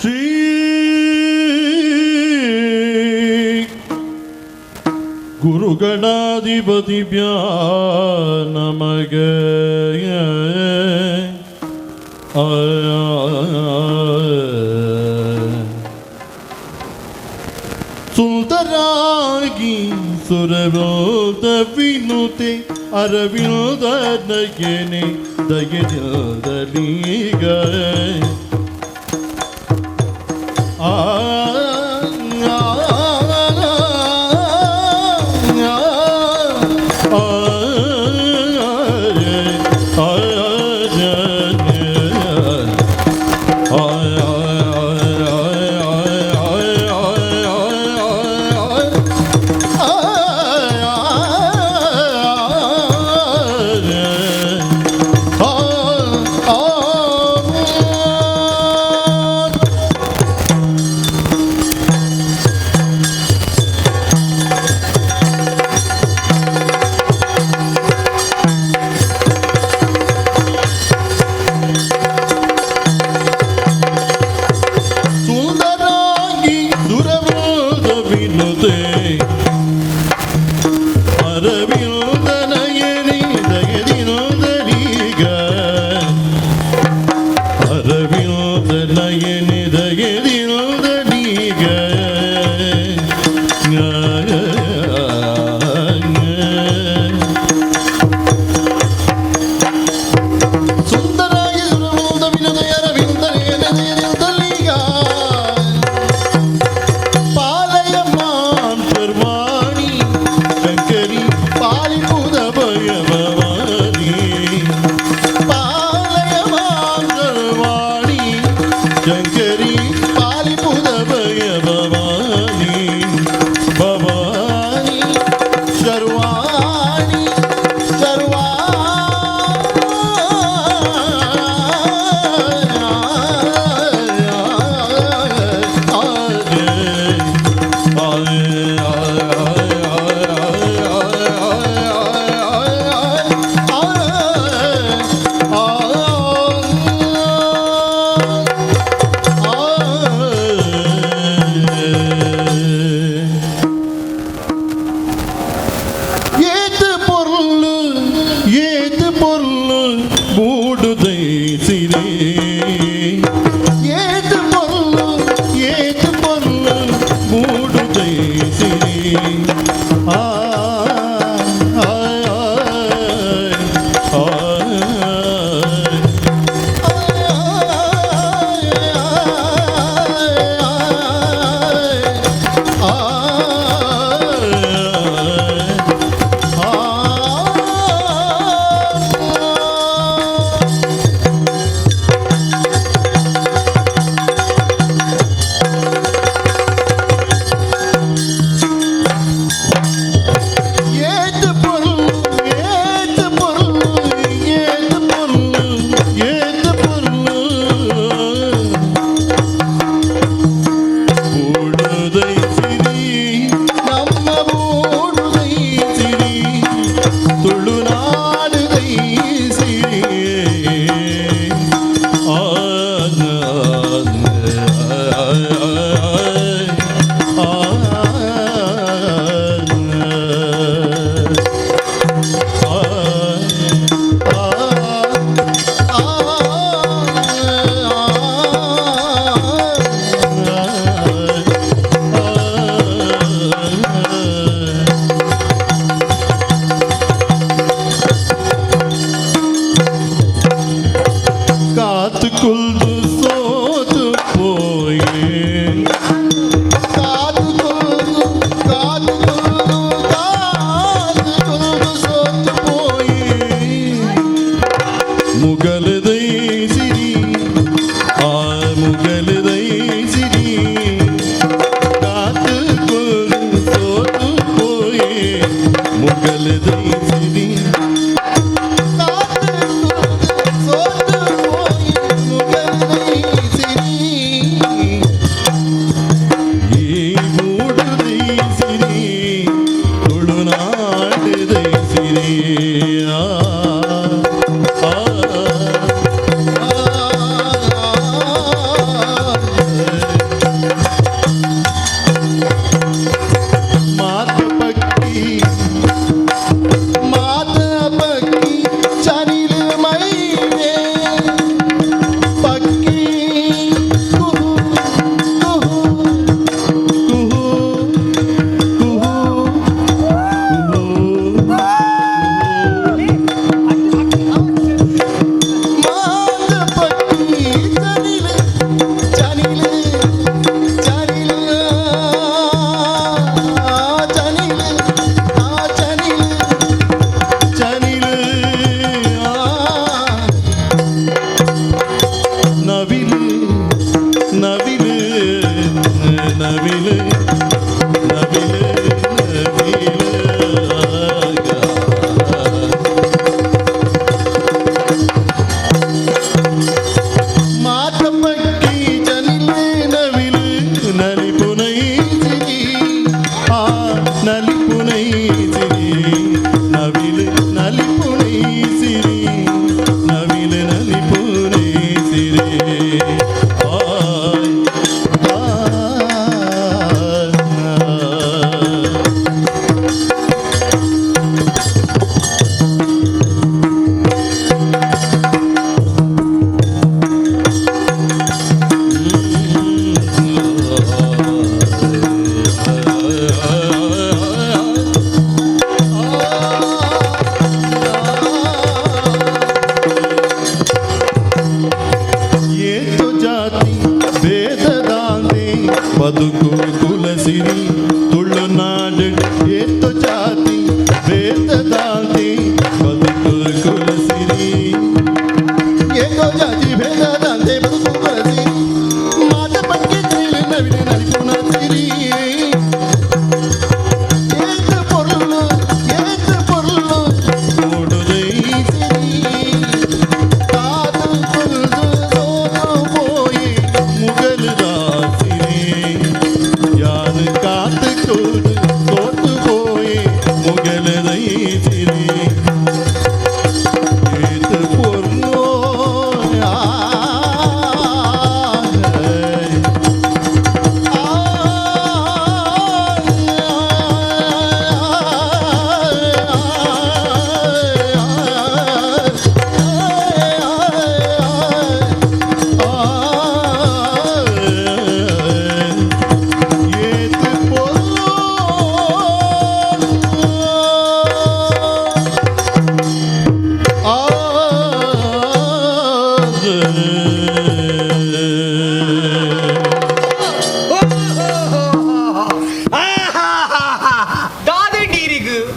Shri ಗುರುಗಣಾಧಿಪತಿಭ್ಯಾ ನಮಃ. ಸುಂದರಾಗಿ ಸುರವೋದ ವಿನುತೆ ಅರವಿಂದ ನಯನೆ ದಯದಿಂದಲೀಗ ಆ ಸುಂದರಾಗಿ ಸುರವೋದ ವಿನುತೆ ಅರವಿಂದ ನಯನಿ ದಯದಿನೋದರೀಗ ಅರವಿಂದ ನಯನಿ ದಯದಿನೋದರೀಗ. ಸುಂದರಾಗಿ ಸುರವೋದ ವಿನುತೆ ಅರವಿಂದ ನಯನಿ ದಯದಿನೋದರೀಗ. ಪಾಲಯಮಾಂ ಶರ್ವಾಣಿ ಶಂಕರಿ ಪಾಲಿಪುದ ಭಯ ಭವಾನಿ. ಪಾಲಯಮಾಂ ಶರ್ವಾಣಿ ಶಂಕರಿ ಪಾಲಿಪುದ ಭಯ ಭವಾನಿ. ಭವಾನಿ ಶರ್ವಾಣಿ ಏತು ಪೊರ್ಲು ಏತು ಪೊರ್ಲು ಮೂಡುದೈಸಿರಿ. ಏತು ಪೊರ್ಲು ಏತು ಪೊರ್ಲು ಮೂಡುದೈಸಿರಿ. ಆ ಆ ಆ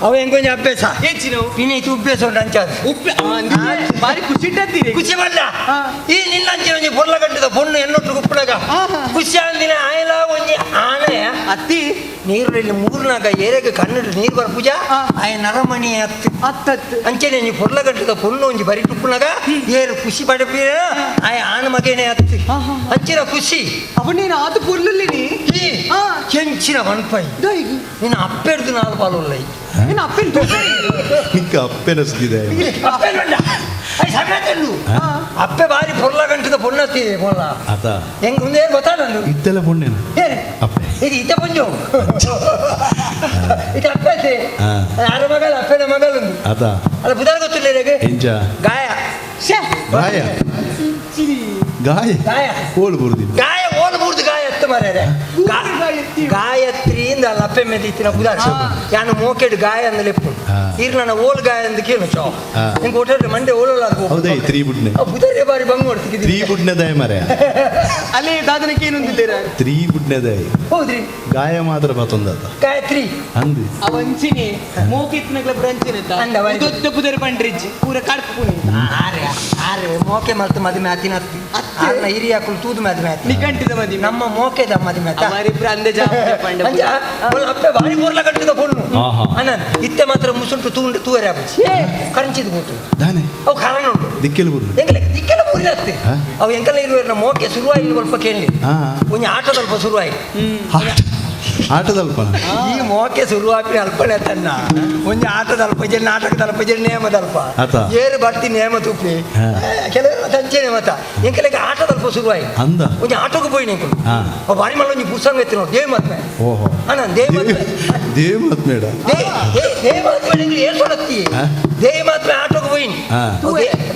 ಅವ ಎಂಕೊಂಜಿ ಅಭ್ಯಾಸ ಎಂಚಿನವು ಪಿನಿ ಉಪ್ಪೇಸ ಉಂಟು ಅಂಚಾದ ಉಪ್ಪೆ ಬಾರಿ ಖುಷಿ ಇಟ್ಟತ್ತೀರಿ ಖುಷಿ ಬಲ್ಲ ಈ ನಿನ್ನಂಚೆ ಒಂಜಿ ಪೊರ್ಲ ಗಂಟದ ಪೊಣ್ಣು ಎನ್ನೊಟ್ಟು ಕುಪ್ಪುನಗ ಖುಷಿ ಅಂದಿನ ಆಯಲ ಒಂಜಿ ಆನೆ ಅತ್ತಿ ನೀರು ಇಲ್ಲಿ ಮೂರ್ನಾಗ ಏರೆಗೆ ಕಣ್ಣು ನೀರು ಬರ ಪೂಜಾ ಆಯ ನರಮಣಿ ಅತ್ತು ಅತ್ತತ್ತು ಅಂಚನೆ ನೀ ಪೊರ್ಲ ಗಂಟದ ಪೊಣ್ಣು ಒಂಜಿ ಬರಿ ತುಪ್ಪುನಗ ಏರು ಖುಷಿ ಪಡಪೀರ ಆಯ ಆನ ಮಗೇನೆ ಅತ್ತು ಅಂಚಿನ ಖುಷಿ ಅವ ನೀನು ಆತು ಪೊರ್ಲುಲ್ಲಿನಿ ಈ ಕೆಂಚಿನ ವನ್ಪೈ ದೈಗ್ ನಿನ್ನ ಅಪ್ಪೆಡ್ದು ನಾಲ್ ಪಾಲುಲ್ಲ ನೀನು ಅಪ್ಪನ ನಿಕ್ಕ ಅಪ್ಪೆನ ಸುದ್ದಿದೆ ಅಪ್ಪೆ ಬೇಡ I ಸಮೇತಲ್ಲು ಅಪ್ಪೆ ಬಾರಿ ಪೊರ್ಲ ಗಂಟದ ಪೊಣ್ಣತ್ತಿ ಪೊರ್ಲ ಅತ ಹೆಂಗ್ ಮುಂದೆ ಗೊತ್ತಾ ನಂದು ಇತ್ತೆಲ್ಲ ಪೊಣ್ಣೇನ ಏನ್ ಅಪ್ಪೆ ಇದು ಇತ ಪುಂಜು ಇದು ಅಪ್ಪೆ ಅತ್ತೆ ಯಾರ ಮಗಲ್ ಅಪ್ಪೆನ ಮಗಲುಂದು ಅತ ಅಲ್ಲ ಬುಧಾರ ಗೊತ್ತಿಲ್ಲ ಇರೆಗ್? ಎಂಚ ಗಾಯ ಶ್ಯೆ ಗಾಯ ಗಾಯ ಗಾಯ ಕೋಲು ಬರುದಿಲ್ಲ ಗಾಯ ಓಲ್ ಬೂರ್ದು ಗಾಯ ಎತ್ತು ಮಾರ್ರೆ ಗಾಯತ್ರಿ. ಗಾಯತ್ರಿ ಇಂದ ಅಲ್ಲ ಅಪ್ಪೆ ಮೇಲೆ ಇತ್ತಿನ ಬುಧಾರ ಯಾನು ಮೋಕೆಡ್ ಗಾಯ ಅಂದ ಲೆಪ್ಪು ಇರ್ ನನ್ನ ಓಲ್ ಗಾಯ ಅಂದ ಕೇಳು ಚೋ ನಿಂಗೆ ಒಟ್ಟೆ ಮಂಡೆ ಓಲೋಲ ಹೌದಾ ತ್ರೀ ಬುಡ್ನೆ ಬುಧಾರೆ ಬಾರಿ ಬಂಗ್ ಮಾಡ್ತಿದ್ದಿ ತ್ರೀ ಬುಡ್ನೆ ದಯ ಮರೆ ಅಲ್ಲಿ ದಾದನಕ್ಕೆ ಏನೊಂದಿದ್ದೀರ ತ್ರೀ ಬುಡ್ನೆ ದಯ ಹೌದ್ರಿ ಗಾಯ ಮಾತ್ರ ಬತ್ತೊಂದತ ಗಾಯತ್ರಿ ಅಂದು ಅವಂಚಿನಿ ಮೋಕಿತ್ನಗ್ಲ ಬ್ರಂಚಿನ ಅಂದ ಬಾರಿ. ದೊಡ್ಡ ಪುದರ್ ಪಂಡ್ರಿಜ್ಜಿ ಪೂರ ಕಡ್ಪು ಪುನಿ ಆರೆ ಆರೆ ಮೋಕೆ ಮಲ್ತು ಮದುವೆ ಆತಿನ ಅತ್ತ ಹಿರಿಯಾಕುಲು ತೂದು ಮದುವೆ ಆತಿ ನಿಗಂಟಿದ ಮದಿ ನಮ್ಮ ಮೋಕೆದ ಮದುವೆ ಆತ ಅವರಿಬ್ರು ಅಂದೆ ಪಂಡ ಅಂಚ ಒಳ್ಳೆ ಅಪ್ಪೆ ಬಾರಿ ಪೂರ್ಲ ಕಟ್ಟಿದ ಪೊಣ್ಣು ಆಹಾ. ಅಣ್ಣ ಇತ್ತೆ ಮಾತ್ರ ಮುಸುಂಟು ತೂಂಡು ತೂವರೆ ಆಪುಜಿ ಕರಂಚಿದ ಕೂತು ದಾನೆ ಅವು ಕಾರಣ ಉಂಟು ದಿಕ್ಕೆಲ್ ಬುರ್ದು ಎಂಕಲೆ ದಿಕ್ಕೆಲ್ಲ ಊರಿನತ್ತೆ ಹಾ? ಅವು ಎಂಕಲ್ಲ ಇರುವೆರ್ನ ಮೋಕೆ ಶುರುವಾಯಿ ಸ್ವಲ್ಪ ಕೇಳಲಿ ಹಾ. ಒಂಜಿ ಆಟದಲ್ಪ ಶುರುವಾಯಿ ಆಟದಲ್ಪ ಈ ಮೋಕೆ ಶುರುವಾಪಿ ಅಲ್ಪನೆ ತನ್ನ ಒಂಜಿ ಆಟದಲ್ಪ ಜೆ ನಾಟಕದಲ್ಪ ಜೆ ನೇಮದಲ್ಪ ಆತ. ಏರು ಬರ್ತಿ ನೇಮ ತೂಪಿ ಹಾ. ಕೆಲವರು ತಂಚೆನೆ ಮತ್ತ ಎಂಕಲೆಗೆ ಆಟದಲ್ಪ ಶುರುವಾಯಿ ಅಂದ ಒಂಜಿ ಆಟೋಗೆ ಪೋಯಿ ನಿಂಕುಲು ಹಾ. ಅವು ಬಾರಿ ಮಲ್ಲ ಒಂಜಿ ಪುಸ್ತಕ ಎತ್ತಿ ನೋಡಿ ದೇವ್ ಮತ್ಮೆ ಓಹೋ ಅಣ್ಣ ದೇವ್ ಮತ್ಮೆ ದೇವ್ ಮಾತ್ಮೇಡ ದೇವ ಮಾತ್ಮೆ ನಿಂಗೆ ಏನ್ ಸೊಡತ್ತಿ ಹಾ? ದೇವಿ ಮಾತ್ಮೆ ಆಟೋಗೆ ಹೋಯಿನಿ ಹಾ.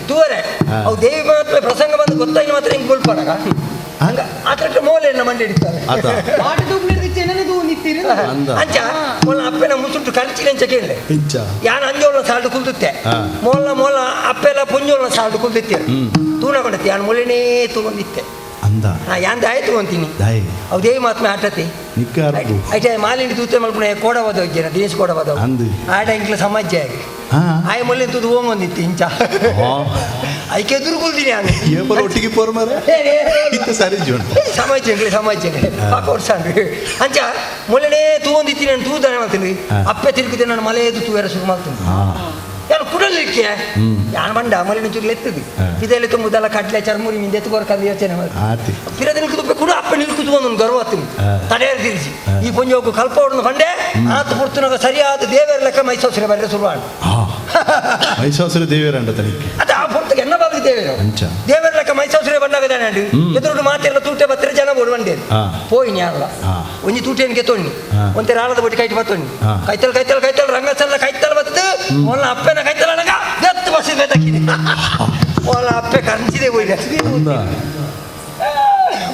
ತೂವರೆ ಹಾ. ಅವು ದೇವಿ ಮಾತ್ಮೆ ಪ್ರಸಂಗ ಬಂದು ಗೊತ್ತಾಗಿ ಮಾತ್ರ ಹಿಂಗೆ ಬುಲ್ಪಡಗ ಹಂಗ ಆತರ ಮೋಲೆ ಮಂಡಿ ಹಿಡಿತಾರೆ ಆತ ಆಟ ತೂಪ್ನಿರ್ದಿಚ್ಚ ಏನದು ನಿತ್ತೀರಿ ಅಂದ ಅಂಚ ಮೊಲ್ಲ ಅಪ್ಪೆನ ಮುಸುಂಟು ಕರ್ಚಿನ ಅಂಚ ಕೇಳಲೆ ಇಂಚ ಯಾನ್ ಅಂಜೋಳ ಸಾಲ್ಡು ಕುಲ್ದುತ್ತೆ ಹಾ. ಮೊಲ್ಲ ಮೊಲ್ಲ ಅಪ್ಪೆಲ್ಲ ಪುಂಜೋಳ ಸಾಲ್ಡು ಕುಲ್ದಿತ್ತೆ ಹ್ಮ್. ತೂನ ಕೊಂಡತ್ತೆ ಯಾನ್ ಮೊಲೆನೇ ತೂಗೊಂದಿತ್ತೆ ಅಂದ ಹಾ ಯಾನ್ ದಾಯ ತೂಗೊಂತೀನಿ ದಾಯಿ ಅವು ದೇವಿ ಮಾತ್ಮೆ ಆಟತಿ ನಿಕ್ಕ ಅರ್ಪು ಐಟೆ ಮಾಲಿಂಡಿ ತೂತೆ ಮಲ್ಪುಣ ಕೋಡವಾದ ಹೋಗ್ಯನ ದಿನೇಶ್ ಕೋಡವಾದ ಅಂದು. ಆಡ ಇಂಕ್ಲ ಸಮಾಜ ಆಗಿ ಹಾ ಆಯ ಮೊಲ್ಲೆ ತೂದು ಓಂಗೊಂದಿತ್ತು ಇಂಚ ಐಕೆ ಎದುರು ಕುಲ್ದಿನಿ ನಾನು ಏಪರ ಒಟ್ಟಿಗೆ ಪೋರ್ ಮಾರ ಇತ್ತ ಸರಿ ಜೋಣ ಸಮಾಜ ಎಂಗ್ಲೆ ಸಮಾಜ ಪಾಕ ವರ್ಷ ಅಂಚ ಮೊಲ್ಲನೇ ತೂವೊಂದಿತ್ತಿ ನಾನು ತೂದಾನೆ ಮಾಡ್ತೀನಿ ಹಾ. ಅಪ್ಪೆ ತಿರುಗಿದೆ ನಾನು ಮಲೆ ಎದ್ದು ತೂವೆರ ಶುರು ಮಾಡ್ತೀನಿ ಹಾ ಯಾನು ಕುಡಲಿಕ್ಕೆ ಯಾನು ಬಂಡ ಮಲೆ ಚೂರು ಎತ್ತದು ಹಾ. ಇದೆಲ್ಲ ತುಂಬುದಲ್ಲ ಕಡ್ಲೆ ಚರ್ಮುರಿ ಮಿಂದ ಎತ್ತು ಕೊರಕಂದು ಯೋಚನೆ ಮಾಡಿ ಆತಿ ಪಿರದ ನಿಲ್ಕುದು ಕೂಡ ಅಪ್ಪ ನಿಲ್ಕುದು ಒಂದೊಂದು ಗರ್ವ ಆತು ಹಾ. ತಡೆಯರ್ ತಿರ್ಜಿ ಹಾ. ಈ ಪುಂಜೋಗು ಕಲ್ಪ ಹೊಡೆದು ಬಂಡೆ ಆತು ಪುರ್ತುನಾಗ ಸರಿಯಾದ ದೇವರ ಲೆಕ್ಕ ಮೈಸೂರು ಬರ್ರೆ ಶುರುವಾಣ ಹಾ ಮೈಸಾಸುರ ದೇವಿಯರಂಡ ತನಿಕ್ಕೆ ಅದ ಆ ಪುರ್ತಕ್ಕೆ ಎನ್ನ ಬಾಗಿಲು ದೇವರು ಅಂಚ. ದೇವರ ಲೆಕ್ಕ ಮೈಸೂರು ಬಂದಾಗ ತಾನೆ ಎದುರು ಮಾತೆಲ್ಲ ತೂಟೆ ಬತ್ತಿರ ಜನ ಬೋಡು ಬಂಡೆ ಹಾ. ಪೋಯಿನಿ ಅಲ್ಲ ಹಾ. ಒಂಜಿ ತೂಟೆನ್ಗೆ ತೊಣ್ಣಿ ಹಾ. ಒಂತೆ ರಾಳದ ಬಟ್ಟಿ ಕೈಟ್ ಬತ್ತೊಣ್ಣಿ ಹಾ. ಕೈತಲ್ ಕೈತಲ್ ಕೈತಲ್ ರಂಗಸಲ್ಲ ಕೈತಲ್ ಬತ್ತು ಮೊಲ್ಲ ಅಪ್ಪನ ಕೈತಲ್ ಅನಗ ದತ್ತು ಬಸ್ ಬೇತಕ್ಕಿನಿ ಮೊಲ್ಲ ಅಪ್ಪೆ ಕರ್ಚಿದೆ ಹೋಯ್ದೆ ಅಂದ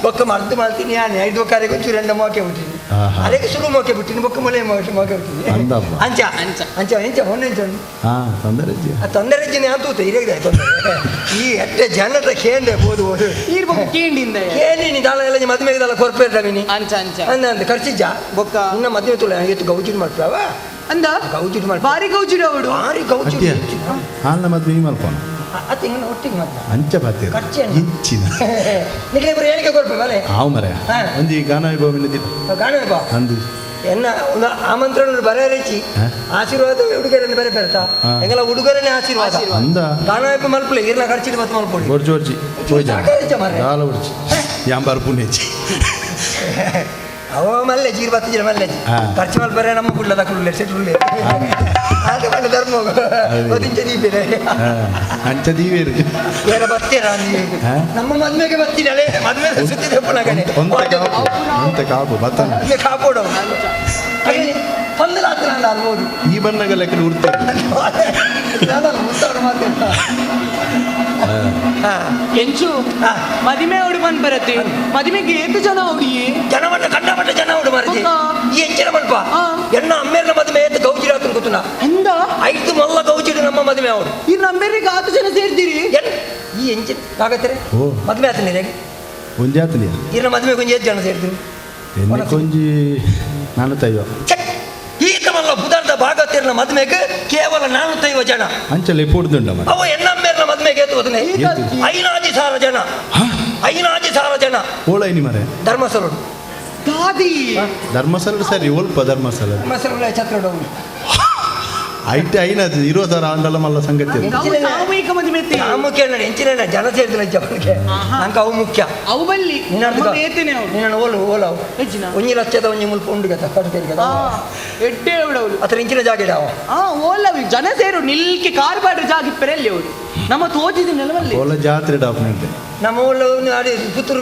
ಬೊಕ್ಕ ಮರ್ದು ಮಲ್ತೀನಿ ಯಾನೆ ಐದು ಕರೆಗೆ ಒಂಚೂರು ಎಂಡ ಮೋಕೆ ಬಿಟ್ಟಿನಿ ಆಹಾ. ಅದಕ್ಕೆ ಶುರು ಮೋಕೆ ಬಿಟ್ಟಿನಿ ಬೊಕ್ಕ ಮೊಲೆ ಮೋಕೆ ಮೋಕೆ ಬಿಟ್ಟಿನಿ ಅಂದಪ್ಪ. ಅಂಚ ಅಂಚ. ಅಂಚ ಎಂಚ ಹೊನ್ನೆ ಎಂಚ ಉಂಡು? ಹಾ ತೊಂದರೆ ಇಜ್ಜಿ. ಆ ತೊಂದರೆ ಇಜ್ಜಿನ ಅಂತ ಇರೇಗಿದೆ ತೊಂದರೆ ಈ ಎಟ್ಟೆ ಜನರ ಕೇಂದ್ರ ಬೋದು ಬೋದು ಈರ್ ಬೊಕ್ಕ ಕೇಂಡಿಂದ ಏನೇನಿ ದಾಲ ಎಲ್ಲ ನಿಮ್ಮ ಮದುವೆಗೆ ದಾಲ ಕೊರ್ಪೇರ್ದ ಮಿನಿ ಅಂಚ ಅಂಚ ಅಂದ ಅಂದ ಖರ್ಚಿಜ್ಜ ಬೊಕ್ಕ ಇನ್ನ ಮದುವೆ ತುಳ ಎತ್ತು ಗೌಜಿಡ್ ಮಾಡ್ತಾವ ಅಂದ ಗೌಜಿಡ್ ಮಾಡ್ಪ ಬಾರಿ ಗೌಜಿಡ ಅವಡು ಭಾರಿ ಗೌಜಿ ಅಟ್ಟಿಯ ಹಾಲ್ನ ಮದ್ವೆ ಈ ಮಲ್ಪೋಣ ಅತ್ತ ಹಿಂಗ ಒಟ್ಟಿಗೆ ಮತ್ತೆ ಅಂಚ ಬಾತಿರ ಖರ್ಚೇನು? ಇಂಚಿನ ನಿಖಿಲ ಇಬ್ರು ಹೇಳಿಕೆ ಕೊರ್ಪೆ ಬಲೆ ಆವು ಮರೆ ಹಾ. ಒಂಜಿ ಗಾನ ವೈಭವ ದಿನ ಗಾಣ ಬಾ ಅಂದು ಎನ್ನ ಒಂದು ಆಮಂತ್ರಣ ಬರೆ ರೆಚ್ಚಿ ಹಾ. ಆಶೀರ್ವಾದ ಹುಡುಗರನ್ನು ಬೇರೆ ಬೆರ್ತಾ ಹಾ. ಎಂಗೆಲ್ಲ ಹುಡುಗರನ್ನೇ ಆಶೀರ್ವಾದ ಅಂದ ಗಾಣ ವೈಭವ ಮಲ್ಪಲೆ ಇರ್ನ ಖರ್ಚಿಡ್ ಮತ್ತೆ ಮಲ್ಪೊಡಿ ಒರ್ಜಿ ಒರ್ಜಿ ಪೋಯ್ಜ ಸಾಕಾಯ್ತು ಮಾರ್ರೆ. ದಾಲ ಒರ್ಜಿ ಯಾಂಬಾರ್ ಪುಣೆಜಿ ಅವ ಮಲ್ಲೆ ಜೀರ್ ಬತ್ತು ಜೀರ ಮಲ್ಲೆ ಹಾ. ಖರ್ಚು ಮಲ್ಪರೆ ನಮ್ಮ ಕುಡ್ಲ ತಕೊಳ್ಳೆ ಸೆಟ್ರುಳ್ಳೆ ಆಗ ಬಂದ ಧರ್ಮ ಒದಿಂಚ ದೀಪಿದೆ ಅಂಚ ದೀವೇರು ಬೇರೆ ಬರ್ತೀರಾ ನೀವು ಹಾ? ನಮ್ಮ ಮದ್ವೆಗೆ ಬರ್ತೀನಿ ಅಲ್ಲೇ ಮದ್ವೆ ಸುದ್ದಿ ತಪ್ಪುನ ಕಡೆ ಒಂತೆ ಕಾಪು ಒಂತೆ ಕಾಪು ಬತ್ತನ ಮದ್ವೆ ಕಾಪೋಡು ಪಂದಲಾತ್ರ ಅಲ್ಬೋದು ಈ ಬಣ್ಣಗ ಲೆಕ್ಕ ಉರ್ತೇವೆ ಹಾ ಎಂಚು ಹಾ. ಮದಿಮೆ ಅವಡು ಬಂದ್ ಬರತ್ತೆ ಮದಿಮೆಗೆ ಏತು ಜನ ಅವಡಿಯೇ ಜನಮಟ್ಟ ಕಂಡಮಟ್ಟ ಜನ ಉಂಡು ಮಾರತಿ ಬೊಕ್ಕ? ಈ ಎಂಚಿನ ಮಲ್ಪ ಹಾ. ಎಣ್ಣ ಅಮ್ಮೇರ್ನ ಮದುವೆ ಎದ್ದು ಗೌಜಿರಾತನ್ ಕೂತುನ ಅಂದ ಐದು ಮಲ್ಲ ಗೌಜಿಡು ನಮ್ಮ ಮದುವೆ ಅವಳು ಈ ನಂಬೇರಿಗೆ ಆತು ಜನ ಸೇರ್ದಿರಿ ಎನ್ ಈ ಎಂಚಿನ ಕಾಗತ್ತಾರೆ ಓ. ಮದುವೆ ಆತನೇ ಹೇಗೆ ಒಂಜಾತನಿಯ ಇರ್ನ ಮದುವೆ ಕೊಂಚ ಏತ್ ಜನ ಸೇರ್ತೀನಿ ಎನ್ನೆ ಕೊಂಜಿ ನಾನು ತಯ್ಯೋ ಚೆಕ್ ಈತ ಮಲ್ಲ ಬುಧಾರ್ದ ಭಾಗವತಿರ್ನ ಮದುವೆಗೆ ಕೇವಲ 450 ಜನ. ಅಂಚಲೆ ಪೂಡ್ದುಂಡ ಮರ. ಅವು ಎನ್ನಮ್ಮೇರ್ನ ಮದುವೆಗೆ ಏತು ಹೋದನೆ? 5,000 ಜನ. 5,000 ಜನ. ಓಳೈನಿ ಮರೆ. ಧರ್ಮಸ್ಥಳ. ದಾದಿ. ಧರ್ಮಸ್ಥಳ ಸರಿ ಒಲ್ಪ ಧರ್ಮಸ್ಥಳ. ಧರ್ಮಸ್ಥಳ ಛತ್ರ. ಐಟ್ ಐನ ಇರೋ ಸರ ಆಂಡಲ ಮಲ್ಲ ಸಂಗತಿ ಅದು. ಅವು ಸಾಮೂಹಿಕ ಮದುವೆ ಇತ್ತೆ. ಮುಖ್ಯ ಎಂಚಿನ ಜನ ಸೇರಿದ್ರೆ ಜಪನಿಗೆ ನಂಗೆ ಅವು ಮುಖ್ಯ. ಅವು ಬಲ್ಲಿ ಏತೇನೆ ಅವಳು. ನಿನ್ನ ಓಲು ಓಲು ಅವು. ಹೆಚ್ಚಿನ? ಒಂಜಿ ಲಕ್ಷದ ಒಂಜಿ ಮುಲ್ಪ ಉಂಡು ಗತ ಕಟ್ಟು ಗತ. ಎಡ್ಡೆ ಅವಳು. ಅತ್ರ ಇಂಚಿನ ಜಾಗ ಇಡಾವ. ಆ ಓಲ ಜನ ಸೇರು ನಿಲ್ಕೆ ಕಾರ್ ಬಾಡ್ರೆ ಜಾಗ ಇಪ್ಪರೆ ಅಲ್ಲಿ ಅವರು. ನಮ್ಮ ತೋಜಿದ ನೆಲವಲ್ಲಿ. ಓಲ ಜಾತ್ರೆ ಡಾಕ್ಯುಮೆಂಟ್. ನಮ್ಮ ಊರು ಅಡೆ ಪುತ್ತೂರು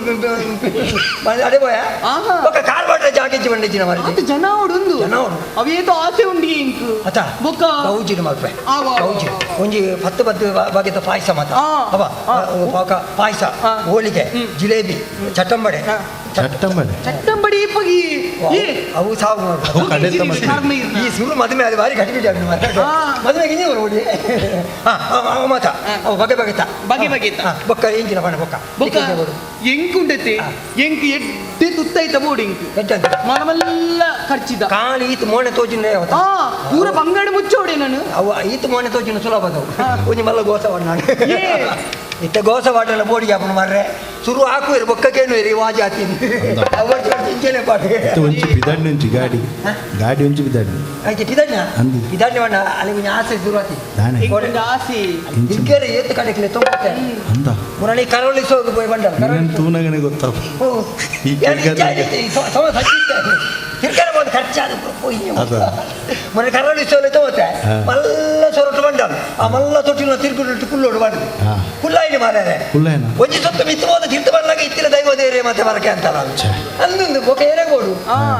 ಅಡೆ ಬೋಯ. ಆಹಾ. ಒಕ್ಕ ಕಾರ್ ಬಾಡ್ರೆ ಜಾಗ ಇಜ್ಜಿ ಬಂಡಿಜ್ಜಿನ ಮಾರಿ. ಆತ ಜನ ಅವಡು ಜನ ಅವಡು. ಅವೇತೋ ಆಸೆ ಉಂಡು ಇಂಕ್. ಅತ ಬೊಕ್ಕ ಗೌಜಿನ ಮಲ್ಪೆ. ಆವ, ಆವ, ಗೌಜಿ ಆವ. ಒಂಜಿ 10 ಬಗೆತ ಪಾಯಸ ಮಾತ. ಆ. ಅವ ಆ. ಪಾಕ ಪಾಯಸ ಆ. ಹೋಳಿಗೆ ಜಿಲೇಬಿ ಚಟ್ಟಂಬಡೆ. ಚಟ್ಟಂಬಡೆ. ಚಟ್ಟಂಬಡಿ ಇಪ್ಪಗಿ. ಏ ಅವು ಸಾವು ಮಾಡು. ಅವು ಕಡೆತ ಮತ್ತೆ. ಈ ಸುರು ಮದುವೆ ಅದು ಭಾರಿ ಕಟ್ಟಿಬಿಟ್ಟು ಆಗಿದೆ ಮಾರ್ರೆ. ಆ. ಮದುವೆಗೆ ನೀವು ನೋಡಿ ಅವ ಮಾತ ಅವು ಬಗೆ ಬಗೆತ ಬಗೆ ಬಗೆತ. ಬೊಕ್ಕ ಎಂಜಿನ ಬಣ್ಣ ಬೊಕ್ಕ ಬೊಕ್ಕ ಎಂಕುಂಡತೆ ಎಂಕ್ ಎಡ್ಡೆ ತುತ್ತೈತ ಬೋಡು ಇಂಕ್. ಎಡ್ಡೆ. ಮನಮೆಲ್ಲ ಖರ್ಚಿದ. ಕಾಲಿ ಈತ್ ಮೋಣೆ ತೋಜಿನ ಆ ಪೂರ ಬಂಗಾಡ ಮುಚ್ಚೋಡೆ ನಾನು. ಅವು ಈತ್ ಮೋಣೆ ತೋಜಿನ ಸುಲಭ ಅದವು. ಒಂಜಿ ಮಲ್ಲ ಗೋಸವಾಡ ನಾನು. ಏ. ಇತ್ತ ಗೋಸವಾಡಲ್ಲ ಬೋಡಿಗೆ ಹಾಪುನು ಮಾರ್ರೆ ಸುರು ಹಾಕುವಿರು ಬೊಕ್ಕಕ್ಕೇನು ಇರಿ ವಾ ಜಾತಿ ಅವರು ಇಂಚನೆ ಪಾಡು. ಇತ್ತೆ ಒಂಚಿ ಬಿದಾಡ್ನಿ ಒಂಚಿ ಗಾಡಿ ಗಾಡಿ ಒಂಚಿ ಬಿದಾಡ್ನಿ. ಆಯ್ತು ಪಿದಾಡ್ನ ಅಂದು. ಪಿದಾಡ್ನ ಬಣ್ಣ ಅಲ್ಲಿ ಒಂಜಿ ಆಸೆ ಶುರುವಾತಿ. ದಾನೆ. ಎಂಕೊಂದು ಆಸೆ. ಇಂಚಿ. ಇಕ್ಕೇರೆ ಏತ್ ಕಡೆಕ್ಲೆ ತೊಂಬತ್ತೆ. ಅಂದ. ಮುರಣಿ ಕರಾವಳಿ ಸೋಗು ಪೋಯ್ ಬಂಡ. ನಿನ್ನನ್ನು ತೂನಗನೆ ಗೊತ್ತಾಪ. ಈ ತಿರ್ಗರೆ ಒಂದು ಖರ್ಚಾದ ಪೋಯಿ. ಅದ. ಮೊನ್ನೆ ಕರಾವಳಿ ಸೋಲೆ ತಗೋತೆ ಹಾ. ಮಲ್ಲ ಸೊರಟು ಬಂಡ ಆ ಮಲ್ಲ ತೊಟ್ಟಿನ ತಿರ್ಗುಡು ಕುಲ್ಲೋಡು ಬಂಡ. ಹಾ. ಕುಲ್ಲಾಯಿನಿ ಮಾರ್ರೆ. ಕುಲ್ಲಾಯಿನ? ಒಂಜಿ ಸೊತ್ತು ಮಿತ್ತು ಹೋದ ತಿರ್ತು ಬರ್ಲಾಗ ಇತ್ತಿನ ದೈವ ದೇವರೇ ಮತ್ತೆ ಬರಕೆ ಅಂತಲ್ಲ. ಛೆ. ಅಂದೊಂದು ಬೊಕ ಏನೇ ಗೋಡು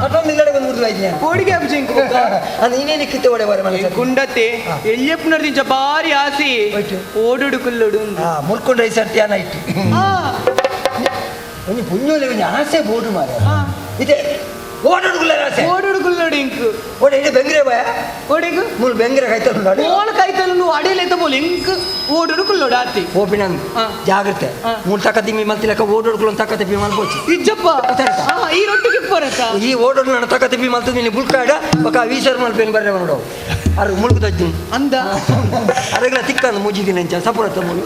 ಅಟೊಂದು ಇಲ್ಲಡೆ ಬಂದು ಮುರಿದು ಆಯ್ತು. ಕೋಡಿಗೆ ಅಭಿಜೆಂಕ್ ಬೊಕ್ಕ. ಅದು ನೀನೇನು ಕಿತ್ತೆ ಒಡೆ ಬರೆ ಮನಸ್ಸಲ್ಲಿ. ಎಂಕುಂಡತೆ ಹಾ. ಎಲ್ಯಪ್ಪನವ್ರ ಬಾರಿ ಆಸೆ. ಹೋಯ್ತು. ಓಡೋಡು ಕುಲ್ಲೋಡು ಅಂದು. ಹಾ ಮುರ್ಕೊಂಡು ಐಸರ್ ಧ್ಯಾನ ಇಟ್ಟು. ಆ, ಒಂಜಿ ಪುಣ್ಯೋಲೆ ಒಂಜಿ ಆಸೆ ಬೋಡು ಮಾರೆ. ಆ. ಇದೆ ಓಡೋಡುಗುಲ್ಲ ಆಸೆ. ಓಡೋಡು ಕುಲ್ಲೋಡು ಇಂಕ್. ಓಡೆ ಇದು ಬೆಂಗ್ರೆ ಬಾಯ. ಓಡೆಗು ಮೂಲು ಬೆಂಗ್ರೆ ಕೈತಲ್ಲ. ಓಲ ಕೈತಲು ಅಡಿಯಲೈತ ಬೋಲು ಇಂಕ್ ಓಡೋಡು ಕುಲ್ಲೋಡು ಆತಿ. ಓಪಿನ. ಹಾ. ಜಾಗ್ರತೆ. ಹಾ. ಮೂಲು ತಕ್ಕ ತಿಮ್ಮಿ ಮಲ್ತಿಲಕ್ಕ ಓಡೋಡ್కులు ತಕ್ಕ ತಿಪ್ಪಿ ಮಲ್ಪೋಚಿ. ಇಜ್ಜಪ್ಪ. ಗೊತ್ತಾಯ್ತಾ? ಆ, ಈ ರೊಟ್ಟಿಗೆ ಪರತ. ಈ ಓಡೋಡು ನನ್ನ ತಕ್ಕ ತಿಪ್ಪಿ ಮಲ್ತು ನೀನು ಬುಲ್ಕಾಡ ಬೊಕ ವೀಸರ್ ಮಲ್ಪೇನು ಬರ್ರೆ ನೋಡು ಅರು ಮುಳುಗು ತಜ್ಜಿ. ಅಂದ. ಅರಗಲ ತಿಕ್ಕಂದು ಮುಜಿದಿನ ಅಂಚ ಸಪುರತ್ತ ಮುಳು.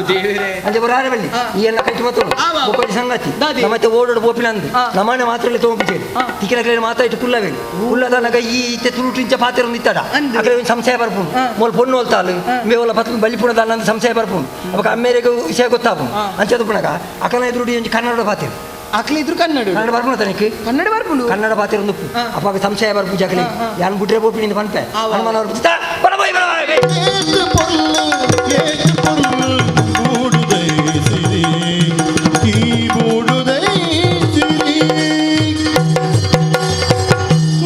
ದೇವರೇ. ಅಂಚೆ ಬರಾರೆ ಬಲ್ಲಿ. ಹಾ. ಈ ಎಲ್ಲ ಕಟ್ಟಿ ಮತ್ತು ಆ, ವಾ, ವಾ. ಬೊಕ್ಕಡಿ ಸಂಗತಿ. ದಾದಿ. ನಮ್ಮತ್ತೆ ಓಡೋಡು ಪೋಪಿನ ಅಂದು. ಹಾ. ನಮ್ಮನೆ ಮಾತ್ರ ತೋಂಪಿಚೇರಿ. ಹಾ. ತಿಕ್ಕಿನ ಮಾತ್ರ ಇಟ್ಟು ಕುಲ್ಲವೇ ಕುಲ್ಲದನಗ ಈ ಇತ್ತೆ ತುಳುಟು ಇಂಚ ಪಾತ್ರ ಇತ್ತಡ. ಅಂದು. ಅಕಡೆ ಒಂದು ಸಂಶಯ ಬರ್ಪುಂಡು. ಹಾ. ಮೊಲ್ ಪೊಣ್ಣು ಹೋಲ್ತಾಲು ಹಾ. ಮೇವಲ ಪತ್ತು ಬಲಿಪುಣ ದಾಲ ಸಂಶಯ ಬರ್ಪುಂಡು. ಅವಾಗ ಅಮ್ಮೇರೆಗೆ ವಿಷಯ ಗೊತ್ತಾಪುಂಡು. ಹಾ. ಅಂಚೆ ಪುಣಗ ಅಕನ ಎದುರುಡಿ ಒಂಜಿ ಕನ್ನಡ ಪಾತ್ರ. ಅಕ್ಲಿ ಇದ್ರು ಕನ್ನಡ. ಕನ್ನಡ ಬರ್ಪುಣ ತನಕ್ಕೆ. ಕನ್ನಡ ಬರ್ಪುಂಡು. ಕನ್ನಡ ಪಾತ್ರ ಒಂದು. ಹಾ. ಅಪ್ಪಾಗ ಸಂಶಯ ಬರ್ಪು ಜಕಲಿ. ಹಾ, ಹಾ. ಯಾನ್ ಬುಡ್ರೆ ಪೋಪಿನಿಂದ ಪನ್ಪೆ. ಆ, ವಾ. ಹನುಮಾನ್ ಅವರು ಬರಬಾಯ್ ಬರಬಾಯ್. ಏತು ಪೊರ್ಲು ಏತು ಪೊರ್ಲು ಮೂಡುದೈ ಸಿರಿ ಈ ಮೂಡುದೈ ಸಿರಿ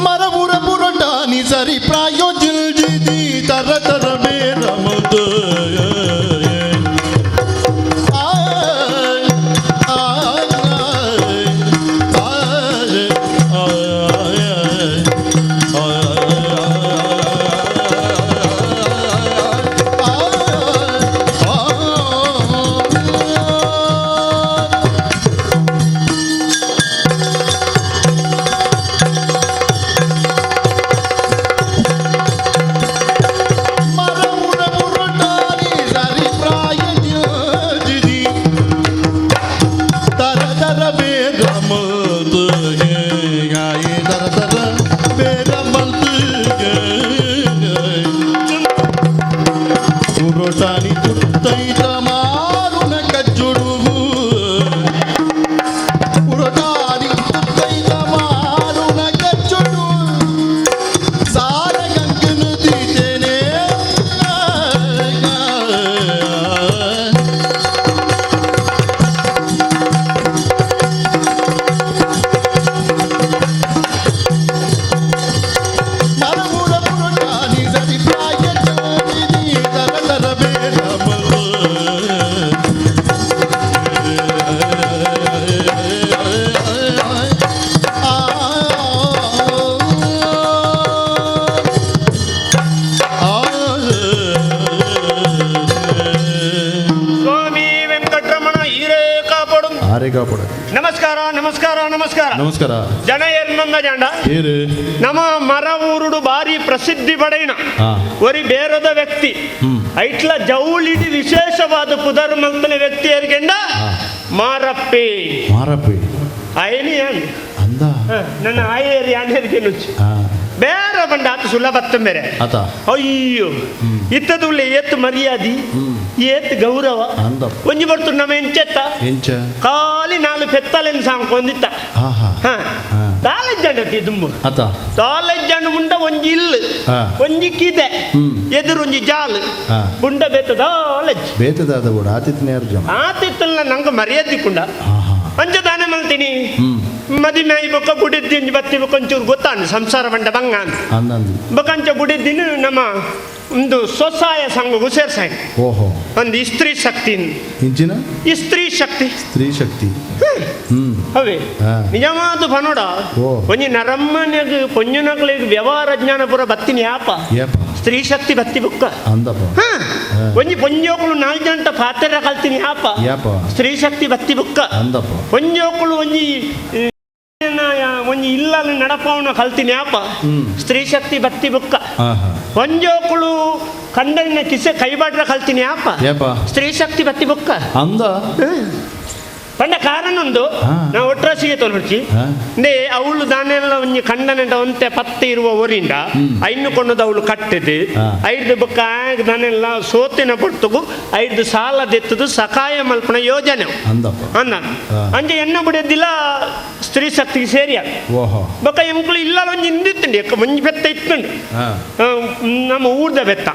ಮರಬುರ ಪುರಟಾನಿ ಸರಿ ಪ್ರಾಯೋ ಜಿಲ್ಜಿದಿ ತರ ತರ ಬೇರ ಮುದ ಮರವುರ ಪುರಟಾನಿ ಸರಿ ಪ್ರಾಯ ಜಿಲ್ಜಿದಿ ತರ ತರ ಬೇರ ಮಲ್ತು ಗಾಯಿ ತರ ತರ ಬೇರ ಮಲ್ತು ಪುರಟಾನಿ ತುತ್ತೈತ ಮಾರುನ ಕಜ್ಜುಡುಗು ಪುರಟಾನಿ ತುತ್ತೈತ ಮಾರುನ ಕಜ್ಜುಡು ಸಾರ ಕಂಕನ ದೀತೇನೆ. ಮರಮುರ ಪುರಟಾನಿ ಸರಿ ಪ್ರಾಯ ಜ್ಯೋತಿದಿ ತರ ತರ ಬೇರ ಸ್ವಾಮಿ ವೆಂಕಟರಮಣ ಹೀರೇ ಕಾಪಾಡು. ಆರೆ ಕಾಪಡ. ನಮಸ್ಕಾರ ನಮಸ್ಕಾರ ನಮಸ್ಕಾರ. ನಮಸ್ಕಾರ. ಜನ ಎರ್ನ ನಂದ ಜಾಂಡ ಏರು ನಮ್ಮ ಮರ ಊರುಡು ಬಾರಿ ಪ್ರಸಿದ್ಧಿ ಪಡೆಯಿನ ಒರಿ ಬೇರದ ವ್ಯಕ್ತಿ ಐಟ್ಲ ಜೌಳಿಡಿ ವಿಶೇಷವಾದ ಪುದರ್ ಮಲ್ತನ ವ್ಯಕ್ತಿ ಏರ್ಗೆಂಡ ಮಾರಪ್ಪಿ ಮಾರಪ್ಪಿ ಅಯನಿ ಅಂದ ನನ್ನ ಆಯೇರಿ ಅಣ್ಣೇರಿಗೆ ನುಚ್ಚು ಬೇರೆ ಬಂಡ ಆತ ಸುಲಭತ್ತ ಬೇರೆ ಆತ ಅಯ್ಯೋ ಇತ್ತದುಳ್ಳೆ ಏತ್ ಮರ್ಯಾದಿ ಏತ್ ಗೌರವ ಅಂದ ಒಂಜಿ ಬರ್ತು ನಮ್ಮ ಎಂಚೆತ್ತ ಎಂಚ ಖಾಲಿ ನಾಲು ಪೆತ್ತಲೆನ್ ಸಾಂಕೊಂದಿತ್ತ ಆಹಾ ದಾಲೆಜ್ಜಂಡ ದುಂಬು ಆತ ದಾಲೆಜ್ಜಂಡ ಮುಂಡ ಒಂಜಿ ಇಲ್ಲು ಒಂಜಿ ಕಿದೆ ಎದುರು ಒಂಜಿ ಜಾಲು ಬುಂಡ ಬೇತ ದಾಲೆಜ್ ಬೇತದಾದ ಕೂಡ ಆತಿಥ್ಯ ಅರ್ಜುನ ಆತಿತ್ತಲ್ಲ ನಂಗೆ ಮರ್ಯಾದೆ ಕುಂಡ ಅಂಚ ದಾನ ಮಲ್ತೀನಿ ಮದಿಮೆ ಬೊಕ್ಕ ಬುಡಿದ್ದಿ ಒಂಜಿ ಬತ್ತಿ ಬೊಕ್ಕ ಒಂಚೂರು ಗೊತ್ತಾಂಡು ಸಂಸಾರ ಬಂಡ ಬಂಗ ಅಂತ ಬೊಕ್ಕ ಅಂಚ ಬುಡಿದ್ದಿನ ನಮ್ಮ ಒಂದು ಸ್ವಸಹಾಯ ಸಂಘಗೂ ಸೇರ್ಸಾಯ ಓಹೋ ಒಂದು ಸ್ತ್ರೀ ಶಕ್ತಿ ಇಂಚಿನ ಸ್ತ್ರೀ ಶಕ್ತಿ ಸ್ತ್ರೀ ಶಕ್ತಿ ಅವೇ ನಿಜವಾದ ಪನೋಡ ಒಂಜಿ ನರಮ್ಮನೆಗ್ ಪೊಂಜುನಕ್ಲೆಗ್ ವ್ಯವಹಾರ ಜ್ಞಾನ ಪೂರ ಬತ್ತಿನಿ ಯಾಪ ಸ್ತ್ರೀ ಶಕ್ತಿ ಬತ್ತಿ ಬುಕ್ಕ ಅಂದಪ್ಪ ಒಂಜಿ ಪೊಂಜೋಕುಲು ನಾಲ್ಕು ಜಂಟ ಪಾತೆರ ಕಲ್ತಿನಿ ಯಾಪ ಸ್ತ್ರೀ ಶಕ್ತಿ ಬತ್ತಿ ಬುಕ್ಕ ಅಂದಪ್ಪ ಪೊಂಜೋಕುಲು ಒಂಜಿ ಒಂಜಿ ಇಲ್ಲ ನಡಪವನ ಕಲ್ತಿನಿ ಯಾಪ ಸ್ತ್ರೀ ಶಕ್ತಿ ಬತ್ತಿ ಬುಕ್ಕ ಪೊಂಜೋಕುಲು ಕಂಡನ ಕಿಸೆ ಕೈಬಾಡ್ರ ಕಲ್ತಿನಿ ಯಾಪ ಸ್ತ್ರೀ ಶಕ್ತಿ ಬತ್ತಿ ಬುಕ್ಕ ಅಂದ ಪಂಡ ಕಾರಣ ಉಂದು ನಾವು ಒಟ್ರಾಸಿಗೆ ತೊಲುಚಿ ನೇ ಅವಳು ದಾನೆಲ್ಲ ಒಂಜಿ ಕಂಡನೆಂಡ ಒಂತೆ ಪತ್ತೆ ಇರುವ ಊರಿಂದ ಐನು ಕೊಂಡದ ಅವಳು ಕಟ್ಟಿದ್ದು ಐದು ಬೊಕ್ಕ ದಾನೆಲ್ಲ ಸೋತಿನ ಪೊರ್ತುಗು ಐದು ಸಾಲ ದೆತ್ತದು ಸಕಾಯ ಮಲ್ಪನ ಯೋಜನೆ ಅಂದ ಅಂಚೆ ಎನ್ನ ಬಿಡದಿಲ್ಲ ಸ್ತ್ರೀ ಶಕ್ತಿಗೆ ಸೇರಿಯ ಬೊಕ್ಕ ಎಂಕುಲು ಇಲ್ಲ ಒಂಜಿ ಇಂದಿತ್ತುಂಡು ಎಕ್ಕ ಒಂಜಿ ಬೆತ್ತ ಇತ್ತುಂಡು ನಮ್ಮ ಊರ್ದ ಬೆತ್ತ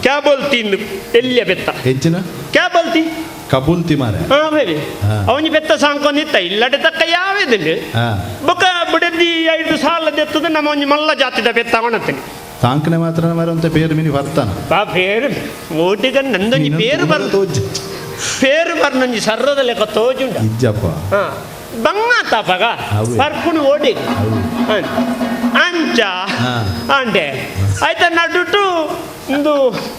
ಕ್ಯಾಬೋಲ್ ತಿಂದು ಎಲ್ಲಿಯ ಬೆತ್ತ ಹೆಚ್ಚಿನ ಕ್ಯಾಬೋಲ್ತಿ ಕಬೂಲ್ತಿ ಮಾರೆ ಹಾ ಬೇಬಿ ಅವನಿ ಬೆತ್ತ ಸಾಂಕೊಂಡಿತ್ತ ಇಲ್ಲಡೆ ತಕ್ಕ ಯಾವೇದಿಲ್ಲ ಬೊಕ್ಕ ಬಿಡದಿ ಐದು ಸಾಲ ದೆತ್ತದ ನಮ್ಮ ಒಂಜಿ ಮಲ್ಲ ಜಾತಿದ ಬೆತ್ತ ಅವನತ್ತೇನೆ ತಾಂಕನೆ ಮಾತ್ರ ಮಾರೆ ಅಂತ ಪೇರು ಮಿನಿ ಬರ್ತಾನ ಬಾ ಪೇರು ಓಟಿಗ ನಂದೊಂಜಿ ಪೇರು ಬರ್ ಪೇರು ಬರ್ನೊಂಜಿ ಸರ್ವದ ಲೆಕ್ಕ ತೋಜುಂಡ ಇಜ್ಜಪ್ಪ ಹಾ ಬಂಗ ತಾಪಗ ಪರ್ಪುಣು ಓಡಿ ಅಂಚ ಅಂಡೆ ಆಯ್ತ ನಡುಟು ಒಂದು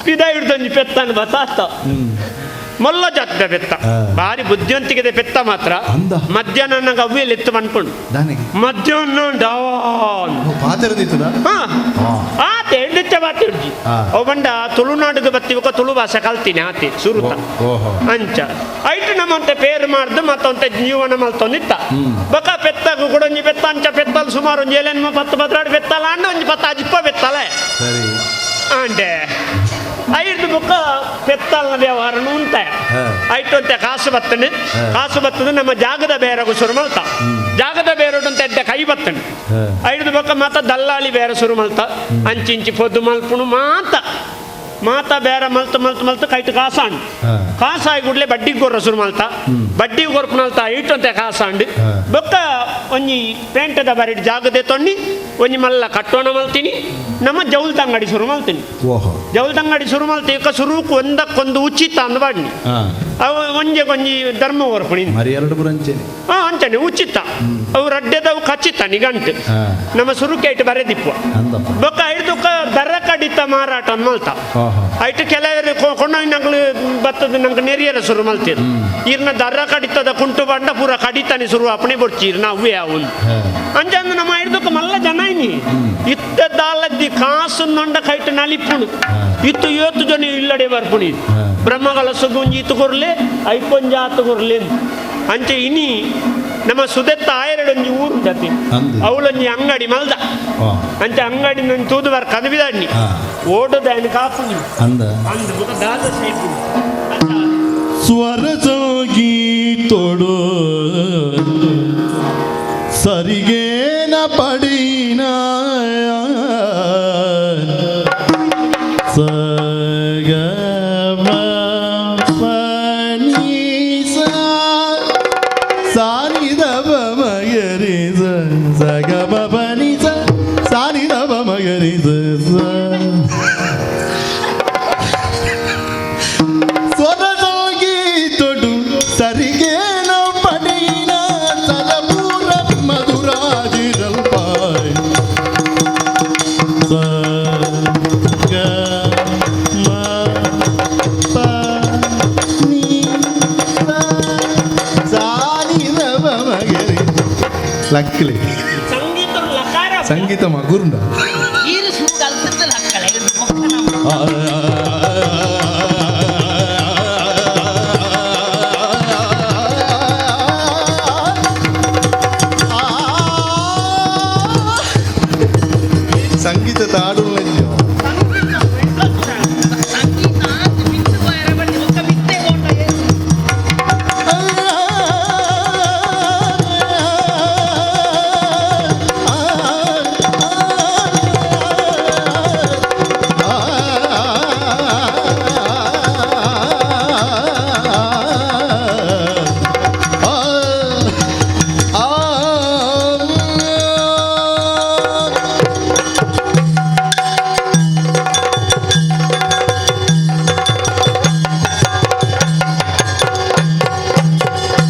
ಪಿದ ಹಿಡ್ದೊಂಜಿ ಪೆತ್ತನ ಬತ್ತಾತ ಮೊಲ್ಲ ಜಾತಿದ ಬೆತ್ತ ಬಾರಿ ಬುದ್ಧಿವಂತಿಕೆದ ಪೆತ್ತ ಮಾತ್ರ ಮಧ್ಯಾಹ್ನ ನಂಗೆ ಅವ್ವಿಯಲ್ಲಿ ಎತ್ತು ಮನ್ಕೊಂಡು ಮಧ್ಯಾಹ್ನ ಆತೆ ಎಣ್ಣೆಚ್ಚ ಬಾತಿ ಉಡ್ಜಿ ಅವು ಬಂಡ ತುಳುನಾಡಿಗೆ ಬತ್ತಿವಕ ತುಳು ಭಾಷೆ ಕಲ್ತೀನಿ ಆತೆ ಸುರುತ ಅಂಚ ಐಟು ನಮ್ಮಂತೆ ಪೇರು ಮಾಡ್ದು ಮತ್ತೊಂತೆ ಜೀವನ ಮಲ್ತೊಂದಿತ್ತ ಬಕ ಪೆತ್ತಾಗ ಕೂಡ ಒಂಜಿ ಪೆತ್ತ ಅಂಚ ಪೆತ್ತಲ್ ಸುಮಾರು ಒಂಜಿ ಏಳೆನ್ಮ ಪತ್ತು ಪತ್ರಾಡು ಪೆತ್ತಲ ಅಂಡ ಒಂಜಿ ಪತ್ತ ಅಜಿಪ್ಪ ಪೆತ್ತಲೆ ಸರಿ ಅಂಡೆ ಐದು ಬುಕ್ಕ ಪೆತ್ತಲ್ನ ವ್ಯವಹಾರ ಉಂಟ ಐಟು ಕಾಸು ಬತ್ತನೆ ಕಾಸು ಬತ್ತದ ನಮ್ಮ ಜಾಗದ ಬೇರೆಗೂ ಶುರು ಮಲ್ತ ಜಾಗದ ಬೇರೆ ಎಡ್ಡೆ ಕೈ ಬತ್ತನೆ ಐದು ಬೊಕ್ಕ ಮಾತ ದಲ್ಲಾಳಿ ಬೇರೆ ಶುರು ಮಲ್ತ ಅಂಚಿಂಚಿ ಪೊದ್ದು ಮಲ್ಪುಣು ಮಾತ ಮಾತ ಬೇರೆ ಮಲ್ತು ಮಲ್ತು ಮಲ್ತು ಕೈಟು ಕಾಸಾಂಡು ಕಾಸಾಯಿ ಕೂಡಲೇ ಬಡ್ಡಿಗೆ ಕೊರ್ರ ಶುರು ಮಲ್ತ ಬಡ್ಡಿಗೆ ಕೊರ್ಪುನಲ್ತ ಐಟಂತೆ ಕಾಸಾಂಡು ಬೊಕ್ಕ ಒಂಜಿ ಪೇಂಟದ ಬರೀ ಜಾಗದೆ ತೊಣ್ಣಿ ಒಂಜಿ ಮಲ್ಲ ಕಟ್ಟೋಣ ಮಲ್ತೀನಿ ನಮ್ಮ ಜೌಲ್ ತಂಗಡಿ ಶುರು ಮಲ್ತೀನಿ ಜೌಲ್ ತಂಗಡಿ ಶುರು ಮಲ್ತಿ ಇಕ್ಕ ಸುರುಕು ಒಂದಕ್ಕೊಂದು ಉಚಿತ ಅಂದ್ ಬಾಡ್ನಿ ಅವು ಒಂಜೆ ಒಂಜಿ ಧರ್ಮ ಕೊರ್ಪುಣಿ ಮರಿ ಎರಡು ಪುರಂಚೆನೆ ಹಾ ಅಂಚನೆ ಉಚಿತ ಅವು ರಡ್ಡೆದವು ಖಚಿತ ನಿಗಂಟು ನಮ್ಮ ಸುರುಕೇಟ್ ಬರೆದಿಪ್ಪ ಬೊಕ್ಕ ಐದುಕ್ಕ ದರ ಕಡಿತ ಮಾರಾಟ ಅಂದ್ ಮಲ್ತ ಐಟು ಕೆಲವರು ಕೊಂಡೋಗಿ ನಂಗೆ ಬತ್ತದ ನಂಗೆ ನೆರಿಯರ ಶುರು ಮಲ್ತಿರು ಇರ್ನ ದರ ಕಡಿತದ ಕುಂಟು ಬಂಡ ಪೂರ ಕಡಿತಾನೆ ಶುರು ಅಪ್ಪಣೆ ಬೊಡ್ಚಿ ಇರ್ನ ಅವೇ ಅವನು ಅಂಚಂದು ನಮ್ಮ ಐದುಕ್ಕ ಮಲ್ಲ ಜನ ಇನಿ ಇತ್ತ ದಾಲದ್ದಿ ಕಾಸು ನೊಂಡ ಕೈಟು ನಲಿಪುಣು ಇತ್ತು ಏತು ಜನ ಇಲ್ಲಡೆ ಬರ್ಪುಣಿ ಬ್ರಹ್ಮಗಳ ಸುಗುಂಜಿ ಇತ್ತು ಕೊರ್ಲೆ ಐಕೊಂಜ ಆತು ಕೊರ್ಲೆ ಅಂಚೆ ಇನಿ ನಮ್ಮ ಸುದೆತ್ತ ಆಯರಡೊಂಜಿ ಊರು ಜತಿ ಅವಳೊಂಜಿ ಅಂಗಡಿ ಮಲ್ದ ಅಂಚೆ ಅಂಗಡಿ ನಂಗೆ ತೂದು ಬರ್ ಕದಬಿದಾಡ್ನಿ ಓಡದ ಕಾಪು ಅಂದ ಅಂದ ಬುಕ ದಾದ ಸೇಪು ಸ್ವರ ಸಂಗೀತೊಡು ಸರಿಗೇನ ಪಡಿನ ಸಗ ಸಾನಿ ದಬ ಮಗರಿ ಸಗ ಬನಿ ಸಾನಿ ದಬ ಮಗರಿ ಸ್ವರ ಸಂಗೀತೊಡು ಸರಿಗೇನ ಪಡಿನ ಸಲಪೂರ ಮಧುರಾಜಿರಲ್ಪಾಯ್ ಸ ಗ ಮ ಪ ನಿ ಸ ಸಾನಿ ದಬ ಮಗರಿ ಲಕ್ಲಿ ಸಂಗೀತ ಐತ ಮಗುರ್ಂಡ ಈರು ಸುರುಡು ಅಲ್ತದಲ್ಲ ಹಕ್ಕಳ ಸಂಗೀತ ತಾಡು ಸಂಗೀತ ಬಿತ್ತು ಒಕ್ಕ ಬಿತ್ತೆ ಕೊಂಡ.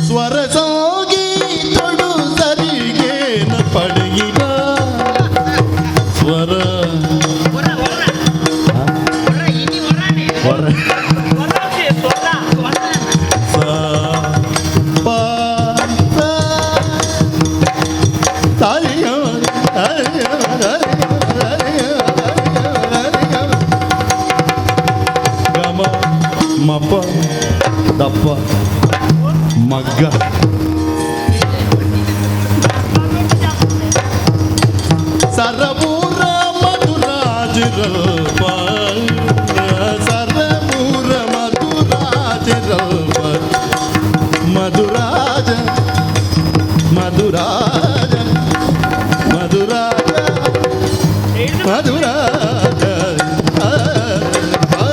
ಸ್ವರ ಸಂಗೀತೊಡು ಸರಿಗೇನ ಪಡೆಯಿನ ಸ್ವರ ಹೊರ ಹೊರ ಹೊರ ಇನಿ ಹೊರನೆ ಹೊರ ಸೊಲ್ಲ ಸ ಪ ಸ ತಾರಿಯ ತಾರಿಯ ತಾರಿಯ ತಾರಿಯ ಗಮ ಮಪ ದಪ್ಪ ಮಗ್ಗ ಸರಬೂರ ಮಧುರಾಜಿರಲ್ಪ ಸರಬೂರ ಮಧುರಾಜಿರಲ್ಪ ಮಧುರಾಜ ಮಧುರಾಜ ಮಧುರಾಜ ಮಧುರಾಜ ಆ, ಆ,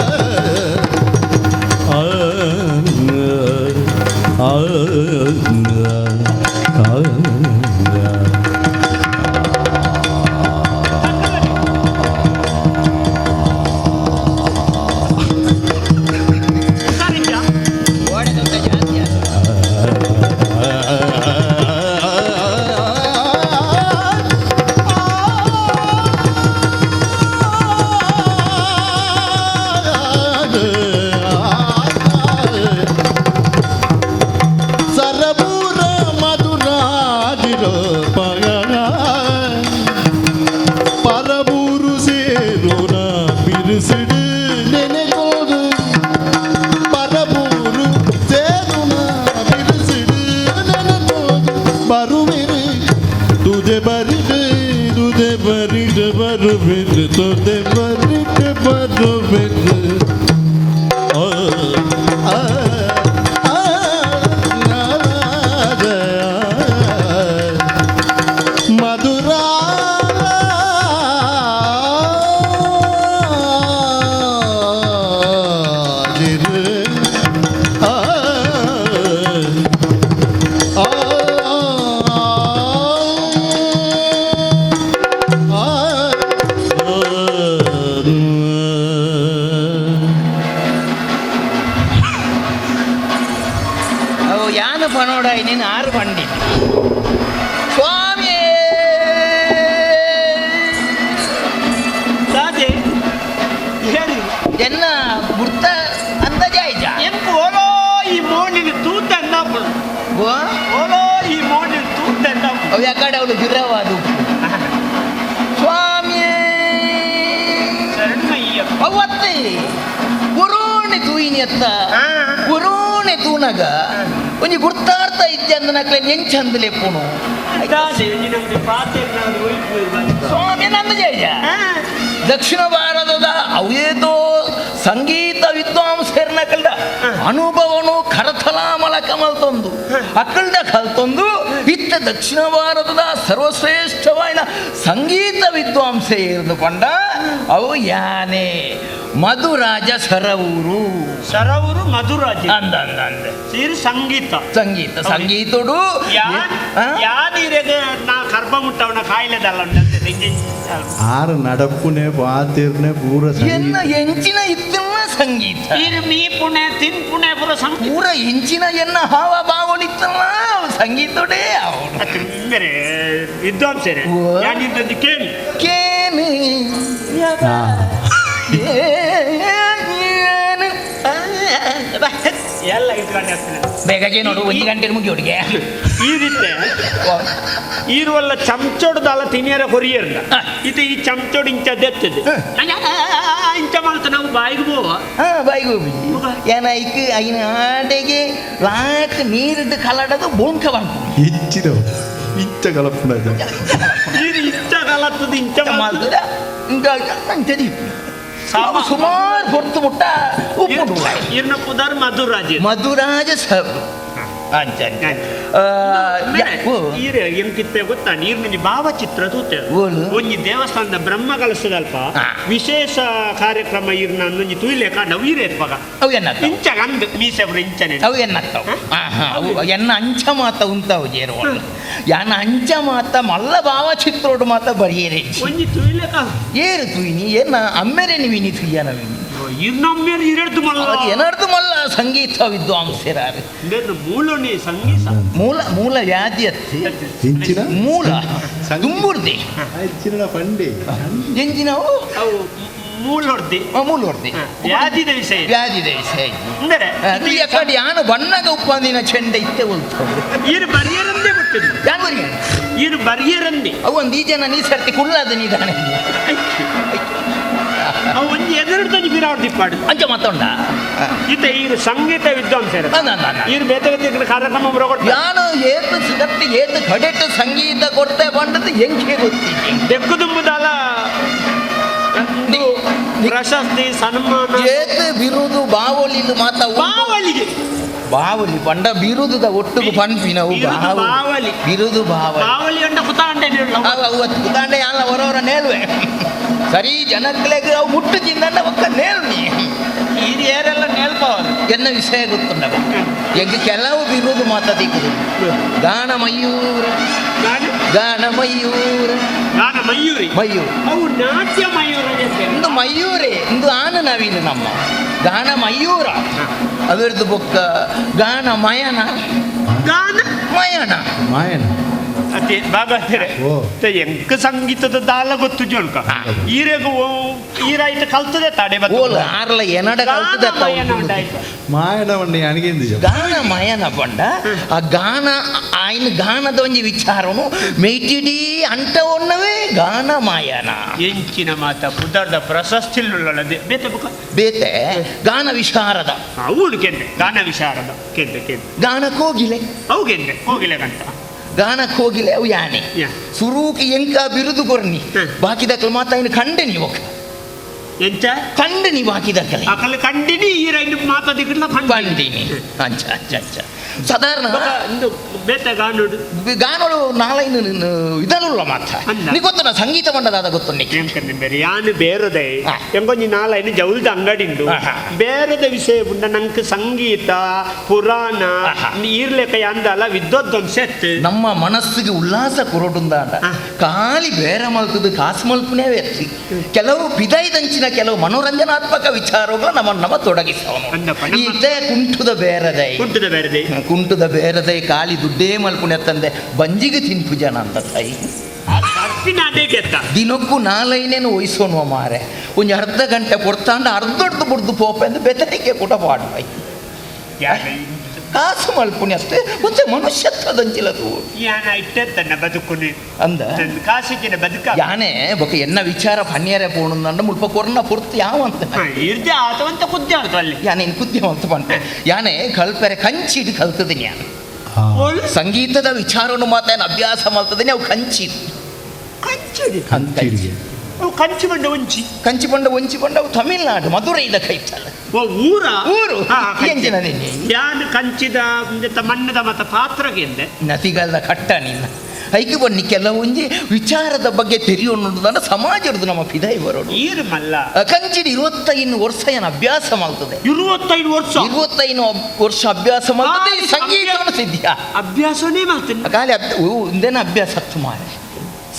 ಆ, ಆ, ಆ. ಸರಿಜ ಓಡೆ ದೊಡ್ಡ ಜಾತಿ ಅದು. ಸರಬೂರ ಮಧುರಾಜಿರೋ ಪರಬೂರು ಸೇರೋನ ಬಿರುಸಿಡು ನೆನೆಗೋದು ಪರಬೂರು ಸೇರುನ ಬಿರುಸಿಡು ನೆನೆಗೋದು ಬರುವಿರು ತುದೆ ಬರಿದು ತುದೆ ಬರಿದು ಬರುವಿರು ತುದೆ ಬರಿದು ಬರುವಿರು ಆ ಆ ಆ ಮಧುರಾ ಅವು ಯಾನ ಪನೋಡ ನೀನು ಆರು ಬಂಡಿ ಸ್ವಾಮಿ ದಾದೆ ಹೇಳಿ ಎನ್ನ ಗುರ್ತ ಅಂದಾಜಾಯ್ತ ಎಂಕು ಓಲೋ ಈ ಮೋಣಿನ ತೂತ ಎಂದಾಪುಡು ಗೋ ಓಲೋ ಈ ಮೋಣಿನ ತೂತ ಎಂದಾಪುಡು ಅವು ಯಾಕಡೆ ಅವಳು ಜುರವಾದು ಸ್ವಾಮಿ ಶರಣಯ್ಯ ಅವತ್ತೆ ಗುರುಣೆ ತೂಯಿನಿ ಅತ್ತ ಗುರುಣೆ ತೂನಗ ಒಂಜಿ ಗುರ್ತಾರ್ಥ ಇದ್ದೆ ಅಂದ ನಕ್ಲೆ ಎಂಚಂದಲೆ ಪುಣು ದಾದೆ ನಿನಗೆ ಪಾತೆ ಸ್ವಾಮಿ ನನ್ನ ಜಯ ದಕ್ಷಿಣ ಭಾರತದ ಅವೇತೋ ಸಂಗೀತ ವಿದ್ವಾಂಸರ್ನ ಕಲ್ದ ಅನುಭವನು ಕರಥಲಾಮಲ ಕಮಲ್ತೊಂದು ಅಕ್ಕಲ್ದ ಕಲ್ತೊಂದು ಇತ್ತ ದಕ್ಷಿಣ ಭಾರತದ ಸರ್ವಶ್ರೇಷ್ಠವಾದ ಸಂಗೀತ ವಿದ್ವಾಂಸೆ ಇರಿದುಕೊಂಡ ಅವು ಯಾನೆ ಮಧುರಾಜ ಸರವೂರು ಸರವರು ಮಧುರಾಜ ಅಂದ ಅಂದ ಅಂದ ಸೀರು ಸಂಗೀತ ಸಂಗೀತ ಸಂಗೀತಡು ಯಾದಿರೆಗೆ ನಾ ಕರ್ಬ ಮುಟ್ಟವನ ಕಾಯಿಲೆದಲ್ಲ ಆರು ನಡಪುನೆ ಪಾತಿರ್ನೆ ಪೂರ ಎನ್ನ ಸಂಗೀತ ಎಂಚಿನ ಇತ್ತಿನ ಸಂಗೀತ ಈರು ಮೀ ಪುಣೆ ತಿನ್ ಪುಣೆ ಪೂರ ಸಂಗೀತ ಪೂರ ಎಂಚಿನ ಎನ್ನ ಹಾವ ಭಾವಳಿತ್ತಲ್ಲ ಸಂಗೀತೋಡೇ ಅವನು ಬೇರೆ ವಿದ್ವಾಂಸರೇ ಓ. ಯಾನಿದ್ದದ್ದು ಕೇಳಿ ಕೇನು ಆ. ಏನು ಏ ಎಲ್ಲ ಇಟ್ಕೊಂಡು ಆಗ್ತದೆ. ಬೇಗ ನೋಡು, 1 ಗಂಟೆ ಮುಗಿ ಹುಡುಗೆ. ಈ ರೀತಿ ಈರುವಲ್ಲ ಚಮಚೋಡ್ದಲ್ಲ ತಿನಿಯರ ಕೊರಿಯರ್ದ ಇದು ಈ ಚಮಚೋಡ್ ಇಂಚ ದೆತ್ತದೆ ಇಂಚ ಮಾಡ್ತ ನಾವು ಬಾಯಿಗೆ ಹೋವ. ಬಾಯಿಗೆ ಹೋಗಿ ಏನ ಐಕ್ ಐನ ಆಟೆಗೆ ಲಾಕ್ ನೀರಿಟ್ಟು ಕಲಡದು ಬೊಂಕ ಬಂತು. ಇಚ್ಚಿದ ಇಚ್ಚ ಕಲಪುಣ ನೀರು ಇಂಚ ಕಲತ್ತದ ಇಂಚ ಮಾಡ್ತದ ಸುಮಾರು ಹೊರತು ಮುಟ್ಟ ಉಪ್ಪು. ಇರ್ನ ಪುದರ್ ಮಧುರಾಜ್, ಮಧುರಾಜ ಸಬ್ ಅಂಚ. ಎಂಕಿತ್ತೆ ಗೊತ್ತಾ, ನೀರಿನ ಭಾವಚಿತ್ರ ತೂತೆ ಒಂಜಿ ದೇವಸ್ಥಾನದ ಬ್ರಹ್ಮ ಕಲಸದಲ್ಪ ವಿಶೇಷ ಕಾರ್ಯಕ್ರಮ ಇರ್ನ ಒಂಜಿ ತುಯ್ಲೆ ಕಾಂಡ ಉಯಿರೆ ಪಗ ಅವು ಎನ್ನತ್ತ ಇಂಚ ಅಂದ್ ಮೀಸೆ ಇಂಚನೆ ಅವು ಎನ್ನತ್ತವು. ಅವು ಎನ್ನ ಅಂಚ ಮಾತ ಉಂತಾವು ಜೇರು ಯಾನ ಅಂಚ ಮಾತ ಮಲ್ಲ ಭಾವಚಿತ್ರೋಡು ಮಾತ ಬರಿಯರೆ ಒಂಜಿ ತುಯ್ಲೆ ಏರು ತುಯ್ನಿ ಏನ ಅಮ್ಮೆರೆ ನೀವಿನಿ ತುಯ್ಯನ ಏನರ್ದು ಮಲ್ಲ ಸಂಗೀತ ವಿದ್ವಾಂಸರಾರು ಮೂಲನಿ ಸಂಗೀತ ಮೂಲ ಮೂಲ ವ್ಯಾಧಿ ಅತ್ತಿ ಮೂಲ ದುಂಬುರ್ದಿ ಪಂಡಿ ಎಂಜಿನವು ಅವು ಮೂಲೊರ್ದಿ ಮೂಲೊರ್ದಿ ವ್ಯಾಧಿದ ವಿಷಯ, ವ್ಯಾಧಿದ ವಿಷಯ ಅಂದರೆ ಕಡಿ ಯಾನು ಬಣ್ಣಗ ಉಪ್ಪಂದಿನ ಚೆಂಡ ಇತ್ತೆ ಉಲ್ತು ಇರು ಬರಿಯರಂದೇ ಬಿಟ್ಟಿದ್ದು ಯಾನ್ ಬರಿಯ ಇರು ಬರಿಯರಂದೇ ಅವು ಒಂದು ಈ ಜನ ನೀ ಸರ್ತಿ ಕುಳ್ಳಾದ ನಿಧಾನ ಒಂಜಿ ಎದುರು ಬಿರಾವರ್ದಿಪ್ಪಾಡು ಅಂಚ ಮಾತೊಂಡ ಇತ ಈ ಸಂಗೀತ ವಿದ್ವಾಂಸರು ಇರು ಬೇತೆ ಬೇತೆ ಕಾರ್ಯಕ್ರಮ ಯಾನು ಏತು ಸಿಗತ್ತೆ ಏತು ಕಡೆಟ್ಟು ಸಂಗೀತ ಕೊಡ್ತೆ ಬಂಡದ್ದು ಎಂಕೆ ಗೊತ್ತಿದೆ ದೆಕ್ಕುದುಂಬುದಲ ಪ್ರಶಸ್ತಿ ಸನ್ಮಾನ ಏತು ಬಿರುದು ಬಾವೊಲಿಲು ಮಾತ ಬಾವಲಿಗೆ ಬಾವಲಿ ಪಂಡ ಬಿರುದುದ ಒಟ್ಟುಗು ಪನ್ಪಿನವು ಬಾವಲಿ ಬಿರುದು ಬಾವಲಿ ಬಾವಲಿ ಅಂಡ ಕುತಾಂಡೆ ಅವು ಕುತಾಂಡೆ ಯಾಲ ಹೊರವರ ನೇಲ್ವೆ ಸರಿ ಜನಕ್ಲೆಗ್ ಅವು ಮುಟ್ಟು ತಿಂದಂಡ ಒಕ್ಕ ನೇಲ್ ನೀ ಇದು ಏರೆಲ್ಲ ನೇಲ್ಪವರು ಎನ್ನ ವಿಷಯ ಗೊತ್ತುಂಡ ಎಂಗ ಕೆಲವು ಬಿರುದು ಮಾತ ದಿಕ್ಕುದು ಗಾನ ಮಯೂರ ಗಾನ ಮಯೂರ ಗಾನ ಮಯೂರಿ ಮಯೂರ್ ಅವು ನಾಟ್ಯ ಮಯೂರ ಇಂದು ಮಯೂರೇ ಇಂದು ಆನ ನವೀನ ನಮ್ಮ ಗಾನ ಮಯೂರ ಅದರದ್ದು ಬೊಕ್ಕ ಗಾನ ಮಯನ ಗಾನ ಮಯನ ಮಾಯನ ಅದೇ ಬಾಬಾತಾರೆ ಎಂಕ ಸಂಗೀತದ ದಾಲ ಗೊತ್ತು ಜೋನ್ಕ ಈರೆಗ ಈರಾಯ್ತು ಕಲ್ತದೆ ತಾಡೆ ಓಲ್ ಆರ್ಲ ಎನಡ ಕಲ್ತದೆ ಮಾಯನ ಬಂಡಿ ಅಣಿಗೆಂದು ಗಾನ ಮಯನ ಬಂಡ ಆ ಗಾನ ಆಯ್ನ ಗಾನದ ಒಂಜಿ ವಿಚಾರನು ಮೇಟಿಡಿ ಅಂಟ ಒನ್ನವೇ ಗಾನ ಮಾಯನ ಎಂಚಿನ ಮಾತ ಪುದರ್ದ ಪ್ರಶಸ್ತಿ ಬೇತೆ ಬುಕ್ಕ ಬೇತೆ ಗಾನ ವಿಶಾರದ ಅವಳು ಕೆಂದೆ ಗಾನ ವಿಶಾರದ ಕೆಂದೆ ಕೆಂದೆ ಗಾನ ಕೋಗಿಲೆ ಅವು ಕೆಂದೆ ಕೋಗಿಲೆ ಗಂಟ ಗಾನಕ್ಕೆ ಹೋಗಿಲ್ಲ ಅವು ಯಾನೆ ಸುರೂಕಿ ಎಂಕ ಬಿರುದು ಕೊರ್ನಿ ಬಾಕಿದಕ್ಕಲು ಮಾತ ಇನ್ನು ಕಂಡೆ ನೀವು ಎಂಚ ಕಂಡು ನೀವು ಹಾಕಿದಕ್ಕಲೆ ಅಕಲ್ ಕಂಡಿನಿ ಈ ರೈಲು ಮಾತಾದಿಕ್ಕಲ್ಲ ಕಂಡಿನಿ ಅಂಚ ಅಂಚ ಅಂಚ ಸಾಧಾರಣ ಇಂದು ಬೇತೆ ಗಾನೋಡು ಗಾನೋಡು ನಾಲೈನು ಇದನ್ನುಲ್ಲ ಮಾತ ನೀ ಗೊತ್ತುನ ಸಂಗೀತ ಮಂಡದಾದ ಗೊತ್ತು ಎಂಕಂದ್ರೆ ಬೇರೆ ಯಾನು ಬೇರದೆ ಎಂಕೊಂಜಿ ನಾಲೈನು ಜೌಲ್ದ ಅಂಗಡಿಂಡು ಬೇರೆದ ವಿಷಯ ಉಂಡ ನಂಗೆ ಸಂಗೀತ ಪುರಾಣ ಈರ್ಲೆಕ್ಕ ಅಂದಲ್ಲ ವಿದ್ವದ್ವಂಶ ನಮ್ಮ ಮನಸ್ಸಿಗೆ ಉಲ್ಲಾಸ ಕೊರಟುಂದಾಂಡ ಖಾಲಿ ಬೇರೆ ಮಲ್ತದ್ದು ಕಾಸು ಮಲ್ಪುನೇ ವ್ಯಕ್ತಿ ಕೆಲವು ಬಿದಾಯ್ದಂಚಿನ ಕೆಲವು ಮನೋರಂಜನಾತ್ಮಕ ವಿಚಾರಗಳು ನಮ್ಮನ್ನು ನಮ್ಮ ತೊಡಗಿಸವನು ಈತೆ ಕುಂಟುದ ಬೇರದೈ ಕುಂಟುದ ಬೇರದೆ ಕುಂಟುದ ಬೇರದೈ ಖಾಲಿ ದುಡ್ಡೇ ಮಲ್ಪುಣೆ ತಂದೆ ಬಂಜಿಗೆ ತಿನ್ಪು ಜನ ಅಂತ ತಾಯಿ ದಿನಕ್ಕೂ ನಾಲೈನೇನು ವಹಿಸೋನುವ ಮಾರೆ ಒಂದು ಅರ್ಧ ಗಂಟೆ ಕೊಡ್ತಾಂಡ ಅರ್ಧೊಡ್ದು ಬುಡ್ದು ಪೋಪ ಎಂದು ಬೆದರಿಕೆ ಕೂಡ ಪಾಡ್ಬೈ ಕಾಸು ಮಲ್ಪುಣಿ ಅಷ್ಟೇ ಮತ್ತೆ ಮನುಷ್ಯತ್ವದಂಚಿಲದು ಬದುಕುನಿ ಅಂದ ಕಾಸಿನ ಬದುಕ ಯಾನೆ ಬೊಕ ಎನ್ನ ವಿಚಾರ ಪನ್ಯರೆ ಪೋಣಂದಂಡ ಮುಲ್ಪ ಕೊರ್ನ ಪುರ್ತಿ ಯಾವ ಅಂತ ಇರ್ದೆ ಆತವಂತ ಕುದ್ದೆ ಅಲ್ಲಿ ಯಾನೆ ಕುದ್ದೆ ಅಂತ ಪಂಟೆ ಯಾನೆ ಕಲ್ಪೆರೆ ಕಂಚಿಡ್ ಕಲ್ತದೆ ಯಾನೆ ಸಂಗೀತದ ವಿಚಾರವನ್ನು ಮಾತ್ರ ಅಭ್ಯಾಸ ಮಾಡ್ತದೆ ಅವು ಕಂಚಿ ಕಂಚಿಡಿ ಕಂಚಿಡಿಗೆ ಅವು ಕಂಚಿ ಬಂಡ ಒಂಚಿ ಕಂಚಿ ಬಂಡ ಒಂಚಿ ಬಂಡ ಅವು ತಮಿಳ್ನಾಡು ಮಧುರೈದ ಕೈತಲ್ಲ ಊರ ಊರು ಎಂಜಿನ ಯಾನ್ ಕಂಚಿದ ಮಣ್ಣದ ಮತ ಪಾತ್ರಗೆಂದೆ ನತಿಗಲ್ದ ಕಟ್ಟ ನಿನ್ನ ಐಕೆ ಬನ್ನಿ ಕೆಲವೊಂಜಿ ವಿಚಾರದ ಬಗ್ಗೆ ತೆರಿಯೋಣ ಸಮಾಜದ ನಮ್ಮ ಪಿದಾಯಿ ಬರೋಡು ಈರು ಮಲ್ಲ ಕಂಚಿಡಿ 25 ವರ್ಷ ಏನು ಅಭ್ಯಾಸ ಮಾಡ್ತದೆ 25 ವರ್ಷ 25 ವರ್ಷ ಅಭ್ಯಾಸ ಮಾಡ್ತದೆ ಸಂಗೀತವನ್ನು ಸಿದ್ಧ ಅಭ್ಯಾಸನೇ ಮಾಡ್ತೇನೆ ಖಾಲಿ ಇಂದೇನ ಅಭ್ಯಾಸ ಹತ್ತು ಮಾರೆ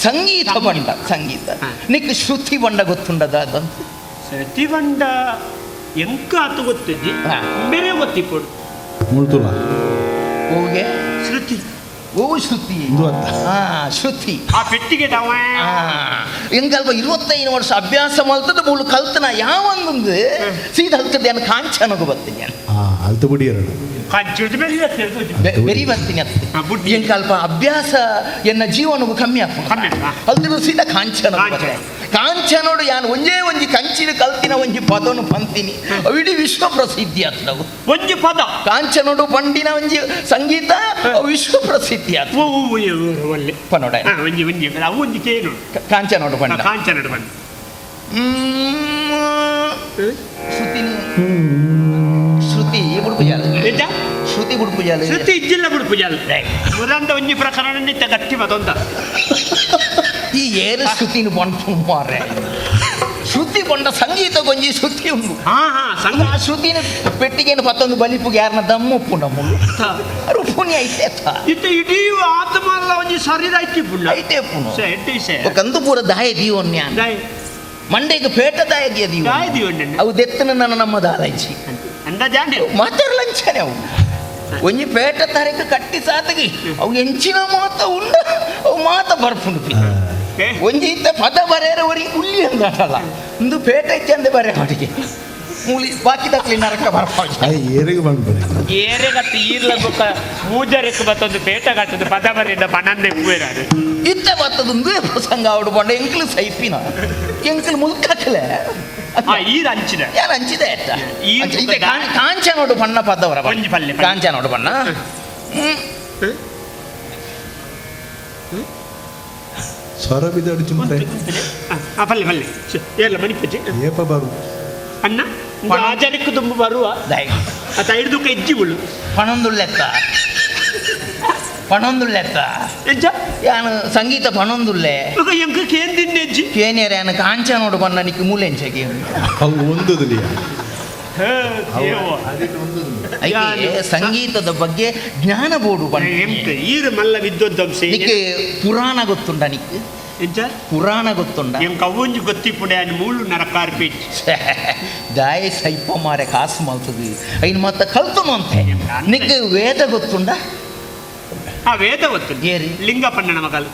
ಸಂಗೀತ ಬಂಡ ಸಂಗೀತ ನಿಕ್ ಶ್ರುತಿ ಬಂಡ ಗೊತ್ತುಂಡದ ಅದಂತ ಶ್ರುತಿ ಬಂಡ ಎಂಕ ಆತು ಗೊತ್ತಿದ್ದಿ ಬೇರೆ ಗೊತ್ತಿಪ್ಪಡು ಮುಳ್ತುಲ ಹೋಗೆ ಶ್ರುತಿ ಓ ಶ್ರುತಿ. ಇಂದು ಅತ್ತ. ಹಾ, ಶ್ರುತಿ. ಆ ಪೆಟ್ಟಿಗೆ ದವ. ಎಂಕಲ್ಪ 25 ವರ್ಷ ಅಭ್ಯಾಸ ಮಲ್ತದ ಮೂಲು ಕಲ್ತನ ಯಾವೊಂದೊಂದು ಸೀದಾ ಹಲ್ತದೆ ಅನ್ನ ಕಾಂಚನಗು ಬರ್ತೀನಿ ನಾನು. ಆ ಅಲ್ತು ಬುಡಿಯರಡು. ಕಂಚಿಡ್ದ ಮೇಲೆ ಇರುತ್ತೆ. ಬೆರಿ ಬರ್ತೀನಿ ಅತ್ತೆ. ಹಾ, ಬುಡ್ಡಿ. ಎಂಕಲ್ಪ ಅಭ್ಯಾಸ ಎನ್ನ ಜೀವನಗೂ ಕಮ್ಮಿ ಆಪುಂಡು. ಕಮ್ಮಿ ಆಪುಂಡು. ಅಲ್ತಿಡು ಸೀದಾ ಕಾಂಚನ. ಕಾಂಚನ. ಕಾಂಚನೋಡು ಯಾನ್ ಒಂಜೇ ಒಂಜಿ ಕಂಚಿನ ಕಲ್ತಿನ ಒಂಜಿ ಪದನು ಪಂತೀನಿ, ಅವು ಇಡೀ ವಿಶ್ವ ಪ್ರಸಿದ್ಧಿ ಆತ್ನವು. ಒಂಜಿ ಪದ. ಕಾಂಚನೋಡು ಪಂಡಿನ ಒಂಜಿ ಸಂಗೀತ ಅವು ವಿಶ್ವ ಪ್ರಸಿದ್ಧಿ ಆತ್. ಓ ಓ, ಓ, ಓ, ಒಲ್ಲೆ. ಪನೋಡ. ಹಾ, ಒಂಜಿ ಒಂಜಿ ಅವು ಒಂಜಿ ಕೇನು. ಕಾಂಚನೋಡು ಪಂಡ. ಕಾಂಚನಡು ಬಂದು. ಶ್ರುತಿ ಶ್ರುತಿ ಬುಡ್ಪುಜಾಲ. ಎಂತ? ಶ್ರುತಿ ಬುಡ್ಪುಜಾಲ. ಶ್ರುತಿ ಇಜ್ಜಿಲ್ಲ ಬಿಡ್ಪುಜಾಲ. ಮುರಂದ ಒಂಜಿ ಪ್ರಕರಣ ನಿತ್ಯ ಗಟ್ಟಿ ಮತ್ತೊಂದ. ಈ ಏರು ಶ್ರುತಿನ ಪಂಡು ಮಾರ್ರೆ. ಶ್ರುತಿ ಪಂಡ ಸಂಗೀತ ಕೊಂಜಿ ಶ್ರುತಿ ಉಂಡು. ಹಾ ಹಾ, ಸಂಗ. ಆ ಶ್ರುತಿನ ಪೆಟ್ಟಿಗೆನ ಪತ್ತೊಂದು ಬಲಿಪುಗೆ ಯಾರನ್ನ ದಮ್ಮು ಉಪ್ಪು ನಮ್ಮು ರುಪುಣಿ ಐತೆ ಅತ್ತ. ಇತ್ತ ಇಡೀ ಆತ್ಮ ಅಲ್ಲ ಒಂಜಿ ಶರೀರ ಐತಿ ಪುಣ್ಣ. ಐತೆ ಪುಣ್ಣ. ಸೆ ಎಡ್ಡೆ ಸೆ. ಕಂದು ಪೂರ ದಾಯ ದೀವನ್ಯ. ದಾಯ. ಮಂಡೆಗೆ ಪೇಟ ದಾಯ ದೀವ. ದಾಯ ದೀವನ್ಯ. ಅವು ದೆತ್ತನ ನನ್ನ ನಮ್ಮ ದಾಲಂಚಿ. ಅಂದ ಜಾಂಡೆ. ಮಾತಾಡಲಂಚನೆ ಅವು ಒಂಜಿ ಪೇಟ ತಾರೀಕು ಕಟ್ಟಿ ಸಾತಗಿ ಅವು ಎಂಚಿನ ಮಾತ ಉಂಡ ಅವು ಮಾತ ಬರ್ಪುಂಡು ಪಿ. ಒಂಜಿ ಇತ್ತ ಪದ ಬರೆಯರ ಒರಿ ಉಲ್ಲಿ ಅಂದಾಟಲ್ಲ ಒಂದು ಪೇಟ ಇತ್ತೆ ಅಂದೆ ಬರೆ ಅವರಿಗೆ ಮೂಲಿ ಬಾಕಿ ದಕ್ಲಿ ನರಕ ಬರ್ಪಾಡಿ. ಅಯ್ಯ ಏರಿಗೆ ಬಂದ್ಬಿಡಿ. ಏರೆಗತ್ತು ಈರ್ಲ ಬೊಕ್ಕ ಮೂಜರೆಕ್ ಬತ್ತೊಂದು ಪೇಟ ಕಟ್ಟದು ಪದ ಬರೆದ ಪನಂದೆ ಉಪ್ಪೇರಾರು. ಇತ್ತ ಬತ್ತದೊಂದು ಪ್ರಸಂಗ ಅವಡು ಬಂಡ ಎಂಕ್ಲು ಸೈಪಿನ ಎಂಕ್ಲು ಮುಲ್ಕಕ್ಲೆ. ಆ ಈರ್ ಹಂಚಿದ. ಯಾರು ಹಂಚಿದೆ ಅತ್ತ. ಈರ್ ಅಂಚ ಇತ್ತೆ ಕಾಂಚನೋಡು ಬಣ್ಣ ಪದವರ ಬಣ್ಣ. ಒಂಜಿ ಪಲ್ಲೆ, ಪಲ್ಲೆ. ಕಾಂಚನೋಡು ಬಣ್ಣ. ಸ್ವರ ಬಿದ್ದಾಡು ಚುಮ್ಮರೆ. ಆ ಪಲ್ಲೆ ಪಲ್ಲೆ ಏರ್ಲ ಮಣಿಪಜ್ಜಿ. ಏಪ ಬರು. ಅಣ್ಣ ಆಚಾರಕ್ಕೆ ತುಂಬ ಬರುವ. ದಯ. ಅತ್ತ ಹಿಡ್ದುಕ ಇಜ್ಜಿ ಮುಳ್ಳು. ಪಣೊಂದುಳ್ಳೆತ್ತ ಪಣೊಂದುಳ್ಳೆತ್ತ. ಎಂಚ? ಯಾನು ಸಂಗೀತ ಪಣೊಂದುಳ್ಳೆ. ಬೊಕ ಎಂಕ್ ಕೇಂದಿನ ಎಜ್ಜಿ. ಕೇನಿಯರ ಯಾನು ಕಾಂಚನೋಡು ಬಣ್ಣ ನಿಕ್ ಮೂಲೆಂಚ ಕೇನು. ಅವು ಒಂದುದಿಲ್ಲ. ಐಕೆ ಸಂಗೀತದ ಬಗ್ಗೆ ಜ್ಞಾನ ಬೋಡು ಬಣ್ಣ. ಎಂಕ್ ಈರು ಮಲ್ಲ ವಿದ್ವದ್ವಂಸಿ. ನಿಕ್ ಪುರಾಣ ಗೊತ್ತುಂಡ ನಿಕ್? ಎಂಚ? ಪುರಾಣ ಗೊತ್ತುಂಡ? ಎಂಕ್ ಅವೊಂಜಿ ಗೊತ್ತಿಪ್ಪುಡೆ ಅನ್ ಮೂಲು ನರಕಾರ್ ಪೇಚ್. ದಾಯ ಸೈಪ ಮಾರೆ ಕಾಸು ಮಲ್ತದು ಐನ್ ಮತ್ತ ಕಲ್ತನು ಅಂತೆ. ನಿಕ್ ವೇದ ಗೊತ್ತುಂಡ? ಆ ವೇದ ಗೊತ್ತು. ಏರಿ? ಲಿಂಗಪ್ಪಣ್ಣನ ಮಗಲು.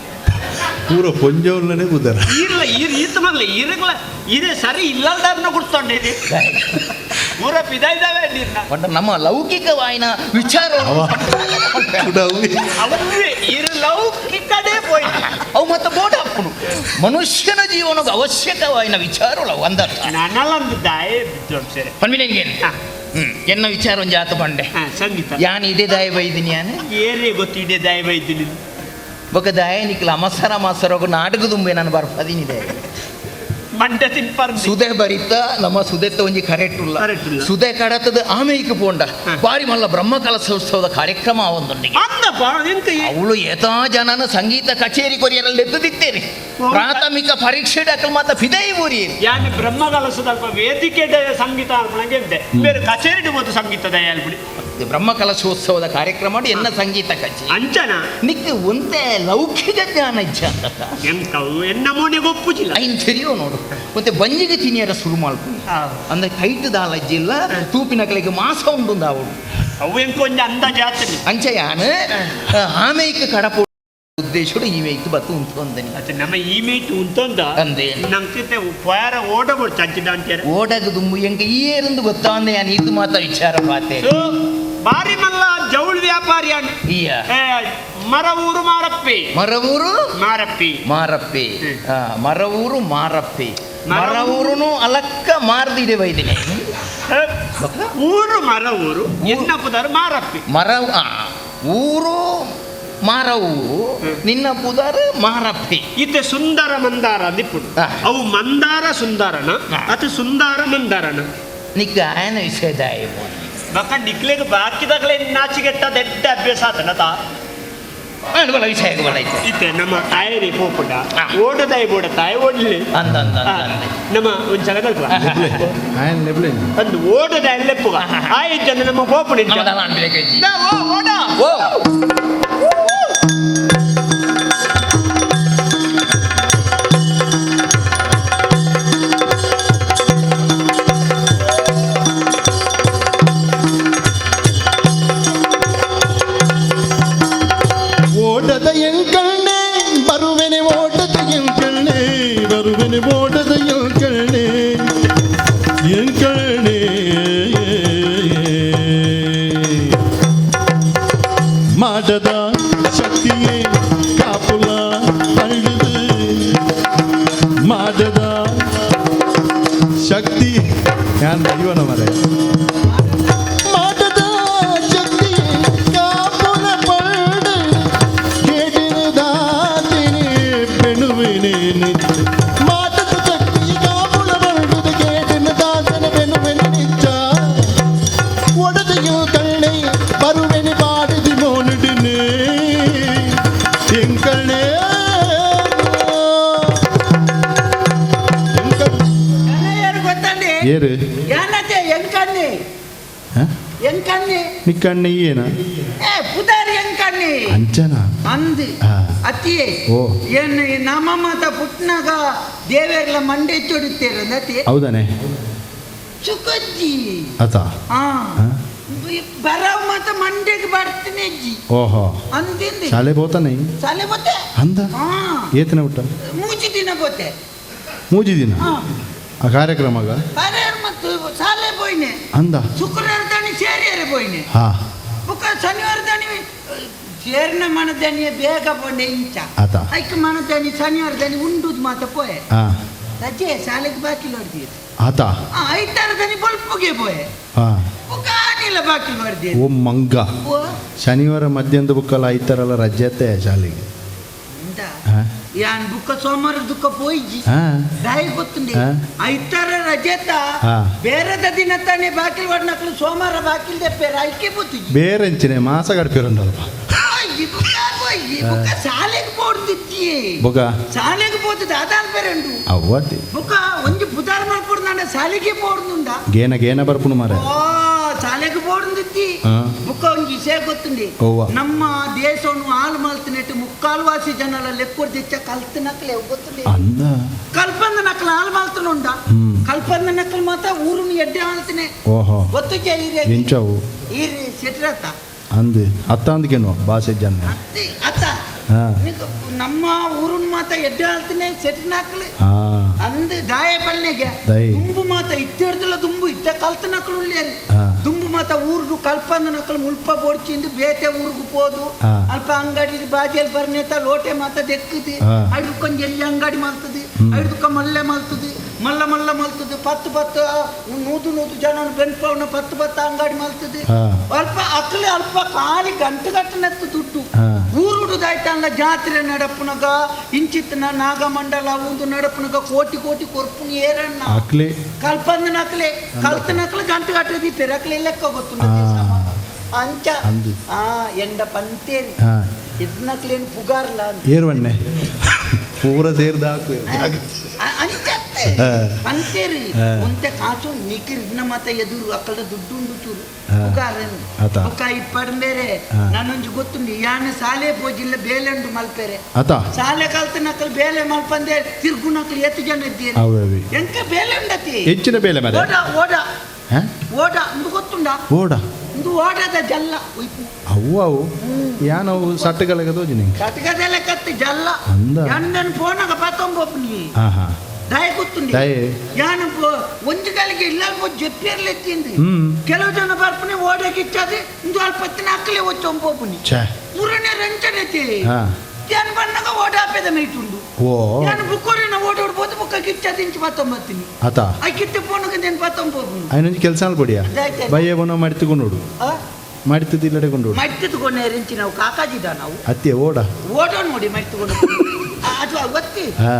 ಪೂರ ಪೊಂಜೋಲ್ನೇ ಬುದರ. ಈರ್ಲ ಈರ್ ಈತ ಮಗಲ ಈರಗ್ಲ ಇದೇ ಸರಿ ಇಲ್ಲಲ್ದಾರ್ನ ಗುರ್ತೊಂಡೆ ಇದೆ. ಪೂರ ಪಿದಾಯ್ದಾವೆ ನೀರ್ನ. ಪಂಡ ನಮ್ಮ ಲೌಕಿಕವಾಯಿನ ವಿಚಾರ. ಅವ ಅವೇ ಇರು ಲೌಕಿಕದೇ ಪೋಯ್ತು. ಅವು ಮತ್ತೆ ಬೋರ್ಡ್ ಹಾಕ್ಕೊಂಡು ಮನುಷ್ಯನ ಜೀವನಕ್ಕೆ ಅವಶ್ಯಕವಾಯಿನ ವಿಚಾರಗಳು ಒಂದರ್ಥ. ನನಲೊಂದು ದಾಯ ವಿದ್ವಾಂಸರೆ. ಪನ್ಮಿನೆಂಗೇನು ಎನ್ನ ವಿಚಾರ ಒಂಜಿ ಆತ ಪಂಡೆ. ಸಂಗೀತ. ಯಾನ್ ಇದೇ ದಾಯ ಬೈದಿನಿ ಯಾನ್. ಏರೇ ಗೊತ್ತು ಇದೇ ದಾಯ ಬೈದಿನಿ. ಬೊಕ ದಾಯ ನಿಕ್ಲ ಅಮಸರ ಮಸರೋಗ ನಾಟಕ ತುಂಬೆ ನಾನು ಬರ್ಪದಿನಿದೆ. ಮಂಡೆ ತಿನ್ಪರ್ದು. ಸುದೆ ಬರಿತ ನಮ್ಮ ಸುದೆತ್ತ ಒಂಜಿ ಕರೆಕ್ಟ್ ಉಲ್ಲ. ಕರೆಕ್ಟ್ ಉಲ್ಲ. ಸುದೆ ಕಡತದ ಆಮೇಯಿಕ ಪೋಂಡ ಬಾರಿ ಮಲ್ಲ ಬ್ರಹ್ಮ ಕಲಶೋತ್ಸವದ ಕಾರ್ಯಕ್ರಮ ಒಂದೊಂದಿಗೆ. ಅಂದಪ್ಪ ಎಂತ ಅವಳು ಏತಾ ಜನನ ಸಂಗೀತ ಕಚೇರಿ ಕೊರಿಯರಲ್ಲಿ ಎದ್ದುದಿತ್ತೇರಿ. ಪ್ರಾಥಮಿಕ ಪರೀಕ್ಷೆ ಅಕಲ್ ಮಾತ ಫಿದೈ ಊರಿ. ಯಾನ್ ಬ್ರಹ್ಮ ಕಲಶದ ವೇದಿಕೆ ಸಂಗೀತ ಅಲ್ಪಣಗೆ ಎಂತೆ ಬೇರೆ ಕಚೇರಿ ಹೋದ ಸಂಗೀತದ ಹೇಳ್ಬಿಡಿ. ಬ್ರಹ್ಮ ಕಲಶೋತ್ಸವದ ಕಾರ್ಯಕ್ರಮ ಎನ್ನ ಸಂಗೀತ ಕಚೇರಿ. ಅಂಚನ ನಿಕ್ ಒಂತೆ ಲೌಕಿಕ ಜ್ಞಾನ ಇಚ್ಛ ಅಂತ. ಎಂಕವು ಎನ್ನ ಮೋನೆಗೆ ಒಪ್ಪುಜಿಲ್ಲ. ಐನ್ ತೆರಿಯೋ ನೋಡು ಮತ್ತೆ ಬಂಜಿಗೆ ತಿನಿಯರ ಶುರು ಮಾಡ್ಕೊಂಡು ಅಂದ್ರೆ ಕೈಟ್ ದಾಲಜ್ಜಿಲ್ಲ ತೂಪಿನ ಕಲೆಗೆ ಮಾಸ ಉಂಡು ಅವಳು. ಅವು ಎಂಕ ಒಂಜಿ ಅಂದಾಜು ಆತನಿ. ಅಂಚ ಯಾನ್ ಆಮೇಯ್ಕ ಕಡಪು ಉದ್ದೇಶಡು ಈ ಮೇಯ್ತು ಬತ್ತು ಉಂಟು ಅಂದನಿ. ಅದು ನಮ್ಮ ಈ ಮೇಯ್ತು ಉಂಟೊಂದ ಅಂದೆ. ನಂಗೆ ಪೋಯಾರ ಓಡ ಬೋಡ್ಚ ಅಂಚಿದ ಅಂತೀರ. ಓಡಗ ದುಂಬು ಎಂಕ ಈ ಏರಂದು ಗೊತ್ತಾಂದೆ ಯಾನ್ ಇದು ಮಾತ ವಿಚಾರ ಪಾತೆ. ಸೊ ಬಾರಿ ಮಲ್ಲ ಜೌಳ್ ವ್ಯಾಪಾರಿ ಅನ್. ಈಯ. ಮರವೂರು ಮಾರಪ್ಪಿ. ಮರವೂರು ಮಾರಪ್ಪಿ. ಮಾರಪ್ಪಿ. ಮರವೂರು ಮಾರಪ್ಪಿ. ಮರವೂರುನು ಅಲಕ್ಕ ಮಾರ್ದಿದೆ ಬೈದಿನಿ. ಊರು ಮರವೂರು ಎನ್ನ ಪುದರ್ ಮಾರಪ್ಪಿ. ಮರ ಊರು ಮಾರವೂರು ನಿನ್ನ ಪುದರ್ ಮಾರಪ್ಪಿ. ಇತ್ತೆ ಸುಂದರ ಮಂದಾರ ದಿಪ್ಪುಡು. ಅವು ಮಂದಾರ ಸುಂದರನ ಅದು ಸುಂದರ ಮಂದಾರನ. ನಿಕ್ಕ ಆಯನ ವಿಷಯದಾಯ. ಬಕ್ಕ ನಿಕ್ಲೆಗ್ ಬಾಕಿದಾಗಲೇ ನಾಚಿಗೆಟ್ಟ ದೆಡ್ಡ ಅಭ್ಯಾಸ ಆತನತ. ವಿಷಯ ಇತ್ತೆ ನಮ್ಮ ತಾಯರಿ ಪೋಪುಂಡ ಓಡದಾಯಿ ಬೋಡ ತಾಯಿ ಓಡ್ಲಿ ಅಂದ ಅಂದ ಅಂದ ನಮ್ಮ ಒಂದ್ ಸಲ ಕಲ್ಪ ಅಂದು ಓಡದಾಯಿ ಲೆಪ್ಪುಗ ಆಯ್ ಜನ ನಮ್ಮ ಪೋಪುಂಡ ಓಡ ಓ ಶಕ್ತಿ ಯಾನ್ ದೈವನ ಮರೆ ಮಾಟದ ಶಕ್ತಿ ಕಾಪುನ ಪಲ್ಡು ಕೇಟಿನ ದಾತಿನಿ ಬೆಣುವಿನಿ ನಿಚ್ಚ ಮಾಟದ ಶಕ್ತಿ ಕಾಪುನ ಪಲ್ಡು ಕೇಟಿನ ದಾಸನ ಬೆಣುವಿನಿ ನಿಚ್ಚ ಒಡದೆಯು ಕಣ್ಣೆ ಬರುವೆನಿ ಪಾಡಿದಿ ಮೋನಿಡಿನಿ ಎಂಕಣ್ಣೆ ಗೊತ್ತಂడి ಏರು ಏನತ್ತೆ ಎಂಕಣ್ಣಿ ಎಂಕಣ್ಣಿ ನಿಕ್ಕಣ್ಣೆ ಏನ ಏ ಪುದಾರಿ ಎಂಕಣ್ಣಿ ಅಂಚನ ಅಂದು ಅತ್ತಿಯೇ ಓ ಏನು ನಮ್ಮ ಮಾತ ಪುಟ್ನಾಗ ದೇವೇರ್ಲ ಮಂಡೆ ಚೊಡಿತೇರ ಅತಿ ಹೌದಾನೆ ಸುಖಜ್ಜಿ ಅತ ಬರವ್ ಮಾತ ಮಂಡೆಗೆ ಬರ್ತೀನಿ ಅಜ್ಜಿ ಓಹೋ ಅಂದಿಂది ಶಾಲೆ ಬೋತಾನೆ ಶಾಲೆ ಬೋತೆ ಅಂದ ಏತನ ಊಟ ಮೂಜಿ ದಿನ ಬೋತೆ ಮೂಜಿ ದಿನ ಆ ಕಾರ್ಯಕ್ರಮಗ ಮತ್ತು ಶಾಲೆ ಪೋಯಿನೆ ಅಂದ ಶುಕ್ರವಾರ ದಾನಿ ಸೇರಿಯರೆ ಪೋಯಿನೆ ಹಾ ಬುಕ್ಕ ಶನಿವಾರ ದಾನಿ ಸೇರಿನ ಮನದಾನಿಯ ಬೇಗ ಪೋಂಡೆ ಇಂಚ ಆತ ಐಕ್ ಮನದಾನಿ ಶನಿವಾರ ದಾನಿ ಉಂಡುದು ಮಾತ ಪೋಯೆ ಹಾ ರಜೆ ಶಾಲೆಗೆ ಬಾಕಿ ಹೊಡ್ದೀರು ಆತ ಐತಾರ ದಾನಿ ಬೊಲ್ಪುಗೆ ಪೋಯೆ ಹಾ ಬುಕ್ಕ ಆನಿಲ್ಲ ಬಾಕಿ ಹೊಡ್ದೀರು ಓ ಮಂಗ ಓ ಶನಿವಾರ ಮಧ್ಯಾಹ್ನದ ಬುಕ್ಕಲ್ಲ ಐತಾರಲ್ಲ ರಜೆ ಅತ್ತೆ ಶಾಲೆಗೆ ಎಂತ ಹಾ ಯಾನ್ ಬುಕ್ಕ ಸೋಮವಾರ ದುಃಖ ಪೋಯಿಜಿ ಹಾ ದಾಯಿ ಗೊತ್ತುಂಡೆ ಹಾ. ಐತಾರ ರಜೆತ ಹಾ. ಬೇರೆದ ದಿನ ತಾನೇ ಬಾಕಿಲ್ ಹೊಡ್ನಕ್ಲು ಸೋಮವಾರ ಬಾಕಿಲ್ ದೆಪ್ಪೇರ ಐಕೆ ಪೋತುಜಿ ಬೇರೆ ಅಂಚಿನೆ ಮಾಸ ಗಡ್ಪಿರಂಡಲ್ಪ ಈ ಬುಕ್ಕ ಪೋಯಿ ಬುಕ್ಕ ಶಾಲೆಗೆ ಪೋಡ್ದಿತ್ತಿ ಬೊಗ ಶಾಲೆಗೆ ಪೋತದ ಅದಾನ್ ಪೇರೆಂಡು ಅವ್ವತಿ ಬುಕ್ಕ ಒಂಜಿ ಬುಧಾರ ಮಲ್ಪುಡ್ದಾಂಡ ಶಾಲೆಗೆ ಪೋಡ್ದುಂಡ ಗೇನ ಗೇನ ಬರ್ಪುನು ಮಾರೆ ಓ ಶಾಲೆಗೆ ಪೋಡ್ದಿತ್ತಿ ಹಾ. ಬುಕ್ಕ ಒಂಜಿ ವಿಷಯ ಗೊತ್ತುಂಡಿ ಅವ್ವ. ನಮ್ಮ ದೇಶವನ್ನು ಹಾಲು ಮಲ್ತಿನೆಟ್ಟು ಮುಕ್ಕಾಲ್ವಾಸಿ ಜನಲ ಲೆಕ್ಕೊಡ್ದಿಚ್ಚ ಕಲ್ತು ನಕ್ಲೆ ಗೊತ್ತುಂಡಿ ಅಂದ ಕಲ್ಪಂದ ನಕಲು ಹಾಲು ಮಲ್ತನುಂಡ ಹ್ಮ್. ಕಲ್ಪಂದ ನಕಲು ಮಾತ್ರ ಊರುನು ಎಡ್ಡೆ ಆಲ್ತನೆ ಓಹೋ ಗೊತ್ತು ಈರೆ ಎಂಚವು ಈರೆ ಸೆಟ್ರತ್ತ ಅಂದು ಅತ್ತ ಅಂದಕೇನು ಭಾಷೆ ಜನ ಅತ್ತಿ ಅತ್ತ ಹಾ. ನಿಕ್ ನಮ್ಮ ಊರುನ್ ಮಾತ ಎಡ್ಡೆ ಆಲ್ತನೆ ಸೆಟ್ರ ನಕಲು ಹಾ ಅಂದು ದಾಯ ಪಲ್ನೆಗೆ ದೈ. ದುಂಬು ಮಾತ ಇತ್ತಿಡ್ದಲ್ಲ ದುಂಬು ಇತ್ತ ಕಲ್ತ ನಕಲು ಉಳ್ಳೇರು ಹಾ. ದುಂಬು ಮಾತ ಊರ್ದು ಕಲ್ಪಂದ ನಕಲು ಮುಲ್ಪ ಬೋಡ್ಚಿಂದು ಬೇತೆ ಊರ್ಗು ಪೋದು ಹಾ. ಅಲ್ಪ ಅಂಗಡಿ ಬಾಜಿಯಲ್ಲಿ ಬರ್ನೇತ ಲೋಟೆ ಮಾತ ದೆಕ್ಕುದು ಹಾ. ಐದುಕೊಂಜ್ ಎಲ್ಲಿ ಅಂಗಡಿ ಮಲ್ತದೆ ಐದುಕ ಮಲ್ಲೆ ಮಲ್ತದೆ ಮಲ್ಲ ಮಲ್ಲ ಮಲ್ತದೆ ಪತ್ತು ಪತ್ತು ನೂದು ನೂದು ಜನ ಬೆನ್ಪವನ ಪತ್ತು ಪತ್ತು ಅಂಗಡಿ ಮಲ್ತದೆ ಹಾ. ಅಲ್ಪ ಅಕ್ಲೆ ಅಲ್ಪ ಖಾಲಿ ಗಂಟು ಗಟ್ಟನತ್ತು ದುಡ್ಡು ಹಾ. ಊರುಡುದಾಯ್ತಲ್ಲ ಜಾತ್ರೆ ನಡಪುನಗ ಇಂಚಿತ್ತನ ನಾಗಮಂಡಲ ಒಂದು ನಡಪುನಗ ಕೋಟಿ ಕೋಟಿ ಕೊರ್ಪುನ ಏರಣ್ಣ ಅಕ್ಲೆ ಕಲ್ಪಂದ ನಕಲೆ ಕಲ್ತ ನಕಲೆ ಗಂಟು ಕಟ್ಟದಿ ಪೆರಕ್ಲೆ ಲೆಕ್ಕ ಗೊತ್ತು ಆ. ಅಂಚ ಅಂದು. ಆ ಎಂಡ ಪಂತೇರಿ ಹಾ ಇದ್ನಕ್ಲೇನು ಪುಗಾರ್ಲ ಅಂತ. ಏರ್ವಣ್ಣೆ ಪೂರ ಸೇರ್ದ ಹಾಕು ಅಂಚತ್ತೆ ಹಾ. ಪಂತೇರಿ ಹಾ. ಒಂತೆ ಕಾಸು ನಿಕಿರ್ನ ಮತ ಎದುರು ಅಕ್ಕಡ ದುಡ್ಡು ಉಂಡು ಚೂರು ಹಾ. ಪುಗಾರನು ಆತ. ಬೊಕ್ಕ ಇಪ್ಪಡಂಬೇರೆ ಹಾ. ನಾನೊಂಜಿ ಗೊತ್ತುಂಡು ಯಾನೆ ಸಾಲೆ ಪೋಜಿಲ್ಲ ಬೇಲೆಂಡು ಮಲ್ಪೆರೆ ಆತ ಸಾಲೆ ಕಲ್ತ ನಕಲ್ ಬೇಲೆ ಮಲ್ಪಂದೆ ತಿರ್ಗು ನಕಲ್ ಎತ್ತು ಜನ ಇದ್ದೀರಿ ಅವೆ ಅವೆ ಎಂಕ ಬೇಲೆ ಉಂಡತಿ ಹೆಚ್ಚಿನ ಬೇಲೆ ಮಾರೆ ಓಡ ಓಡ ಹಾ ಓಡ ಇಂದು ಗೊತ್ತುಂಡ ಓಡ ಇಂದು ಓಡದ ಜಲ್ಲ ಉಯ್ಪು ಅವು ಅವು ಯಾನವು ಸಟ್ಟಗಳಿಗೆ ತೋಜಿ ನಿಂಗೆ ಕಟ್ಕದೆಲ್ಲ ಕತ್ತಿ ಜಲ್ಲ ಅಂದ. ಎಂಡನ್ ಫೋನಾಗ ಪತ್ತೊಂಬೊಪ್ಪು ಹಾ ಹಾ ದಾಯ ಗೊತ್ತುಂಡಿ ದಾಯೆ. ಯಾನು ಒಂಜಿ ಕಾಲಿಗೆ ಇಲ್ಲ ಜೆಪ್ಪಿರ್ಲೆ ತಿಂದು ಹ್ಮ್. ಕೆಲವು ಜನ ಬರ್ಪನೆ ಓಡಕ್ಕೆ ಇಚ್ಚಾದೆ ಇಂದು ಅಲ್ಪ ಅಕ್ಕಲೆ ಒಚ್ಚೊಂಪೊಪ್ಪುನಿ ಛೇ ಮುರನೇ ರಂಚನೆ ಹಾ ಯಾನ್ ಬಣ್ಣಗ ಓಡಾಪೆದ ಮೈಟುಂಡು ಓ ಯಾನು ಬುಕ್ಕೋರಿನ ಓಡೋಡ್ಬೋದು ಬುಕ್ಕ ಕಿಚ್ಚ ತಿಂಚಿ ಪತ್ತೊಂಬತ್ತಿನಿ ಆತ ಅಕ್ಕಿತ್ತೆ ಫೋನ್ಗೆ నేను ಪತ್ತೊಂಬೊಪ್ಪುನಿ అయిన ಕೆಲಸ ಅಲ್ಪಡಿಯ ದಾಯ್ತೆ. ಬಯ್ಯ ಬೊನ ಮಡಿತುಕೊಂಡು ಮಡಿತದ ಇಲ್ಲಡೆ ಕೊಂಡು ಮಡ್ತಿದ್ಕೊಂಡು ರಿಂಚಿ ನಾವು ಕಾಕಾಜಿದ ನಾವು ಅತ್ತೆ ಓಡ ಓಡ ನೋಡಿ ಮಡ್ತಿಕೊಂಡು ಅದು ಒತ್ತಿ ಹಾ.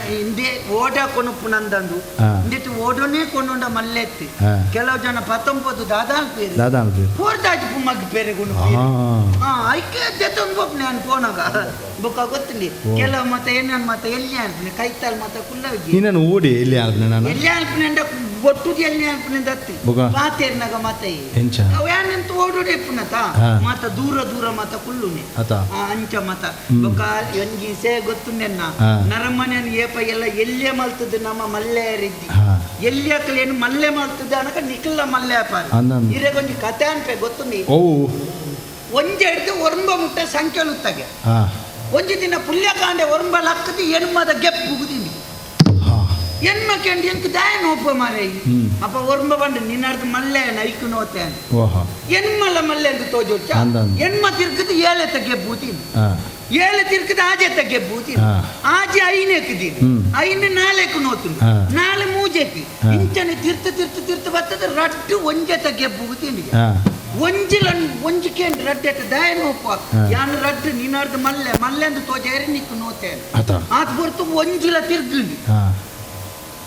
ಹಿಂದೆ ಓಡ ಕೊನುಪ್ಪು ನಂದಂದು ಹಾ. ಇಂದಿಟ್ಟು ಓಡೋನೇ ಕೊಂಡೊಂಡ ಮಲ್ಲೆತ್ತಿ ಹಾ. ಕೆಲವು ಜನ ಪತ್ತೊಂಬತ್ತು ದಾದಾ ಪೇರು ದಾದಾ ಅಲ್ಪೇರು ಪೂರ್ತಾಜಿ ಪುಮ್ಮಗ್ ಪೇರೆ ಗುಣ ಹಾ ಹಾ ಐಕೆ ಜೊತೆ ಬೋಪ್ ನಾನು ಪೋನಾಗ ಬುಕ್ಕ ಗೊತ್ತಿಲ್ಲ ಕೆಲವು ಮತ ಏನೇನು ಮತ ಎಲ್ಲಿ ಅನ್ಪನೆ ಕೈತಾಲ್ ಮತ ಕುಲ್ಲಗಿ ನೀನನ್ನು ಓಡಿ ಎಲ್ಲಿ ಅಲ್ಪನೆ ನಾನು ಎಲ್ಲಿ ಅನ್ಪನೆ ಒಟ್ಟುದು ಎಲ್ಲಿ ಅನ್ಪನೆ ದತ್ತಿ ಬೊಗ. ಪಾತೇರ್ನಾಗ ಮತ ಎಂಚ? ಅವು ಯಾನಂತ ಓಡೋಡೆ ಇಪ್ಪುನತ ಹಾ. ಮಾತ ದೂರ ದೂರ ಮಾತ ಕುಲ್ಲುನೆ ಆತ ಆ, ಅಂಚ ಮತ ಹ್ಮ್. ಬೊಕ್ಕ ಒಂಜಿ ಸೇ ಗೊತ್ತುಂಡೆನ್ನ ಹಾ. ನರಮನೆಯನ್ನು ಏಪ ಎಲ್ಲ ಎಲ್ಲೇ ಮಲ್ತದ್ದು ನಮ್ಮ ಮಲ್ಲೆಯರಿದ್ದಿ ಹಾ. ಎಲ್ಲಿ ಅಕಲೇನು ಮಲ್ಲೆ ಮಲ್ತದ್ದು ಅನಕ ನಿಖಿಲ್ಲ ಮಲ್ಲೆ ಅಪಾರ ಅಂದ ಅಂದ. ಇರೆಗೊಂಜಿ ಕತೆ ಅನ್ಪೆ ಗೊತ್ತುಂಡಿ ಓ ಒಂಜಿ ಹಿಡ್ದು ಒರಂಬ ಮುಟ್ಟ ಸಂಖ್ಯೆಲುತ್ತಾಗೆ ಹಾ ಒಂಜಿ ದಿನ ಪುಲ್ಯಕಾಂಡೆ ಒರಂಬ ಲಕ್ಕದಿ ಎಣ್ಮದ ಗೆಪ್ ಬುಗುದಿನಿ ಹಾ ಎಣ್ಮ ಕೆಂಡು ಎಂಕ್ ದಾಯ ನೋಪ ಮಾರೈ ಹ್ಮ್. ಅಪ್ಪ ಒರಂಬ ಬಂಡು ನಿನ್ನರ್ದು ಮಲ್ಲೆ ನೈಕು ನೋತೆ ಓಹೋ ಎಣ್ಮಲ ಮಲ್ಲೆ ಅಂತ ತೋಜೋಚ ಅಂದ ಅಂದ. ಎಣ್ಮ ತಿರ್ಗದು ಏಳೆತ ಗೆಬ್ಬೂತೀನಿ ಹಾ ಏಳು ತಿರ್ಗದ ಆಜೆ ತಗ್ಗೆಬ್ಬೂತೀನಿ ಹಾ. ಆಜೆ ಐನೆಕ್ದೀನಿ ಹ್ಮ್. ಐನು ನಾಲ್ಕು ನೋತು ಹಾ. ನಾಳೆ ಮೂಜಿ ಮೂಜೆಕ್ ಇಂಚನೆ ತಿರ್ತು ತಿರ್ತು ತಿರ್ತು ಬರ್ತದೆ ರಡ್ಡು ಒಂಜೆ ತಗ್ಗೆಬ್ಬು ತಿಂಡಿ ಒಂಜಿಲ ಒಂಜಿ ಕೇಂದ್ರ ರಡ್ಡೆಟ್ ದಾಯ ನೋಪ ಯಾನ್ ರಡ್ಡು ನೀನಾರ್ದು ಮಲ್ಲೆ ಮಲ್ಲೆ ಅಂದು ತೋಜೇರಿ ನಿಕ್ಕು ನೋತೇನೆ ಆತ್ ಬೊರ್ತು ಒಂಜಿಲ ತಿರ್ಗುಂಡು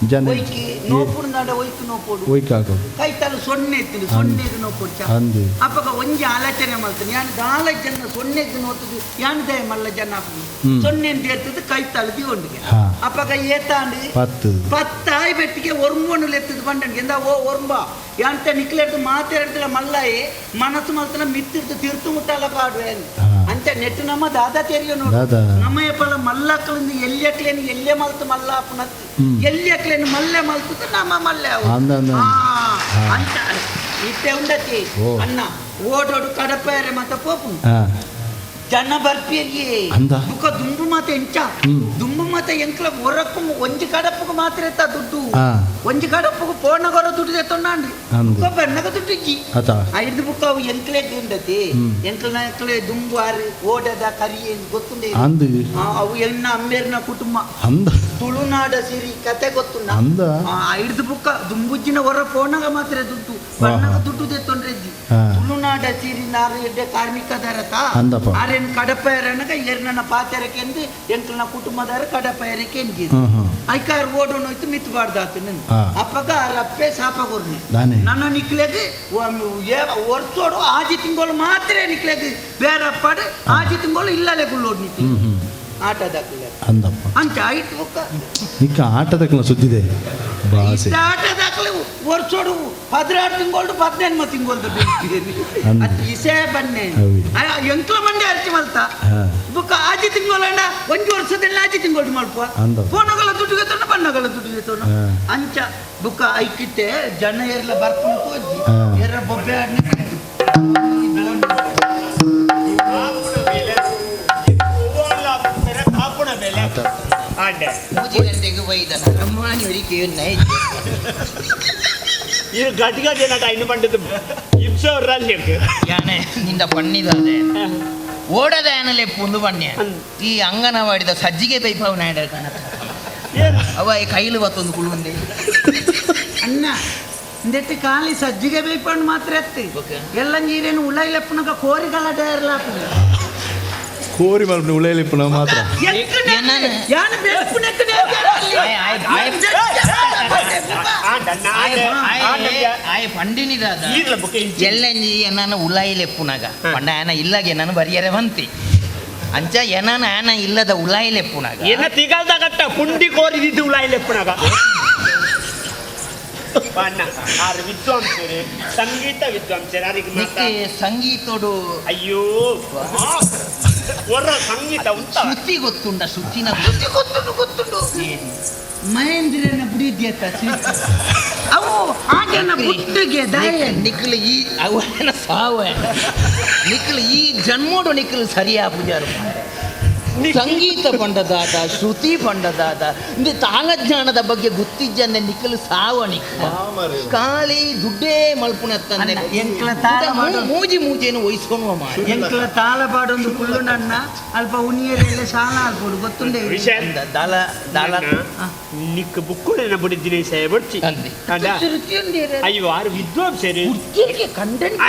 ಜನ ಒಯ್ಕಿ ನೋಪುಡು ಒಯ್ಕು ನೋಪುಡು ಒಯ್ಕಾಕು ಕೈತಾಲು ಸೊನ್ನೆ ಇತ್ತು ಸೊನ್ನೆಗೆ ನೋಪುಡು ಅಂದು ಅಪ್ಪಗ ಒಂಜಿ ಆಲೋಚನೆ ಮಲ್ತನೆ ಯಾನ್ ದಾಲ ಜನ ಸೊನ್ನೆಗೆ ನೋತದು ಯಾನ್ ದಯ ಮಲ್ಲ ಜನ ಆಪುಂಡು ಸೊನ್ನೆ ಅಂತ ಕೈತಾಲು ದಿವೊಂಡಿಗೆ ಅಪ್ಪಗ ಏತಾಂಡು ಪತ್ತು ಪತ್ತಾಯಿ ಬೆಟ್ಟಿಗೆ ಒರ್ಂಬೊಂಡು ಲೆತ್ತದು ಬಂಡನ್ಗೆ ಎಂದ ಓ ಒರ್ಂಬ ಯಾಂತ ನಿಕ್ಲೆಡ್ದು ಮಾತಾಡ್ತಿಲ್ಲ ಮಲ್ಲಾಯಿ ಮನಸ್ಸು ಮಲ್ತನ ಮಿತ್ತಿರ್ದು ತಿರ್ತು ಮುಟ್ಟಲ್ಲ ಪಾಡುವೆ ಅಂತ ನೆಟ್ಟು ನಮ್ಮ ದಾದಾ ತೆರಿಯ ನೋಡು ನಮ್ಮ ಎಪ್ಪಲ ಮಲ್ಲಕ್ಕಲಿಂದ ಎಲ್ಲಿ ಎಲ್ಲೆ ಮಲ್ತು ಮಲ್ಲ ಅಪ್ಪನತ್ತು ಎಲ್ಲಿ ಅಕ್ಲೇನು ಮಲ್ಲೆ ಮಲ್ತದ ನಮ್ಮ ಮಲ್ಲೆ ಅವು ಅಂತ ಇತ್ತೆ ಉಂಡತಿ ಅಣ್ಣ ಓಡೋಡು ಕಡಪೇರೆ ಮತ್ತ ಪೋಪು ಜನ ಬರ್ಪಿಯೇ ಬುಕ್ಕ ದುಂಬು ಮಾತ ಎಂಚ ದುಂಬು ಮಾತ ಎಂಕ್ಲ ಒರಕ್ಕು ಒಂಜಿ ಕಡಪುಗು ಮಾತ್ರ ಎತ್ತ ದುಡ್ಡು ಒಂಜಿ ಕಡಪುಗು ಪೋಣಗೊರ ದುಡ್ಡು ಎತ್ತೊಂಡಾಂಡ್ರಿ ಬುಕ್ಕ ಬೆನ್ನಗ ದುಡ್ಡು ಇಜ್ಜಿ ಐದು ಬುಕ್ಕ ಅವು ಎಂಕ್ಲೆ ಉಂಡತಿ ಎಂಕ್ಲ ಎಂಕ್ಲೆ ದುಂಬು ಆರು ಓಡದ ಕರಿ ಗೊತ್ತುಂಡೆ ಅವು ಎನ್ನ ಅಮ್ಮೇರ್ನ ಕುಟುಂಬ ತುಳುನಾಡ ಸಿರಿ ಕತೆ ಗೊತ್ತುಂಡ ಐದು ಬುಕ್ಕ ದುಂಬುಜ್ಜಿನ ಹೊರ ಪೋಣಗ ಮಾತ್ರ ದುಡ್ಡು ಬಣ್ಣಗ ದುಡ್ಡು ತೆತ್ತೊಂಡ್ರೆ ಇಜ್ಜಿ ತುಳುನಾಡ ಸಿರಿ ನಾರು ಎಡ್ಡೆ ಕಾರ್ಮಿಕ ದರತ ಆರೇನು ಕಡಪಯರನಗ ಎರ್ನನ ಪಾತೆರಕೆಂದು ಎಂಕ್ಲನ ಕುಟುಂಬದಾರ ಕಡಪಯರಕೆ ಎಂಜಿ ಐಕಾರ್ ಓಡೋಣ ಹೋಯ್ತು ಮಿತ್ತು ಬಾರ್ದಾತು ನನ್ ಅಪ್ಪಗ ಅಪ್ಪೆ ಸಾಪ ಕೊರ್ನೆ ನನ್ನ ನಿಕ್ಲೆಗ್ ವರ್ಷೋಡು ಆಜಿ ತಿಂಗಳು ಮಾತ್ರ ನಿಕ್ಲೆಗ್ ಬೇರಪ್ಪಾಡು ಆಜಿ ತಿಂಗಳು ಇಲ್ಲಲೆ ಗುಳ್ಳೋಡು ನಿಕ್ಲೆ ಆಟದಕ್ಲೆ ಅಂದಪ್ಪ ಅಂಚ ಆಯ್ತು ಬುಕ್ಕ ನಿಕ್ಕ ಆಟದಕ್ಲ ಸುದ್ದಿದೆ ಬಾಸೆ ಆಟದಾಕ್ಲೆ ವರ್ಷೋಡು 16 ತಿಂಗಳು 18 ತಿಂಗಳು ಅದು ಇಸೇ ಬನ್ನೆ ಎಂಕ್ಲ ಮಂಡೆ ಅರ್ಚಿ ಮಲ್ತ ಬುಕ್ಕ ಆಜಿ ತಿಂಗಳಣ್ಣ ಒಂಜಿ ವರ್ಷದಲ್ಲಿ ಆಜಿ ತಿಂಗಳು ಮಲ್ಪ ಫೋನಗಳ ದುಡ್ಡು ತೋಣ ಬಣ್ಣಗಳ ದುಡ್ಡು ತೋಣ ಅಂಚ ಬುಕ್ಕ ಐಕಿತ್ತೆ ಜನ ಏರ್ಲ ಬರ್ಪುನ ತೋಜಿ ಏರ ಬೊಬ್ಬೆ ಆಡ್ನಿ ಮೂಜಿ ಗಂಟೆಗೆ ಬೈದನ ಅಮ್ಮಾನಿ ಒರಿಕೆ ಇದು ಗಟ್ಟಿ ಜನ ಐನು ಪಂಡದು ಇಪ್ಸೋ ರಾಜ್ಯಕ್ಕೆ ಯಾನೆ ನಿಂದ ಪಣ್ಣಿದಾದೆ ಓಡದ ಆನಲೆ ಪುಂದು ಬಣ್ಣ ಈ ಅಂಗನವಾಡಿದ ಸಜ್ಜಿಗೆ ಬೈಪಾವ್ ನಾಯಡ ಕಾಣತ್ತ ಅವ ಈ ಕೈಲು ಬತ್ತೊಂದು ಕುಳುವಂದೆ ಅಣ್ಣ ಇಂದೆಟ್ಟಿ ಖಾಲಿ ಸಜ್ಜಿಗೆ ಬೈಪಣ್ಣು ಮಾತ್ರ ಎತ್ತಿ ಎಲ್ಲ ನೀರೇನು ಉಳೈಲೆಪ್ಪನಗ ಕೋರಿಗಳ ಡೈರ್ಲ ಕೋರಿ ಮಲ್ಪನೆ ಉಳೈಲೆಪ್ಪನ ಮಾತ್ರ ಪಂಡಿನಿದಾದ ಎಲ್ಲಂಜಿ ಎನ್ನಾನ ಉಲಾಯಿಲೆಪ್ಪುನಾಗ ಪಂಡ ಆನ ಇಲ್ಲಾಗ ನಾನು ಬರಿಯರೆ ಬಂತಿ ಅಂಚ ಎನಾನ ಆನ ಇಲ್ಲದ ಉಲಾಯಿಲೆಪ್ಪುನಾಗ ಎನ್ನ ತಿಗಲ್ದಾಗಟ್ಟ ಪುಂಡಿ ಕೋರಿದಿದ್ದು ಉಲಾಯಿಲೆಪ್ಪುನಾಗ ಆರು ವಿದ್ವಾಂಸರು ಸಂಗೀತ ವಿದ್ವಾಂಸರು ನಿಕ್ಕೆ ಸಂಗೀತೋಡು ಅಯ್ಯೋ ಹೊರ ಸಂಗೀತ ಉಂಟ ಶ್ರುತಿ ಗೊತ್ತುಂಡ ಶ್ರುತಿನ ಶ್ರುತಿ ಗೊತ್ತುಂಡು ಗೊತ್ತುಂಡು ಮಹೇಂದ್ರನ ಬುಡಿದ್ಯತ ಅವು ಆಗೆನ ಬುಟ್ಟಿಗೆ ದಯ ನಿಕ್ಕಲು ಈ ಅವನ ಸಾವ ನಿಕ್ಕಲು ಈ ಜನ್ಮೋಡು ನಿಕ್ಕಲು ಸರಿಯಾ ಪೂಜಾರು ಸಂಗೀತ ಪಂಡದಾದ ಶ್ರುತಿ ಪಂಡದಾದ ಇಂದು ತಾಳಜ್ಞಾನದ ಬಗ್ಗೆ ಗೊತ್ತಿಜ್ಜಂದೆ ನಿಕ್ಕಲು ಸಾವಣಿ ಖಾಲಿ ದುಡ್ಡೇ ಮಲ್ಪುನ ತಂದೆ ಮೂಜಿ ಮೂಜೇನು ವಹಿಸ್ಕೊಳುವ ಮಾಡಿ ಎಂಕ್ಲ ತಾಳ ಪಾಡೊಂದು ಕುಳ್ಳು ನನ್ನ ಅಲ್ಪ ಉನಿಯರೆಲ್ಲ ಶಾಲ ಆಲ್ಪೋಡು ಗೊತ್ತುಂಡೆ ದಾಲ ದಾಲ ನಿಕ್ಕ ಬುಕ್ಕುಳೆನ ಬುಡಿದ್ದೀನಿ ಸಾಯಬಡ್ಚಿ ಅಯ್ಯೋ ಆರು ವಿದ್ವಾಂಸರು ಕಂಡನ್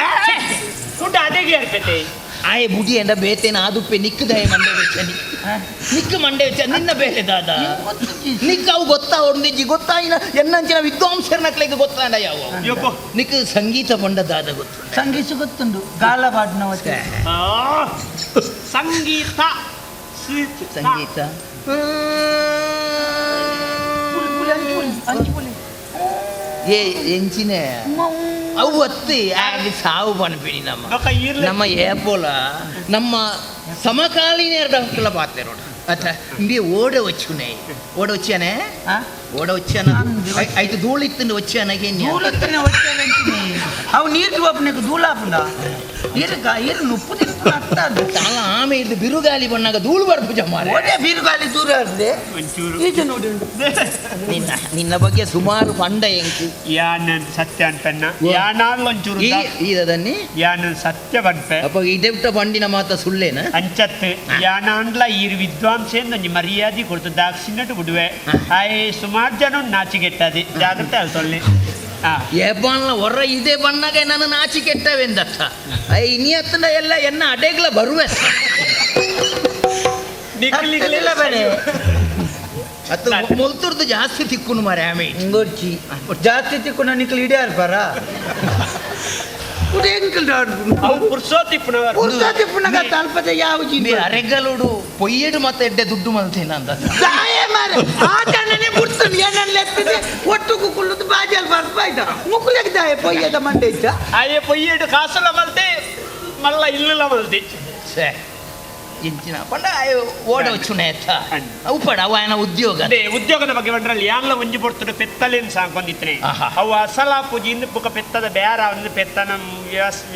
ಕುಂಡ ಅದೇಗೆ ಅರ್ಪತೆ ಆಯೆ ಬುಡಿ ಎಂಡ ಬೇತೇನ ಆದುಪ್ಪೆ ನಿಕ್ಕದಾಯ ಮಂಡೆ ವೆಚ್ಚ ನಿಕ್ಕ ಮಂಡೆ ವೆಚ್ಚ ನಿನ್ನ ಬೇಲೆ ದಾದ ನಿಕ್ಕ ಅವು ಗೊತ್ತಾ ಹೊಂದಿಜ್ಜಿ ಗೊತ್ತಾಯಿನ ಎನ್ನಂಚಿನ ವಿದ್ವಾಂಸರ ಗೊತ್ತಾಂಡ ಯಾವ ನಿಕ್ಕ ಸಂಗೀತ ಪಂಡ ದಾದ ಗೊತ್ತು ಸಂಗೀತ ಗೊತ್ತುಂಡು ಗಾಲ ಪಾಡ್ನ ಸಂಗೀತ ಸಂಗೀತ ಏ ಎಂಚಿನ ಅವು ಅತ್ತಿ ಆಗಿ ಸಾವು ಪನ್ಪಿನಿ ನಮ್ಮ ನಮ್ಮ ಏಪೋಲ ನಮ್ಮ ಸಮಕಾಲೀನ ಪಾತೆರೋಡು ಅಥ ಇಂಬಿ ಓಡ వచ్చునే ಓಡ వచ్చానే ಓಡ వచ్చాನ ಐತು ಧೂಳು ಇತ್ತು వచ్చాನಗೆ ಧೂಳು వచ్చాನೆ ಅವು ನೀರು ಒಬ್ಬನಿಗೆ ಧೂಳು ಹಾಪುಂಡ ಇರು ನುಪ್ಪು ತಿನ್ಪುನ ಅತ್ತ ತಾಲ ಆಮೆ ಇದು ಬಿರುಗಾಲಿ ಬಣ್ಣಾಗ ಧೂಳು ಬರ್ಪುಜ ಮಾರ್ರೆ. ಒಡೆ ಬಿರುಗಾಲಿ ದೂರ ಇರ್ತದೆ ಒಂಚೂರು ಈಚೆ ನೋಡಿ ಉಂಟು. ನಿನ್ನ ನಿನ್ನ ಬಗ್ಗೆ ಸುಮಾರು ಪಂಡ ಎಂಕು ಯಾನ್ ಸತ್ಯ ಅನ್ಪೆನ್ನ ಯಾನಾಲ್ ಒಂಚೂರು ಈ ಇದನ್ನಿ ಯಾನ್ ಸತ್ಯ ಪನ್ಪೆ ಅಪ್ಪ ಇದೇ ಬಂಡಿನ ಮಾತ ಸುಳ್ಳೇನ ಅಂಚತ್ ಯಾನಾಂಡ್ಲ ಈರ್ ವಿದ್ವಾಂಸೇಂದ್ ಒಂಜಿ ಮರ್ಯಾದೆ ಕೊಡ್ತು ದಾಕ್ಷಿಣಟ್ ಬಿಡುವೆ ಆಯ್ ಸುಮಾರು ಜನ ನಾಚಿಗೆಟ್ಟದೆ ಜಾಗ್ರತೆ ಅಲ್ತೊಳ್ಳಿ ಏಬಾನ್ಲ ಹೊರ ಇದೇ ಬಣ್ಣಗೆ ನಾನು ನಾಚಿ ಕೆಟ್ಟವೆಂದತ್ತ I ನೀ ಅತ್ತಂಡ ಎಲ್ಲ ಎನ್ನ ಅಡೆಗ್ಲ ಬರುವೆ. ಹತ್ತಲಿಲ್ಲ ಬೇರೆ. ಅತ್ತ ಮೊಲ್ತುರ್ದು ಜಾಸ್ತಿ ತಿಕ್ಕುನು ಮಾರೆ ಆಮೆ. ಇಂಗೊರ್ಚಿ ಜಾಸ್ತಿ ತಿಕ್ಕು ನಿಕ್ಲು ಇಡಿಯಾರ್ ಪರ ತಲ್ಪದ ಯಾವ ಅರೆಗಲುಡು ಪೊಯ್ಯಡು ಮತ್ತೆ ಎಡ್ಡೆ ದುಡ್ಡು ಮಲ್ತೇನ ಅಂತ ಆತನೇ ಬುಡ್ತನು ಏನನ್ನ ಎತ್ತಿದೆ ಒಟ್ಟುಕು ಕುಲ್ಲುದು ಬಾಜಲ್ ಬರ್ಪಾಯ್ತ ಮುಕ್ಕುಲೆಗ್ ದಾಯ ಪೊಯ್ಯದ ಮಂಡೆ ಇದ್ದ ಆಯೆ ಪೊಯ್ಯಡು ಕಾಸುಲ ಮಲ್ತೆ ಮಲ್ಲ ಇಲ್ಲುಲ ಮಲ್ತೆ. ಛೇ ಇಂಚಿನ ಪಂಡ ಓಡವಚ್ಚುನೆ ಎತ್ತ ಉಪ್ಪಡ ಅವ ಏನ ಉದ್ಯೋಗ. ಅದೇ ಉದ್ಯೋಗದ ಬಗ್ಗೆ ಬಂದ್ರಲ್ಲಿ ಯಾನ್ಲ ಒಂಜಿ ಪೊರ್ತುಡು ಪೆತ್ತಲೇನ್ ಸಾಕೊಂದಿತ್ತನೆ. ಅವು ಅಸಲ ಪೂಜಿಂದ ಬುಕ ಪೆತ್ತದ ಬೇರ ಒಂದು ಪೆತ್ತನ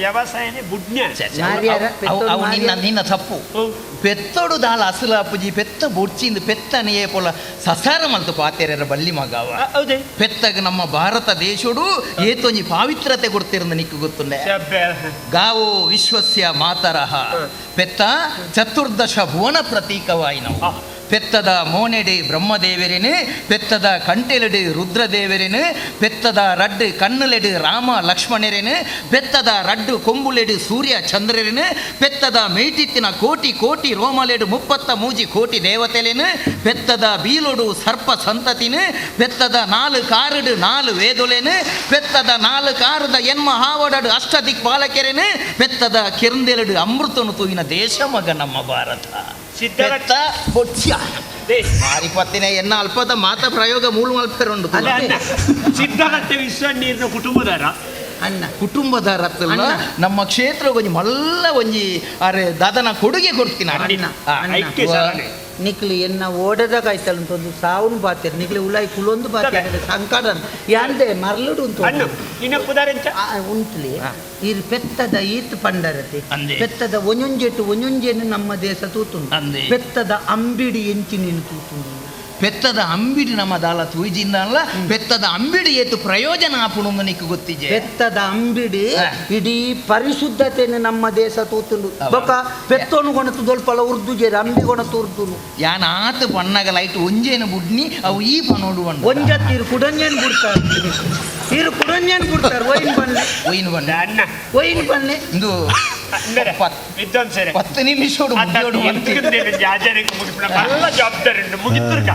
ವ್ಯವಸಾಯನೇ ಬುಡ್ನ್ಯ. ಅವು ನಿನ್ನ ನಿನ್ನ ತಪ್ಪು. ಪೆತ್ತೋಡು ದಾಲ ಅಸಲ ಪೂಜಿ ಪೆತ್ತ ಬುಡ್ಚಿಂದ ಪೆತ್ತನೆಯೇ ಪೊಲ ಸಸಾರ ಮಲ್ತು ಪಾತೆರ ಬಲ್ಲಿ ಮಗವ. ಹೌದೇ ಪೆತ್ತಗ ನಮ್ಮ ಭಾರತ ದೇಶೋಡು ಏತೊಂಜಿ ಪಾವಿತ್ರತೆ ಕೊಡ್ತಿರಂದ ನಿಕ್ಕು ಗೊತ್ತುಂಡೆ. ಗಾವೋ ವಿಶ್ವಸ್ಯ ಮಾತರಹ ಪೆತ್ತ ಚತುರ್ದಶ ಭುವನ ಪ್ರತೀಕವಾಯಿನವು. ಪೆತ್ತದ ಮೋನೆಡೆ ಬ್ರಹ್ಮದೇವರೇನು, ಪೆತ್ತದ ಕಂಟೆಲೆಡು ರುದ್ರದೇವರೇನು, ಪೆತ್ತದ ರಡ್ಡು ಕಣ್ಣುಲೆಡು ರಾಮ ಲಕ್ಷ್ಮಣರೇನು, ಪೆತ್ತದ ರಡ್ಡು ಕೊಂಬುಲೆಡು ಸೂರ್ಯ ಚಂದ್ರರೇನು, ಪೆತ್ತದ ಮೇಟಿತ್ತಿನ ಕೋಟಿ ಕೋಟಿ ರೋಮಲೆಡು 33 ಕೋಟಿ ದೇವತೆಲೇನು, ಪೆತ್ತದ ಬೀಲೊಡು ಸರ್ಪ ಸಂತತಿನು, ಪೆತ್ತದ 4 ಕಾರುಡು 4 ವೇದೊಲೇನು, ಪೆತ್ತದ 4 ಕಾರದ ಎನ್ಮ ಹಾವಡಡು ಅಷ್ಟ ದಿಕ್ಪಾಲಕೆರೇನು, ಪೆತ್ತದ ಕೆರಂದೆಲೆಡು ಅಮೃತನು ತೂಗಿನ ದೇಶ ಮಗ ನಮ್ಮ ಭಾರತ. ಪೆತ್ತ ಬೊಚ್ಚ ಮಾರಿಪತ್ತಿನ ಎನ್ನ ಅಲ್ಪದ ಮಾತ ಪ್ರಯೋಗ ಮೂಲ ಮಲ್ಪೆರುಂಡು. ಸಿದ್ಧಗಟ್ಟೆ ವಿಶ್ವ ನೀರಿನ ಕುಟುಂಬದಾರ ಅಣ್ಣ ಕುಟುಂಬದ ರತ್ತಲ್ಲ ನಮ್ಮ ಕ್ಷೇತ್ರ ಒಂಜಿ ಮಲ್ಲ ಒಂಜಿ ಅರೆ ದಾದನ ಕೊಡುಗೆ ಕೊಡ್ತೀನಿ. ನಿಕ್ಲು ಎನ್ನ ಓಡದ ಕಾಯ್ತಲ್ಲ ಅಂತ ಒಂದು ಸಾವುನು ಬಾತೇರು ನಿಕ್ಲು ಉಲಾಯಿ ಕುಲೊಂದು ಬಾತೇರು ಸಂಕಟ ಯಾಂದೆ ಮರಳುಡು ಉಂಟು ಉಂಟ್ಲಿ ಇರ್ ಪೆತ್ತದ ಈತ್ ಪಂಡರತೆ ಪೆತ್ತದ ಒಂಜೊಂಜೆಟ್ಟು ಒಂಜೊಂಜೆನು ನಮ್ಮ ದೇಶ ತೂತುಂಡು. ಪೆತ್ತದ ಅಂಬಿಡಿ ಎಂಚಿನೇನು ತೂತುಂಡು. ಪೆತ್ತದ ಅಂಬಿಡಿ ನಮ್ಮ ದಾಲ ತೂಜಿಂದಲ್ಲ ಪೆತ್ತದ ಅಂಬಿಡಿ ಏತು ಪ್ರಯೋಜನ ಆಪುಣು ನಿಕ್ಕು ಗೊತ್ತಿಜೆ. ಪೆತ್ತದ ಅಂಬಿಡಿ ಇಡೀ ಪರಿಶುದ್ಧತೆಯನ್ನು ನಮ್ಮ ದೇಶ ತೂತುಂಡು. ಬೊಕ ಪೆತ್ತೋನು ಕೊಣತು ದೊಲ್ಪಲ ಉರ್ದು ಜೇರು ಅಂಬಿ ಕೊಣತು ಉರ್ದುನು ಯಾನ್ ಆತ ಪಣ್ಣಗ ಲೈಟ್ ಒಂಜೇನು ಬುಡ್ನಿ ಅವು ಈ ಪನೋಡು ಒಂಜತ್ತೀರು ಕುಡಂಜೇನು ಬಿಡ್ತಾರೆ ಇರು ಕುಡಂಜೇನು ಬಿಡ್ತಾರೆ ಒಯ್ನ್ ಬನ್ನಿ ಒಯ್ನ್ ಬನ್ನಿ ಅಣ್ಣ ಒಯ್ನ್ ಬನ್ನಿ ಇಂದು ವಿದ್ವಾಂಸರೇ 10 ನಿಮಿಷ ಜವಾಬ್ದಾರಿ ಉಂಟು ಮುಗಿతుರ್ಕ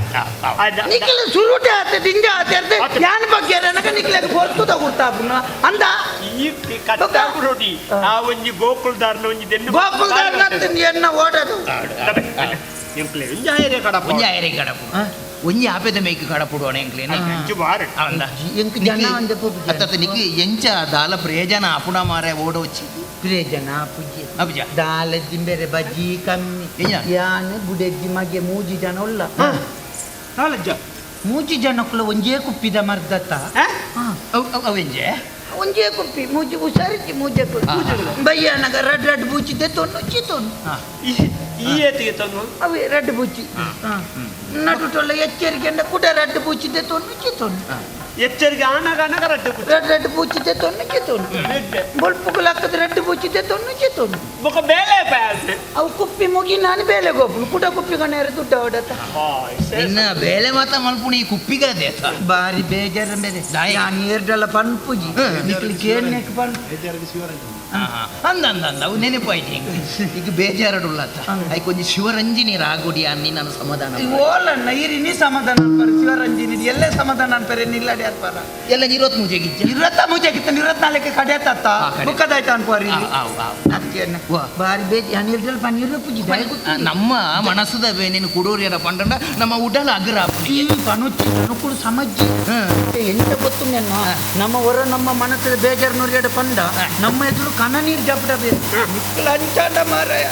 ನಿಖಿಲ ಸುರುಟೆ ಆತದೆ ಇಂಜ ಆತದೆ ಯಾನ್ ಬಗ್ಗೆ ನನಗೆ ನಿಖಿಲಗೆ ಗೊತ್ತುದ ಗುರ್ತಾಪುನ ಅಂದ ಈ ಕಟ್ಟಾಪುರೋಡಿ ಆ ಒಂಜಿ ಗೋಕುಲ್ದಾರ್ನ ಒಂಜಿ ದೆನ್ನು ಗೋಕುಲ್ದಾರ್ನ ಎನ್ನ ಓಡದು ಎಂಕ್ಲೆ ಒಂಜಿ ಆಯರೆ ಕಡಪು ಒಂಜಿ ಆಯರೆ ಕಡಪು ಒಂಜಿ ಆಪೆದ ಮೇಕ್ ಕಡಪುಡೋಣ ಎಂಕ್ಲೇನ ಎಂಕ್ ಜನ ಒಂಜ ಅತ್ತ ನಿಕ್ ಎಂಚ ದಾಲ ಪ್ರಯೋಜನ ಆಪುಣ ಮಾರೆ ಓಡೋಚಿ ಪ್ರಯೋಜನ ಪೂಜೆ ಅಬ್ಜ ದಾಲ ಜಿಂಬೆರೆ ಬಜ್ಜಿ ಕಮ್ಮಿ ಯಾನ್ ಬುಡೆಜ್ಜಿ ಮಗೆ ಮೂಜಿ ಜನ ಉಲ್ಲ ನಾಲಜ್ಜ ಮೂಜಿ ಜನಕ್ಕುಲ ಒಂಜೇ ಕುಪ್ಪಿದ ಮರ್ದತ್ತ ಅವೆಂಜೆ ಒಂಜೇ ಕುಪ್ಪಿ ಮೂಜಿ ಹುಷಾರಿಜ್ಜಿ ಮೂಜೆ ಬಯ್ಯನಗ ರಡ್ ರಡ್ ಬೂಚಿದೆ ತೊನ್ನು ಚಿತೊನ್ನು ಈ ಏತಿಗೆ ತೊನ್ನು ಅವೇ ರಡ್ಡು ಬೂಚಿ ನಡುಟೊಲ್ಲ ಎಚ್ಚರಿಕೆ ಕೂಡ ರಡ್ಡು ಬೂಚಿದೆ ತೊನ್ನು ಚಿತೊನ್ನು ಎಚ್ಚರಿಕೆ ಆನಗ ಆನಗ ರಡ್ಡು ಬೂಚಿ ರಡ್ಡು ರಡ್ಡು ಬೂಚಿದೆ ತೊನ್ನು ಚಿತೊನ್ನು ಬೊಲ್ಪುಗುಲಕ್ಕದ ರಡ್ಡು ಬೂಚಿದೆ ತೊನ್ನು ಚಿತೊನ್ನು ಬೊಕ ಬೇಲೆ ಪಾಯಲ್ತೆ ಅವು ಕುಪ್ಪಿ ಮುಗಿ ನಾನು ಬೇಲೆ ಗೋಪುನು ಕುಟ ಕುಪ್ಪಿ ಗಣೇರ ದುಡ್ಡ ಹೊಡತ ನಿನ್ನ ಬೇಲೆ ಮಾತ ಮಲ್ಪುಣಿ ಕುಪ್ಪಿಗದೆ ಬಾರಿ ಬೇಜಾರ ಬೇರೆ ನಾನು ಏರ್ಡಲ್ಲ ಪನ್ಪುಜಿ ನಿಕ್ಲಿ ಕೇರ್ನೆಕ್ ಪನ್ ಅಂದ ಅಂದ ಅಂದ ಅವು ನೆನಪಾಯ್ತು ಈಗ ಬೇಜಾರಡುಳ್ಳತ್ತ ಐಕ್ ಒಂಜಿ ಶಿವರಂಜಿನಿ ರಾಗುಡಿ ಅನ್ನಿ ನಾನು ಸಮಾಧಾನ ಓಲಣ್ಣ ಇರಿನಿ ಸಮಾಧಾನ ಅನ್ಪಾರ ಶಿವರಂಜಿನಿ ಎಲ್ಲೇ ಸಮಾಧಾನ ಅನ್ಪಾರೆ ನಿಲ್ಲಡಿ ಅನ್ಪಾರ ಎಲ್ಲ ಇರೋತ್ ಮುಜೆಗಿಜ್ಜ ಇರತ್ತ ಮುಜೆಗಿತ್ತ ಇರತ್ನಾಲ್ಕೆ ಕಡೆಯತ್ತ ಬುಕ್ಕದಾಯ್ತು ಅನ್ಪಾರಿ ಬಾರಿ ಬೇಜ ಹನ್ನೆರಡಲ್ಲಿ ಪನ್ನೀರು ಪೂಜಿ ನಮ್ಮ ಮನಸ್ಸದ ನೀನು ಕುಡೋರಿಯರ ಪಂಡಂಡ ನಮ್ಮ ಉಡಲ ಅಗ್ರ ಪನುಚ್ಚಿ ಅನುಕೂಲ ಸಮಜ್ಜಿ ಎಂತ ಗೊತ್ತು ನಮ್ಮ ಹೊರ ನಮ್ಮ ಮನಸ್ಸದ ಬೇಜಾರು ನೋಡಿಯಡ ಪಂಡ ನಮ್ಮ ಎದುರು ಕಣ ನೀರು ಜಪಡ ಬೇಕು ನಿಕ್ಕಲ ಅಂಚಾಂಡ ಮಾರಾಯ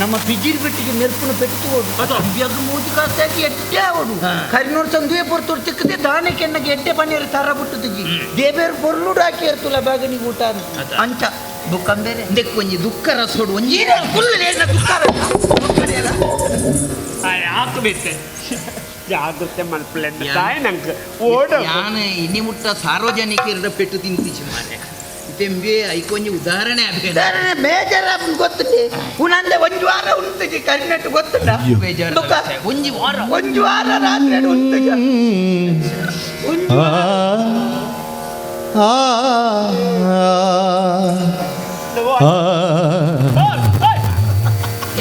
ನಮ್ಮ ಬಿಜಿರ್ ಬಿಟ್ಟಿಗೆ ಮೆರ್ಪುನ ಪೆಟ್ಟು ಓಡು ಬಿಯಗ ಮೂಜಿ ಕಾಸ್ತಾಗಿ ಎಡ್ಡೆ ಓಡು ಕರಿನೋಡ್ ಸಂದುವೆ ಪೊರ್ತುಡು ತಿಕ್ಕದೆ ದಾನೆ ಕೆನ್ನಗೆ ಎಡ್ಡೆ ಪನ್ನೀರು ತರ ಬಿಟ್ಟು ತಿಜಿ ದೇಬೇರು ಪೊರ್ಲುಡು ಹಾಕಿ ಇರ್ತುಲ ಬಾಗನಿಗೆ ಊಟ ಅಂಚ ಬುಕ್ಕಂಬೇರೆ ಇಂದಕ್ಕೆ ಒಂಜಿ ದುಃಖ ರಸೋಡು ಒಂಜಿ ದುಃಖ ಹಾಕಬೇಕು ಜಾಗ್ರತೆ ಮಲ್ಪಲೆ ತಾಯಿ ನಂಗೆ ಓಡ ಯಾನ್ ಇನಿ ಮುಟ್ಟ ಸಾರ್ವಜನಿಕರ ಪೆಟ್ಟು ತಿಂತಿಚಿ ಮಾರೆ ತೆಂಬೆ ಐಕೊಂಜಿ ಉದಾಹರಣೆ ಆಗ್ಬೇಕು ಉದಾಹರಣೆ ಬೇಜಾರ ಗೊತ್ತುಂಡೆ ಉನಂದೆ ಒಂಜಿ ವಾರ ಉಂತುಜಿ ಕರಿನೆಟ್ಟು ಗೊತ್ತುಂಡ ಬೇಜಾರು ದುಃಖ ಒಂಜಿ ವಾರ ಒಂಜಿ ವಾರ ರಾತ್ರಿ ಉಂತುಜ ಒಂಜಿ ಆ ಆ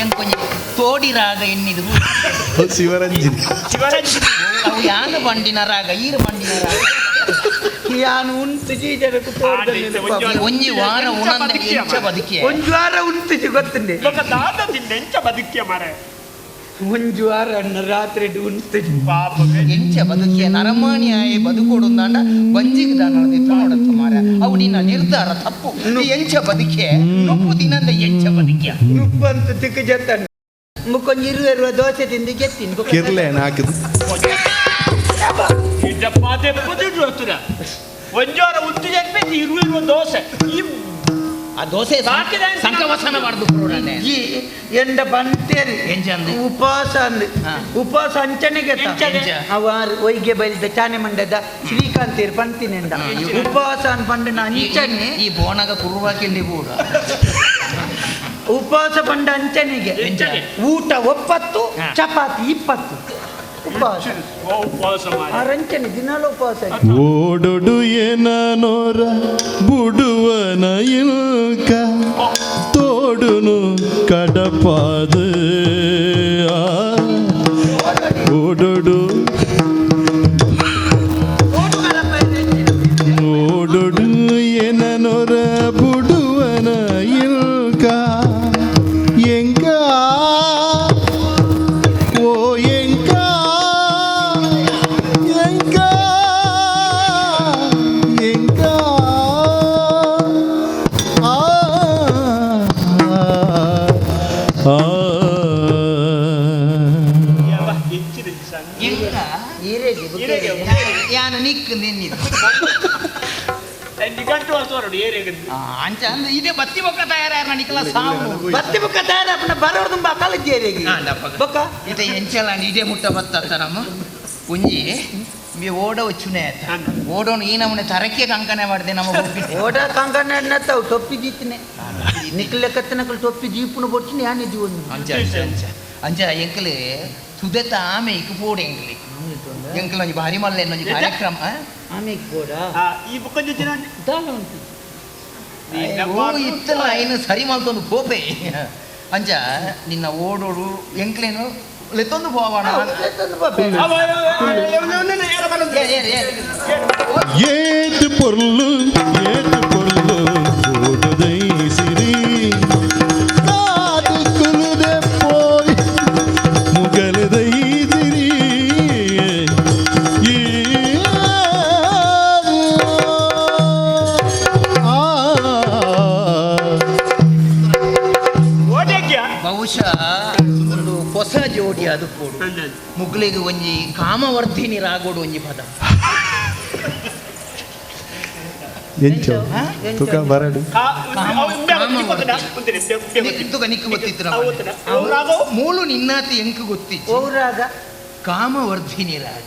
ಎಂಕೊಂಜಿ ತೋಡಿ ರಾಗ ಎನ್ನಿದು ಶಿವರಂಜಿನಿ ಶಿವರಂಜನಿ ಅವು ಯಾನ ಬಂಡಿನ ರಾಗ ಈರು ಬಂಡಿನ ರಾಗ ಯಾನು ಉಂತುಜಿ ಜನಕ್ಕೆ ಈ ಒಂಜಿ ವಾರ ಉಣಂದೆ ಎಂಚ ಬದುಕಿಯ ಒಂಜಿ ವಾರ ಉಂತುಜಿ ಗೊತ್ತುಂಡೆ ಬೊಕ ದಾದ ತಿಂದೆ ಎಂಚ ಬದುಕಿಯ ಮಾರೆ ಒಂಜಿ ವಾರ ಅಣ್ಣ ರಾತ್ರಿ ಉಂತುಜಿ ಪಾಪ ಎಂಚ ಬದುಕಿಯ ನರಮಾಣಿ ಆಯೆ ಬದುಕೋಡುಂದಾಂಡ ಬಂಜಿಗೆ ದಾನದ ನೋಡತ್ತ ಮಾರ ಅವು ನಿನ್ನ ನಿರ್ಧಾರ ತಪ್ಪು ನೀ ಎಂಚ ಬದುಕಿಯ ನುಪ್ಪು ದಿನಂದ ಎಂಚ ಬದುಕಿಯ ನುಪ್ಪಂತ ತಿಕ್ಕು ಜತ್ತಣ್ಣ ಮುಕ್ಕೊಂಜಿ ಇರುವ ಇರುವ ದೋಸೆ ತಿಂದು ಗೆತ್ತೀನಿ ಕಿರ್ಲೆ ಹಾಕಿದ್ ನಿಜಪ್ಪ ಪುದಿಡು ಒಂಜೋರ ಉತ್ತು ಜನ್ಪೆ ಇರುವ ಇರುವ ದೋಸೆ ಈ ಆ ದೋಸೆ ಸಂಕವಸನ ಮಾಡ್ದು ಕೊಡೋಣನೆ ಈ ಎಂಡ ಬಂತೇರಿ ಎಂಚ ಅಂದು? ಉಪವಾಸ ಅಂದು ಹಾ. ಉಪವಾಸ ಅಂಚನೆಗೆ ಎಂಚನೆ? ಅವ ಒಯ್ಗೆ ಬೈಲ್ದ ಚಾನೆ ಮಂಡದ ಶ್ರೀಕಾಂತೇರ್ ಪಂತಿನೆಂಡ ಉಪವಾಸ ಅನ್ ಪಂಡನ ಅಂಚನೆ ಈ ಬೋನಗ ಕುರುವಾಕಿಂಡಿ ಕೂಡ ಉಪವಾಸ ಪಂಡ ಅಂಚನೆಗೆ ಎಂಚನೆ? ಊಟ ಒಪ್ಪತ್ತು ಹಾ. ಚಪಾತಿ 20 ಉಪವಾಸ ಓ ಉಪವಾಸ ಮಾರೆ ಆರಂಚನೆ ದಿನಾಲ ಉಪವಾಸ ಆಯ್ತು. ಓಡೊಡು ಏನನೋರ ಬುಡುವನ ಇಲ್ಕ ತೋಡುನು ಕಡಪಾದ ಓಡೊಡು ಓಡೊಡು ಏನನೋರ ಬುಡುವನ ಇಲ್ಕ ಎಂಕ ಓ ಎಂಕ ಎಂಕ ಎಂಕ ಆ ಆ ಯಾವ ಹೆಚ್ಚಿನ ಸಣ್ಣ ಎಂಕ ಈರೆಗೆ ಈರೆಗೆ. ಯಾನ ನಿಕ್ ನಿನ್ನಿದು ನಿಘಂಟು ಹೊಸವರಡು ಏರಿಯಾಗ ಅಂಚ ಅಂದ್ ಇದೇ ಬತ್ತಿ ಬೊಕ್ಕ ತಯಾರ ನಿಕ್ಲ ಸಾವು ಬತ್ತಿ ಬುಕ್ಕ ತಯಾರ ಅಪ್ಪನ ಬರೋದು ತುಂಬ ಕಾಲಜ್ಜಿ ಏರಿಯಾಗೆ ಬೊಕ್ಕ ಇತ ಎಂಚಲ ಇದೇ ಮುಟ್ಟ ಬತ್ತ ನಮ್ಮ ಒಂಜಿ ಮಿ ಓಡ ವಚ್ಚುನೆ ಆಯ್ತ ಓಡೋನು ಈ ನಮ್ಮನೆ ತರಕೆ ಕಂಕನೆ ಮಾಡಿದೆ ನಮ್ಮ ಹೋಗ್ಬಿಟ್ಟೆ ಓಡ ಕಂಕಣ ತಾವು ಟೊಪ್ಪಿ ಜೀತನೆ ನಿಕ್ಲೆ ಕತ್ತನಕಲ್ ಟೊಪ್ಪಿ ಜೀಪುನ ಬೊಡ್ಚಿನ ಯಾನೆ ಜೀವನ ಅಂಚ ಅಂಚ ಅಂಚ ಅಂಚ ಎಂಕಲು ತುದೆತ ಆಮೆ ಇಕ್ ಪೋಡು ಎಂಕ್ಲಿ ಎಂಕಲ್ ಒಂಜಿ ಭಾರಿ ಮಲ್ಲೆ ಒಂಜಿ ಕಾರ್ಯಕ್ರಮ ಆ? ಆಮೇಲೆ ಬೋಡ ಈ ಬುಕ್ಕ ಜೊತೆ ದಾಲ ಉಂಟು ಓ ಇತ್ತಲ್ಲ ಇನ್ನು ಸರಿ ಮಲ್ತೊಂದು ಕೋಪೆ ಅಂಚ ನಿನ್ನ ಓಡೋಡು ಎಂಕ್ಲೇನು ಲೆತ್ತೊಂದು ಪೋವಣ ಏತು ಪೊರ್ಲು ಏತು ಪೊರ್ಲು ಓಡುದೈ ಸಿರಿ ಕಾದು ಕುಲುದೆ ಪೋಯ್ ಮುಗಲದೈ ಸಿರಿ ಈ ಆ ಓಟೆಕ್ಯ ಬಹುಶಃ ಒಂದು ಹೊಸ ಜೋಡಿ ಅದು ಕೊಡು ಮುಗ್ಲಿಗೆ ಒಂಜಿ ಕಾಮವರ್ಧಿನಿ ರಾಗೋಡು ಒಂಜಿ ಪದ ಎಂಚ ತುಕ ಬರಡು ತುಕ ನಿಕ್ಕು ಗೊತ್ತಿತ್ತು ನಮ್ಮ. ಮೂಲು ನಿನ್ನಾತಿ ಎಂಕು ಗೊತ್ತಿತ್ತು ಓರಾಗ ಕಾಮವರ್ಧಿನಿ ರಾಗ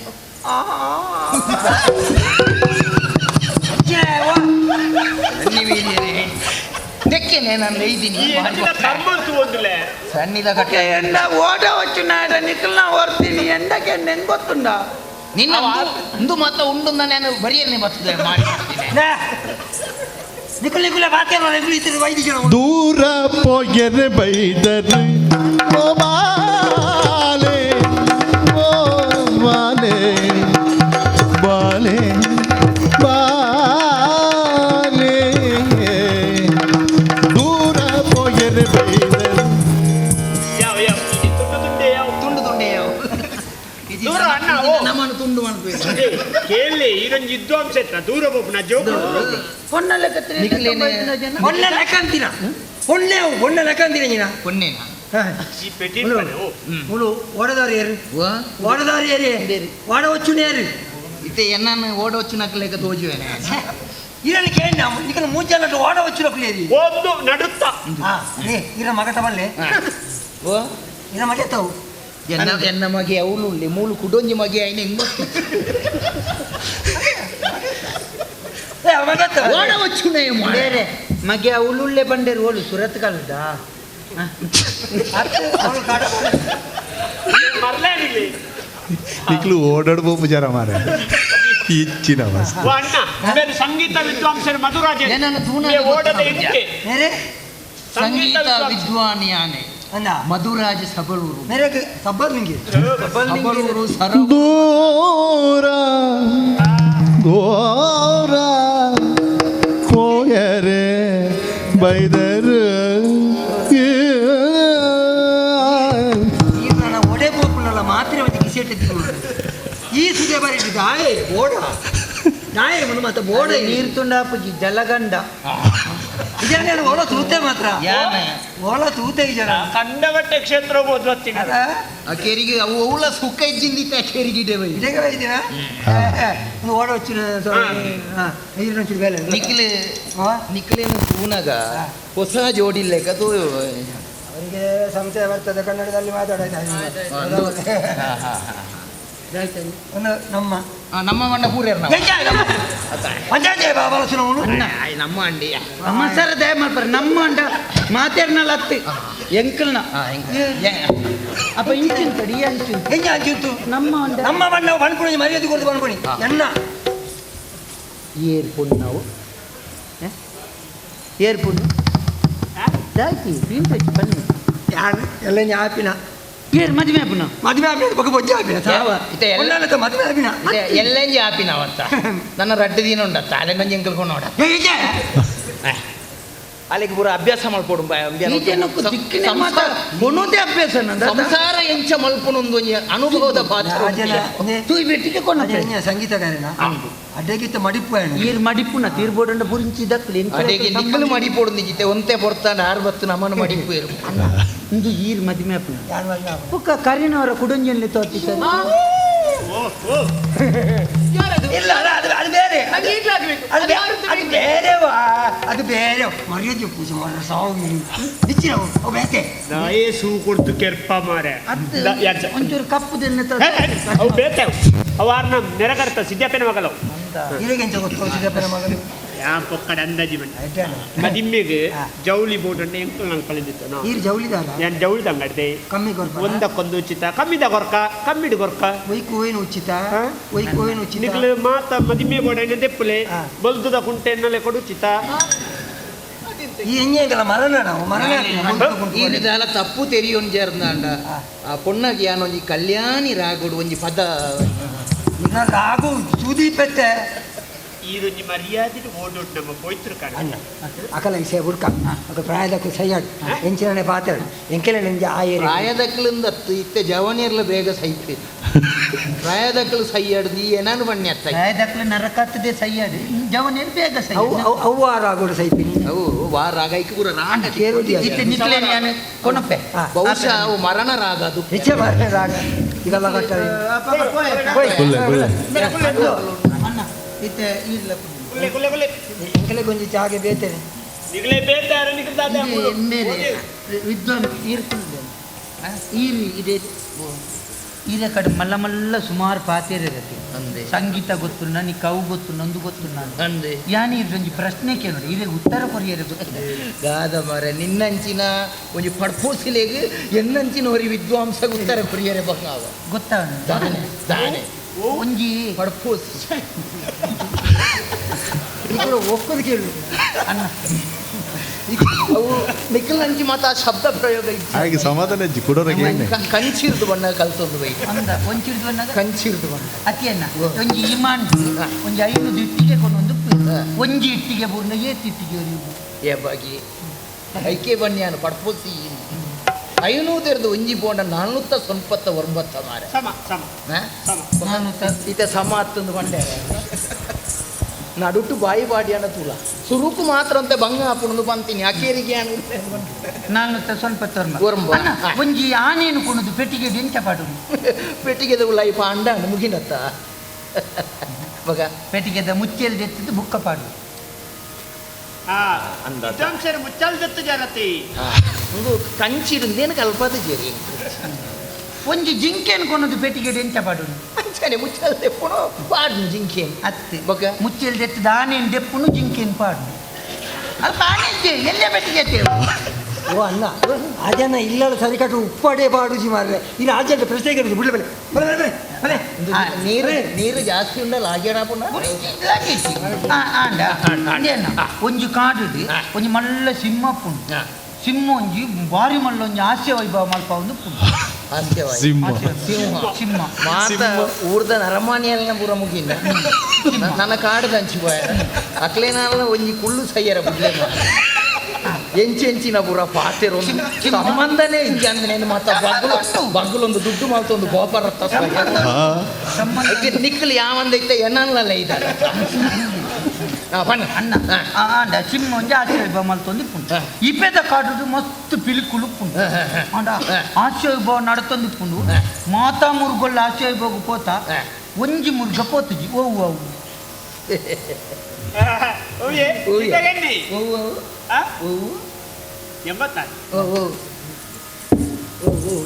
ದೆಕ್ಕೆನೆ ನಾನು ಐದಿನಿ ಸಣ್ಣಿದ ಕಟ್ಟ ಎಂಡ ಓಡ వచ్చು ನಾಡ ನಿಕ್ಲ ಓರ್ತೀನಿ ಎಂಡಕ್ಕೆ ಹೆಂಗ್ ಗೊತ್ತುಂಡ ನಿನ್ನ ಒಂದು ಮಾತ ಉಂಡು ನಾನು ಬರಿಯನ್ನೇ ಬರ್ತದೆ ಮಾಡಿ ನಿಕ್ಲ ನಿಕ್ಲ ಬಾತೆ ವೈದ್ಯ ದೂರ ಪೊಗೆರೆ ಬೈದರು ಓ ಬಾಲೆ ಓ ಬಾಲೆ ಬಾಲೆ ಬಾಲೆ ದೂರ ಪೊಗೆರೆ ಬೈದರು ಯಾವ ಯಾವ ತುಂಡು ತುಂಡೆ ಯಾವ ತುಂಡು ತುಂಡೆ ಯಾವ ದೂರ ಅಣ್ಣ, ಓ. ನಮ್ಮನ್ನು ತುಂಡು ಮಾಡ್ಬೇಕು ಕೇಳಿ ಇದೊಂದು ವಿದ್ವಾಂಸ ಇತ್ತ ದೂರ ಹೋಗ್ನ ಜೋಗ ನಿಕ್ಲೇನೆ ಒಳ್ಳೆ ಲೆಕ್ಕ ಅಂತೀನ ಒಳ್ಳೆ ಒಳ್ಳೆ ಲೆಕ್ಕ ಅಂತೀನ ನೀನ ಪೊನ್ನೇನ ಈ ಪೆಟ್ಟಿ ಮುಳು ಓಡದಾರು ಏರು ಓಡದಾರು ಏರಿ ಓಡ వచ్చು ನೇರು ಇತ್ತೆ ಎನ್ನನ್ನು ಓಡೋಚು ನಕ್ಕಲೇಕ ತೋಜುವೇನೆ ಇರಲಿ ಕೇಳಿ ನಿಕಲ ಮೂಜಾನ ಓಡ ವಚ್ಚುನಕುಲೇರಿ ಒಂದು ನಡುತ್ತ ಇರ ಮಗ ತಮಲ್ಲೆ ಓ ಇರ ಮಗೆ ತಾವು ಎನ್ನ ಎನ್ನ ಮಗೆ ಅವಳು ಉಳ್ಳಿ ಮೂಲು ಕುಡೊಂಜಿ ಮಗೆ ಐನ ಹಿಂಗ್ ಓಡ ವಚ್ಚುನೆ ಬೇರೆ ಮಗೆ ಅವಳುಳ್ಳೆ ಬಂಡೇರು ಓಳು ಸುರತ್ ಕಲ್ದ ಮರ್ಲೇನಿಲ್ಲಿ ನಿಕ್ಲು ಓಡಾಡ್ಬೋ ಪೂಜಾರ ಮಾರೆ ಇಚ್ಚಿನ ಮಸ್ತ್ ಓ ಅಣ್ಣ ಬೇರೆ ಸಂಗೀತ ವಿದ್ವಾಂಸರು ಮಧುರಾಜ ಏನನ್ನ ತೂನ ಓಡದ ಇತ್ತೆ ಮೇರೆ ಸಂಗೀತ ವಿದ್ವಾನ್ ಯಾನೆ ಅಂದ ಮಧುರಾಜ ಸಬಲೂರು ಮೇರೆ ಸಬ್ಬಲ್ ನಿಂಗೆ ಸಬಲೂರು ಸರ ದೂರ ದೂರ ಕೋಯರೆ ಬೈದರು ಈಗ ನನ್ನ ಒಡೆ ಪೋಪುನಲ್ಲ ಮಾತ್ರ ಒಂದು ಕಿಸೆಟ್ ಈ ಸುದೆ ಬರೀ ದಾಯೆ ಬೋಡ ದಾಯೆ ಮನು ಮಾತ ಬೋಡ ನೀರು ತುಂಡಾಪುಜಿ ಜಲಗಂಡ ಇದನ್ನೇನು ಓಲ ತೂತೆ ಮಾತ್ರ ಯಾನೆ ಓಲ ತೂತೆ ಈ ಜನ ಕಂಡಬಟ್ಟೆ ಕ್ಷೇತ್ರ ಓದ್ವತ್ತಿನ ಆ ಕೆರಿಗೆ ಅವು ಅವಳ ಸುಖ ಇಜ್ಜಿಂದಿತ್ತ ಆ ಕೆರಿಗೆ ಇಡವೆ ಇದಕ್ಕೆ ಇದೀನ ಒಂದು ಓಡ వచ్చిన ಐದು ಬೇಲೆ ನಿಕ್ಲೆ ನಿಕ್ಲೇನು ತೂನಗ ಹೊಸ ಜೋಡಿ ಲೆಕ್ಕ ತೂ ಅವರಿಗೆ ಸಂಶಯ ಬರ್ತದೆ ಕನ್ನಡದಲ್ಲಿ ಮಾತಾಡೋದು ಒಂದು ನಮ್ಮ ನಮ್ಮ ಮಣ್ಣ ಪೂರ್ಯರ್ ನಾವು ಪಂಚಾಯತ್ ಬಾಬಾ ಸುನವನು ನಮ್ಮ ಅಂಡಿ ಅಮ್ಮ ಸರ ದಯ ಮಾಡ್ಪಾರೆ ನಮ್ಮ ಅಂಡ ಮಾತೇರ್ನಲ್ಲ ಅತ್ತಿ ಎಂಕಲ್ನ ಅಪ್ಪ ಇಂಚಿನ ತಡಿ ಅಂಚಿನ ಹೆಂಗೆ ಅಂಚಿತ್ತು ನಮ್ಮ ಅಂಡ ನಮ್ಮ ಬಣ್ಣ ಬಣ್ಕೊಣಿ ಮರ್ಯಾದೆ ಕೊಡ್ದು ಬಣ್ಕೊಣಿ ಎನ್ನ ಏರ್ ಪುಣ್ಣು ನಾವು ಏರ್ ಪುಣ್ಣು ಜಾಯ್ತಿ ಬೀಂತಚ್ಚಿ ಬನ್ನಿ ಯಾರು ಎಲ್ಲ ಆಪಿನ ಏರ್ ಮದುವೆ ಆಪುನ ಮದುವೆ ಆಪಿನ ಬೊಕ್ಕ ಬೊಜ್ಜೆ ಆಪಿನ ಸಾವ. ಇತ್ತೆ ಎಲ್ಲ- ಮದುವೆ ಆಪಿನ ಎಲ್ಲೆಂಜಿ ಆಪಿನ ಅವತ್ತ ನನ್ನ ರಡ್ಡು ದಿನ ಉಂಡತ್ತ ಅಲೆ ನಂಜಿ ಎಂಕಲ್ ಕೊಂಡೋಡ ಅಲ್ಲಿಗೆ ಪೂರ ಅಭ್ಯಾಸ ಮಲ್ಪೊಡು ದಿಕ್ಕಿನ ಮಾತ ಕೊನೋದೇ ಅಭ್ಯಾಸ ನಂದ ಸಂಸಾರ ಎಂಚ ಮಲ್ಪುನೊಂದು ಒಂಜಿ ಅನುಭವದ ಪಾತ್ರ ತೂಯ್ ಬೆಟ್ಟಿಗೆ ಕೊನಪೆ ಸಂಗೀತಗಾರನ ಅಡ್ಡಗಿತ್ತ ಮಡಿಪು ಈರ್ ಮಡಿಪುನ ತೀರ್ಬೋಡಂಡ ಪುರಿಂಚಿ ದಕ್ಲಿ ಅಡೆಗೆ ನಿಕ್ಕಲು ಮಡಿಪೊಡು ನಿಜಿತೆ ಒಂತೆ ಪೊರ್ತಾಂಡ ಆರ್ಬತ್ತು ನಮ್ಮನ್ನು ಮಡಿಪು ಇರು ಇಂದು ಈರ್ ಮದುವೆ ಆಪುನ ಪುಕ್ಕ ಕರಿನವರ ಕುಡಂಜಲ್ಲಿ ತೋತಿ ಸರ್ ಇಲ್ಲ ಅಲ್ಲ, ಅದು ಅದು ಬೇರೆ ಅದು ಅದು ಅದು ಬೇರೆವಾ ಅದು ಬೇರೆ ಮರ್ಯಾದೆ ಪೂಜೆ ಮಾಡ ಸಾವು ಇಚ್ಚಿನ ಅವು ಬೇತೆ ನಾಯೇ ಸೂ ಕೊಡ್ತು ಕೆರ್ಪ ಮಾರೆ ಒಂಚೂರು ಕಪ್ಪು ಅವು ಬೇತೆ ಅವು ಆರ್ನ ನೆರಗರ್ತ ಸಿದ್ದಪ್ಪನ ಮಗಲವು ಇಲ್ಲಿಗೆ ಎಂಚ ಗೊತ್ತು ಸಿದ್ದಪ್ಪನ ಮಗನು ಯಾ ಪೊಕ್ಕಡ ಅಂದಾಜಿ ಬಂಡ ಅಡ್ಡಾನ ಮದಿಮ್ಮೆಗ್ ಜೌಳಿ ಬೋರ್ಡ್ ಎಂಕುಲ್ ನಾನು ಕಳೆದಿತ್ತು ನಾ ಈರ್ ಜೌಲಿದಾರ ನಾನು ಜೌಳಿ ತಂಗಡ್ದೆ ಕಮ್ಮಿ ಕೊರ್ಪ ಒಂದಕ್ಕೊಂದು ಉಚಿತ ಕಮ್ಮಿದ ಕೊರ್ಕ ಕಮ್ಮಿಡು ಕೊರ್ಕ ಒಯ್ಕು ಹೋಯ್ನು ಉಚಿತ ಒಯ್ಕು ಹೋಯ್ನು ಉಚಿತ ನಿಕ್ಲು ಮಾತ ಮದಿಮೆ ಬೋರ್ಡ್ ದೆಪ್ಪುಲೆ ಬಲ್ದುದ ಕುಂಟೆ ಎನ್ನಲೆ ಕೊಡು ಉಚಿತ ಈ ಎಂಜೆಂಗಲ ಮರಣ ನಾವು ಮರಣ ಈ ತಪ್ಪು ತೆರಿಯೊಂಜೇರ್ದಾಂಡ ಆ ಪೊಣ್ಣಗೆ ಯಾನೊಂಜಿ ಕಲ್ಯಾಣಿ ರಾಗುಡು ಒಂಜಿ ಪದ ರಾಗು ಸುದೀಪತ್ತೆ ಈರೊಂಜಿ ಮರ್ಯಾದೆ ಓಡೋಡು ನಮ್ಮ ಪೋಯ್ತಿರ್ಕಾಣ ಅಣ್ಣ ಅಕಲ ವಿಷಯ ಬುಡ್ಕ ಅಕ ಪ್ರಾಯದಕ್ಕೂ ಸೈಯಾಡು ಎಂಚಿನ ಪಾತ್ರ ಎಂಕೆಲ ನಿಂಜ ಆಯೇರಿ ಪ್ರಾಯದಕ್ಕಲಿಂದ ಇತ್ತೆ ಜವನಿಯರ್ಲ ಬೇಗ ಸೈಪೆ ಪ್ರಾಯದಕ್ಕಲು ಸೈಯಾಡು ಈ ಏನಾನು ಬಣ್ಣಿ ಅತ್ತ ಪ್ರಾಯದಕ್ಕಲು ನರಕತ್ತದೆ ಸೈಯಾಡು ಜವನಿಯರ್ ಬೇಗ ಅವು ಸೈಯಾಡು ಅವು ಅವು ಆ ರಾಗುಡು ಸೈಪಿನಿ ಅವು ವಾ ರಾಗ ಐಕ್ ಪೂರ ರಾಗ ಕೇರುಡಿ ಇತ್ತೆ ನಿಕ್ಲೇನು ಯಾನು ಕೊನಪೆ ಬಹುಶಃ ಅವು ಮರಣ ರಾಗ ಅದು ನಿಜ ಮರಣ ರಾಗ ಇದೆಲ್ಲ ಕಟ್ಟರೆ ಕುಲ್ಲೆ ಕುಲ್ಲೆ ಅಣ್ಣ ಇತ್ತೆ ಇಲ್ಲ ಕುಲ್ಲೆ ಕುಲ್ಲೆ ಕುಲ್ಲೆ ಎಂಕೆಲೆ ಗೊಂಜಿ ಚಾಗೆ ಬೇತೇನೆ ನಿಗಲೇ ಬೇತೆ ಯಾರು ನಿಗಲ್ದಾದ ಮೇರೆ ವಿದ್ವಾನ್ ಈರ್ತುಂದೆ ಈರಿ ಇದೆ ಈರ ಕಡೆ ಮಲ್ಲ ಮಲ್ಲ ಸುಮಾರು ಪಾತೇರ್ ಇರತ್ತೆ ಅಂದೆ ಸಂಗೀತ ಗೊತ್ತು ನನಗೆ ಕವು ಗೊತ್ತು ನಂದು ಗೊತ್ತು ನಾನು ಅಂದೆ ಯಾನಿ ಇದ್ರೊಂಜಿ ಪ್ರಶ್ನೆ ಕೇಳೋದು ಇದೇ ಉತ್ತರ ಕೊರಿಯರೆ ಗೊತ್ತಿಲ್ಲ ಗಾದ ಮಾರೆ ನಿನ್ನಂಚಿನ ಒಂಜಿ ಪಡ್ಪೋಸಿಲೆಗ್ ಎನ್ನಂಚಿನ ಒರಿ ವಿದ್ವಾಂಸ ಉತ್ತರ ಕೊರಿಯರೆ ಬಂಗಾವ ಗೊತ್ತಾವ ದಾನೆ ದಾನೆ ಒಂಜಿ ಪಡ್ಪೋಸಿ ಒಪ್ಪದು ಕೇಳು ಅಣ್ಣ ಅವು ನಿಖಲಂಚಿ ಮಾತ ಆ ಶಬ್ದ ಪ್ರಯೋಗ ಇಜ್ಜಿ. ಹಾಗೆ ಸಮಾಧಾನ ಇಜ್ಜಿ ಕುಡೋರಗೆ ಏನೆ ಕಂಚಿರ್ದು ಬಣ್ಣ ಕಲ್ತೊಂದು ಬೈ ಅಂದ ಒಂಚಿಡ್ದು ಬಂದಾಗ ಕಂಚಿರ್ದು ಬಣ್ಣ ಅತಿಯನ್ನ ಒಂಜಿ ಇಮಾನ್ ಒಂಜಿ ಐದು ಇಟ್ಟಿಗೆ ಕೊಂಡೊಂದು ಒಂಜಿ ಇಟ್ಟಿಗೆ ಬೂರ್ನ ಏತ್ ಇಟ್ಟಿಗೆ ಒರಿಯುವುದು ಏ ಬಾಗಿ ಐಕೆ ಬಣ್ಣಿಯಾನು ಪಡ್ಪೋಸಿ ಐನೂತೆರ್ದು ಒಂಜಿ ಪೋಂಡ ನಾನ್ನೂತ್ತ ಸೊನ್ಪತ್ತ ಒಂಬತ್ತ ಮಾರೆ ಸಮ ಸಮ ಸಮ ನಾನ್ನೂತ್ತ ಇತ ಸಮ ಹತ್ತೊಂದು ಬಂಡೆ ನಡುಟು ಬಾಯಿ ಬಾಡಿಯಾನ ತೂಲ ಸುರುಕು ಮಾತ್ರ ಅಂತ ಬಂಗ ಹಾಪುಣದು ಬಂತೀನಿ ಅಕೇರಿಗೆ ನಾನ್ನೂತ್ತ ಸ್ವಲ್ಪ ತೋರ್ಮ ಒರ್ಂಬ. ಅಣ್ಣ ಒಂಜಿ ಆನೆಯನ್ನು ಕೊಣದು ಪೆಟ್ಟಿಗೆ ಎಂಚ ಪಾಡು ಪೆಟ್ಟಿಗೆದ ಉಲಾಯಿ ಪಾಂಡ ಮುಗಿನತ್ತ ಮಗ ಪೆಟ್ಟಿಗೆದ ಮುಚ್ಚೆಲ್ ಎತ್ತಿದ್ದು ಬುಕ್ಕ ಪಾಡು ವಿದ್ವಾಂಸರು ಮುಚ್ಚಲ್ ದತ್ತು ಜಾರತಿ ಒಂದು ಕಂಚಿರುಂದೇನು ಕಲ್ಪದ ಜೇರಿ ಒಂಜಿ ಜಿಂಕೆನ್ ಕೊನದು ಪೆಟ್ಟಿಗೆ ಎಂಚ ಪಾಡುನು ಅಂಚನೆ ಮುಚ್ಚಲ್ ದೆಪ್ಪುನು ಪಾಡುನು ಜಿಂಕೆನ್ ಅತ್ತೆ ಬೊಕ ಮುಚ್ಚಲ್ ದೆತ್ತು ದಾನೇನ್ ದೆಪ್ಪುನು ಜಿಂಕೆನ್ ಪಾಡುನು ಅದು ಪಾಣಿದ್ದೆ ಎಲ್ಲೇ ಪೆಟ್ಟಿಗೆ ಓ ಅಲ್ಲ ಆ ಜನ ಇಲ್ಲಲ್ಲ ಸರಿ ಕಟ್ಟು ಉಪ್ಪಾಡೆ ಪಾಡುಜಿ ಮಾರ್ರೆ ಇನ್ನು ಆಜಂಟ ಪ್ರಶ್ನೆ ಕೇಳುದು ಬಿಡ್ಲೆ ಬಲೆ ಬಲೆ ಬಲೆ ಬಲೆ ನೀರು ನೀರು ಜಾಸ್ತಿ ಉಂಡಲ್ಲ ಆಜಣ ಪುನಃ ಆಂಡ ಒಂಜಿ ಕಾಡು ಒಂಜಿ ಮಲ್ಲ ಸಿಂಹ ಪುಂಡು ಸಿಂಹ ಒಂಜಿ ಬಾರಿ ಮಲ್ಲ ಒಂಜಿ ಹಾಸ್ಯ ವೈಭವ ಮಲ್ಪ ಒಂದು ಪುಂಡು ಸಿಂಹ ಸಿಂಹ ಸಿಂಹ ಮಾತ ಊರ್ದ ನರಮಾನಿಯಲ್ನ ಪೂರ ಮುಗಿಲ್ಲ ನನ್ನ ಕಾಡು ದಂಚಿ ಬೋಯ ಅಕ್ಲೇನಾಲ ಒಂಜಿ ಕುಳ್ಳು ಸಯ್ಯರ ಬುಡ್ಲೆ ಎಂಚೆಂಚಿನ ಪೂರ ಪಾತೆರು ಸಂಬಂಧನೇ ಇಜ್ಜಿ ಅಂದ್ರೆ ಮಾತ ಬಗ್ಲು ಬಗ್ಲೊಂದು ದುಡ್ಡು ಮಾಲ್ತೊಂದು ಗೋಪರ ನಿಕ್ಕಲು ಯಾವಂದೈತೆ ಎನ್ನಲ್ಲ ಇದ್ದಾರೆ ಅಣ್ಣ ಆಂಡ ಸಿಂಹ ಒಂಜಿ ಹಾಸ್ಯ ವೈಭವ ಮಲ್ತೊಂದು ಪುಂಡು ಇಪೆದ ಕಾಡುಡು ಮಸ್ತ್ ಪಿಲಿಕುಲು ಪುಂಡು ಆಂಡ ಹಾಸ್ಯ ವೈಭವ ನಡತೊಂದು ಪುಂಡು ಮಾತಾ ಮುರುಗೊಳ್ಳ ಹಾಸ್ಯ ವೈಭವ ಪೋತ ಒಂಜಿ ಮುರುಗ ಪೋತುಜಿ ಓವು ಅವು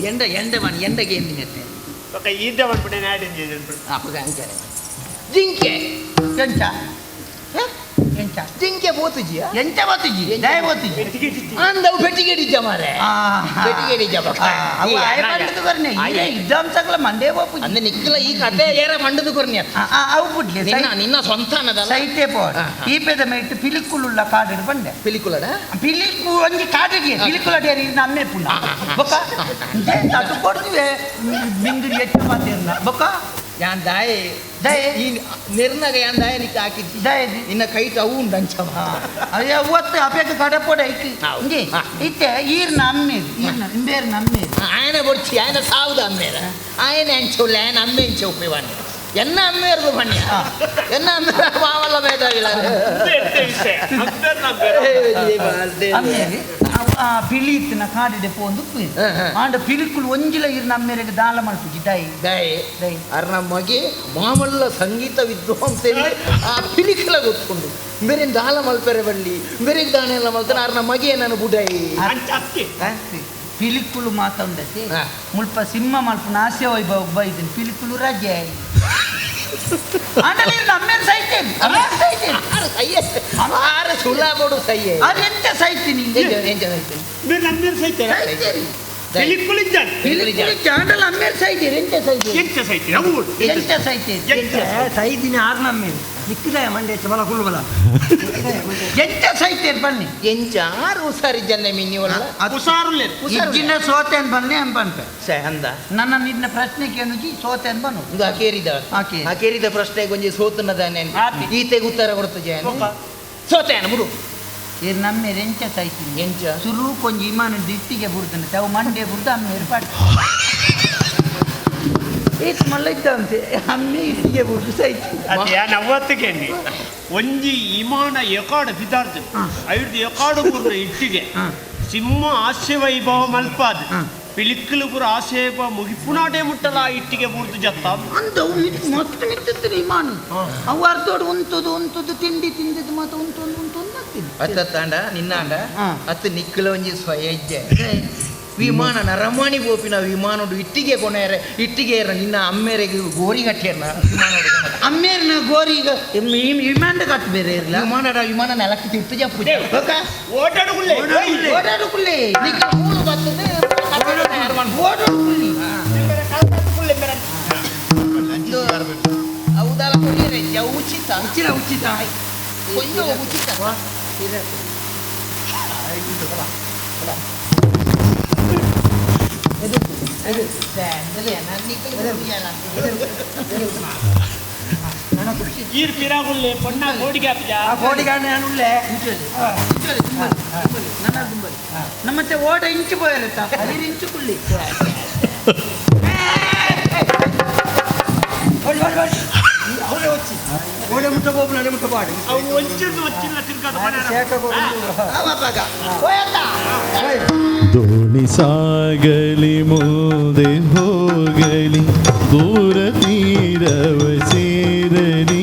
ಎಂಡ ಎಂಡ ಮನ್ ಎಂಡಗೆ ಎಂದಿನತ್ತೆ ಈದ ಪನ್ಪುಣೆ ನಾಡಿನ ಅಪ್ಪಗ ಅಂಚಾನೆ ಜಿಂಕೆ ಎಂಚ ಎಂಚ ಜಿಂಕೆ ಪೋತುಜಿಯ ಎಂಚ ಪೋತುಜಿ ದಯ ಪೋತುಜಿ ಅಂದವು ಪೆಟ್ಟಿಗೆ ಮಾರೆ ಪೆಟ್ಟಿಗೆ ಅವು ಆಯ ಪಂಡದು ಕೊರ್ನೆ ಇರೆ ವಿದ್ವಾಂಸಗಳ ಮಂಡೇ ಪೋಪುಜಿ ಅಂದ್ರೆ ನಿಕ್ಕಲ ಈ ಕತೆ ಏರ ಮಂಡದು ಕೊರ್ನೆ ಅವು ಬುಡ್ಲೆ ನಿನ್ನ ನಿನ್ನ ಸ್ವಂತ ಅನ್ನದಲ್ಲ ಸೈತೆ ಪೋ ಈ ಪೆದ ಮೇಟ್ ಪಿಲಿಕುಲುಳ್ಳ ಕಾಡು ಬಂಡೆ ಪಿಲಿಕುಲಡ ಪಿಲಿಕು ಒಂಜಿ ಕಾಡಿಗೆ ಪಿಲಿಕುಲ ಡೇರಿ ನಮ್ಮೆ ಪುಣ್ಣ ಬೊಕ್ಕ ಅದು ಕೊಡ್ತೀವಿ ಬಿಂದುರಿ ಹೆಚ್ಚು ಮಾತೇರ್ನ ಬೊಕ್ಕ ಯಾನ್ ದಾಯೆ ದಾಯೆ ಈ ನಿರ್ನಗ ಯಾನ್ ದಾಯ ನಿಕ್ಕ ಹಾಕಿದ್ದಿ ದಾಯೆ ನಿನ್ನ ಕೈಟ್ ಅವು ಉಂಡು ಅಂಚಮ ಅಯ್ಯ ಒತ್ತು ಅಪೇಕ ಕಡಪೊಡ ಇಕ್ ಇಂಜಿ ಇತ್ತೆ ಈರ್ನ ಅಮ್ಮೇರು ಈರ್ನ ಇಂಬೇರ್ನ ಅಮ್ಮೇರು ಆಯನ ಬೊಡ್ಚಿ ಆಯನ ಸಾವುದ ಅಮ್ಮೇರ ಆಯನ ಅಂಚುಲ್ಲ ಆಯನ ಅಮ್ಮೆ ಅಂಚೆ ಉಪ್ಪೆ ಎನ್ನ ಅಮ್ಮೇರ್ದು ಬಣ್ಣ ಎನ್ನ ಅಮ್ಮೇರ ಮಾವಲ್ಲ ಬೇಕಾಗಿಲ್ಲ ಅಮ್ಮೇರು ಪಿಲಿ ಇತ್ತಿನ ಕಾಡಿಡೆ ಪೋಂದು ಆಂಡ ಪಿಲಿಕುಲು ಒಂಜಿಲ ಇರ್ನ ಅಮ್ಮೇರಿಗೆ ದಾಲ ಮಲ್ಪುಜಿ ದೈ ದೈ ದೈ ಅರ್ನ ಮಗೆ ಮಾಮಲ್ಲ ಸಂಗೀತ ವಿದ್ವಾಂಸ ಆ ಪಿಲಿಕುಲ ಗೊತ್ತುಂಡು ಬೇರೆ ದಾಲ ಮಲ್ಪೆರೆ ಬಳ್ಳಿ ಬೇರೆ ದಾನೆ ಎಲ್ಲ ಮಲ್ತಾನೆ ಅರ್ನ ಮಗೆ ನಾನು ಬುಡೈ ಪಿಲಿಕುಲು ಮಾತಂದತಿ ಮುಲ್ಪ ಸಿಂಹ ಮಲ್ಪುನ ಆಸೆ ವೈಭವ ಬೈದಿನ ಪಿಲಿಕುಲು ರಜೆ ಆಂಡಲ ಇರ್ನ ಅಮ್ಮೇರು ಸೈತೇನೆ ಅಮ್ಮೇರು ಸೈತೇನೆ ಆರು ಸುಲಾಬೋಡು ಸೈಯೆ ಅದು ಎಂತ ಸೈತೀನಿ ಎಂತ ಸೈತೀನಿ ಬೇರೆ ಅಮ್ಮೇರು ಸೈತೇನೆ ಪಿಲಿಕುಲು ಇದ್ದಾನೆ ಪಿಲಿಕುಲು ಆಂಡಲ ಅಮ್ಮೇರು ಸೈತೀರಿ ಎಂತ ಸೈತೀರಿ ಎಂತ ಸೈತೀರಿ ಅವು ಎಂತ ಸೈತೀರಿ ಎಂತ ಸೈದಿನ ಆರ್ನ ಅಮ್ಮೇರು ನಿಕ್ಕದಾಯ ಮಂಡೆ ಬಲ ಕುಲ್ಲು ಬಲ ಎಂತ ಸೈತೇರು ಬನ್ನಿ ಎಂಚ ಆರು ಹುಷಾರಿ ಜನ ಮಿನ್ನಿವಲ್ಲ ಹುಷಾರುಲ್ಲೆ ಇಜ್ಜಿನ ಸೋತೇನ್ ಬನ್ನಿ ಅಂಪನ್ಪೆ ಸೆ ಅಂದ ನನ್ನ ನಿನ್ನ ಪ್ರಶ್ನೆ ಕೇಳುಜಿ ಸೋತೇನ್ ಬನ್ನು ಒಂದು ಅಕೇರಿದ ಅಕೇರಿದ ಪ್ರಶ್ನೆ ಕೊಂಚ ಸೋತನದಾನೆ ಈತೆಗೆ ಉತ್ತರ ಕೊಡ್ತು ಜನ ಸೋತೇನ ಮುಡು ಇರ್ ನಮ್ಮೇರು ಎಂಚ ಸೈತೀನಿ ಎಂಚ ಸುರು ಕೊಂಚ ಇಮಾನ ದಿಟ್ಟಿಗೆ ಬುಡ್ತಾನೆ ತಾವು ಮಂಡೆ ಬುಡ್ದು ಅಮ್ಮೇರು ಪಾಟ್ ಏತ್ ಮಲ್ಲ ಇದ್ದಂತೆ ಅಮ್ಮೆ ಇಟ್ಟಿಗೆ ಬುಡ್ದು ಸೈತಿ ಅದೇ ನವ್ವತ್ತಿಗೆ ಒಂಜಿ ಇಮಾನ ಎಕಾಡು ಬಿದಾರ್ದು ಐದು ಎಕಾಡು ಬುರ್ನ ಇಟ್ಟಿಗೆ ಸಿಂಹ ಹಾಸ್ಯ ವೈಭವ ಮಲ್ಪಾದ್ ಪಿಲಿಕ್ಕಲು ಪುರ ಆಸೆ ಮುಗಿಪುನಾಟೆ ಮುಟ್ಟಲ ಇಟ್ಟಿಗೆ ಬುಡ್ದು ಜತ್ತ ಅಂದವು ಮಸ್ತ್ ನಿಂತಿತ್ತು ಇಮಾನ ಅವು ಅರ್ಧೋಡು ಉಂತುದು ಉಂತುದು ತಿಂಡಿ ತಿಂದಿದ್ದು ಮಾತ್ರ ಉಂತೊಂದು ಉಂತೊಂದು ಆಗ್ತಿದ್ದು ಅತ್ತ ನಿನ್ನ ಅಂಡ ಅತ್ತ ನಿಕ್ಕಲ ಒಂಜಿ ಸ್ವಯಜ್ಜೆ ವಿಮಾನ ನರಮಾಣಿ ಗೋಪಿನ ವಿಮಾನೋಡು ಇಟ್ಟಿಗೆ ಕೊನೆಯರೆ ಇಟ್ಟಿಗೆ ನಿನ್ನ ಅಮ್ಮೇರೆಗೆ ಗೋರಿ ಕಟ್ಟಿಯರ್ನ ವಿಮಾನೋಡು ಅಮ್ಮೇರಿನ ಗೋರಿ ಈಗ ವಿಮಾನ ಕಟ್ಟು ಬೇರೆ ಇರಲ್ಲ ವಿಮಾನಡ ವಿಮಾನ ನೆಲಕ್ಕೆ ತಿಟ್ಟು ಜಪ್ಪು ಓಟಾಡುಗುಳ್ಳೆ ಓಡಾಡುಕುಳ್ಳೆ ನಿಕ್ಕ ಮೂರು ಬರ್ತದೆ ಓಡಾಡುಕುಳ್ಳಿ ಹೌದಲ್ಲ ಉಚಿತ ಉಚಿತ ಉಚಿತ ಕೊಂಚ ಉಚಿತ ಈರ್ ಪಿರಾಗುಳ್ಳೆ ಪೊಣ್ಣ ಕೋಡಿಗೆ ಹಾಕಿದ ಕೋಡಿಗಾಣೆ ಉಳ್ಳೆ ನಮ್ಮತ್ತೆ ಓಟ ಇಂಚು ಪೋಯಿರುತ್ತ ಅಲ್ಲಿ ಇಂಚು ಕುಳ್ಳಿ ಅವರೇ వచ్చి ಓಡೆ ಮುಟ್ಟ ಬೋಬು ನಡೆ ಮುಟ್ಟ ಬಾಡಿ ಅವು ಒಂಚಿರ್ದು వచ్చిಲ್ಲ ತಿರ್ಗಾದ ದೋಣಿ ಸಾಗಲಿ ಮುಂದೆ ಹೋಗಲಿ ದೂರ ತೀರವ ಸೇರಲಿ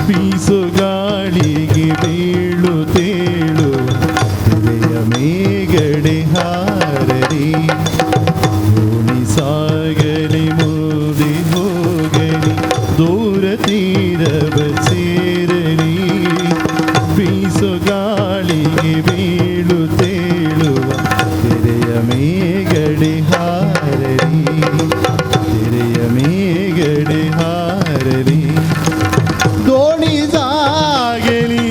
ಬೀಸು ಗಾಳಿಗೆ ಬೀಳುತ್ತ ದೋಣಿ ಸಾಗಲಿ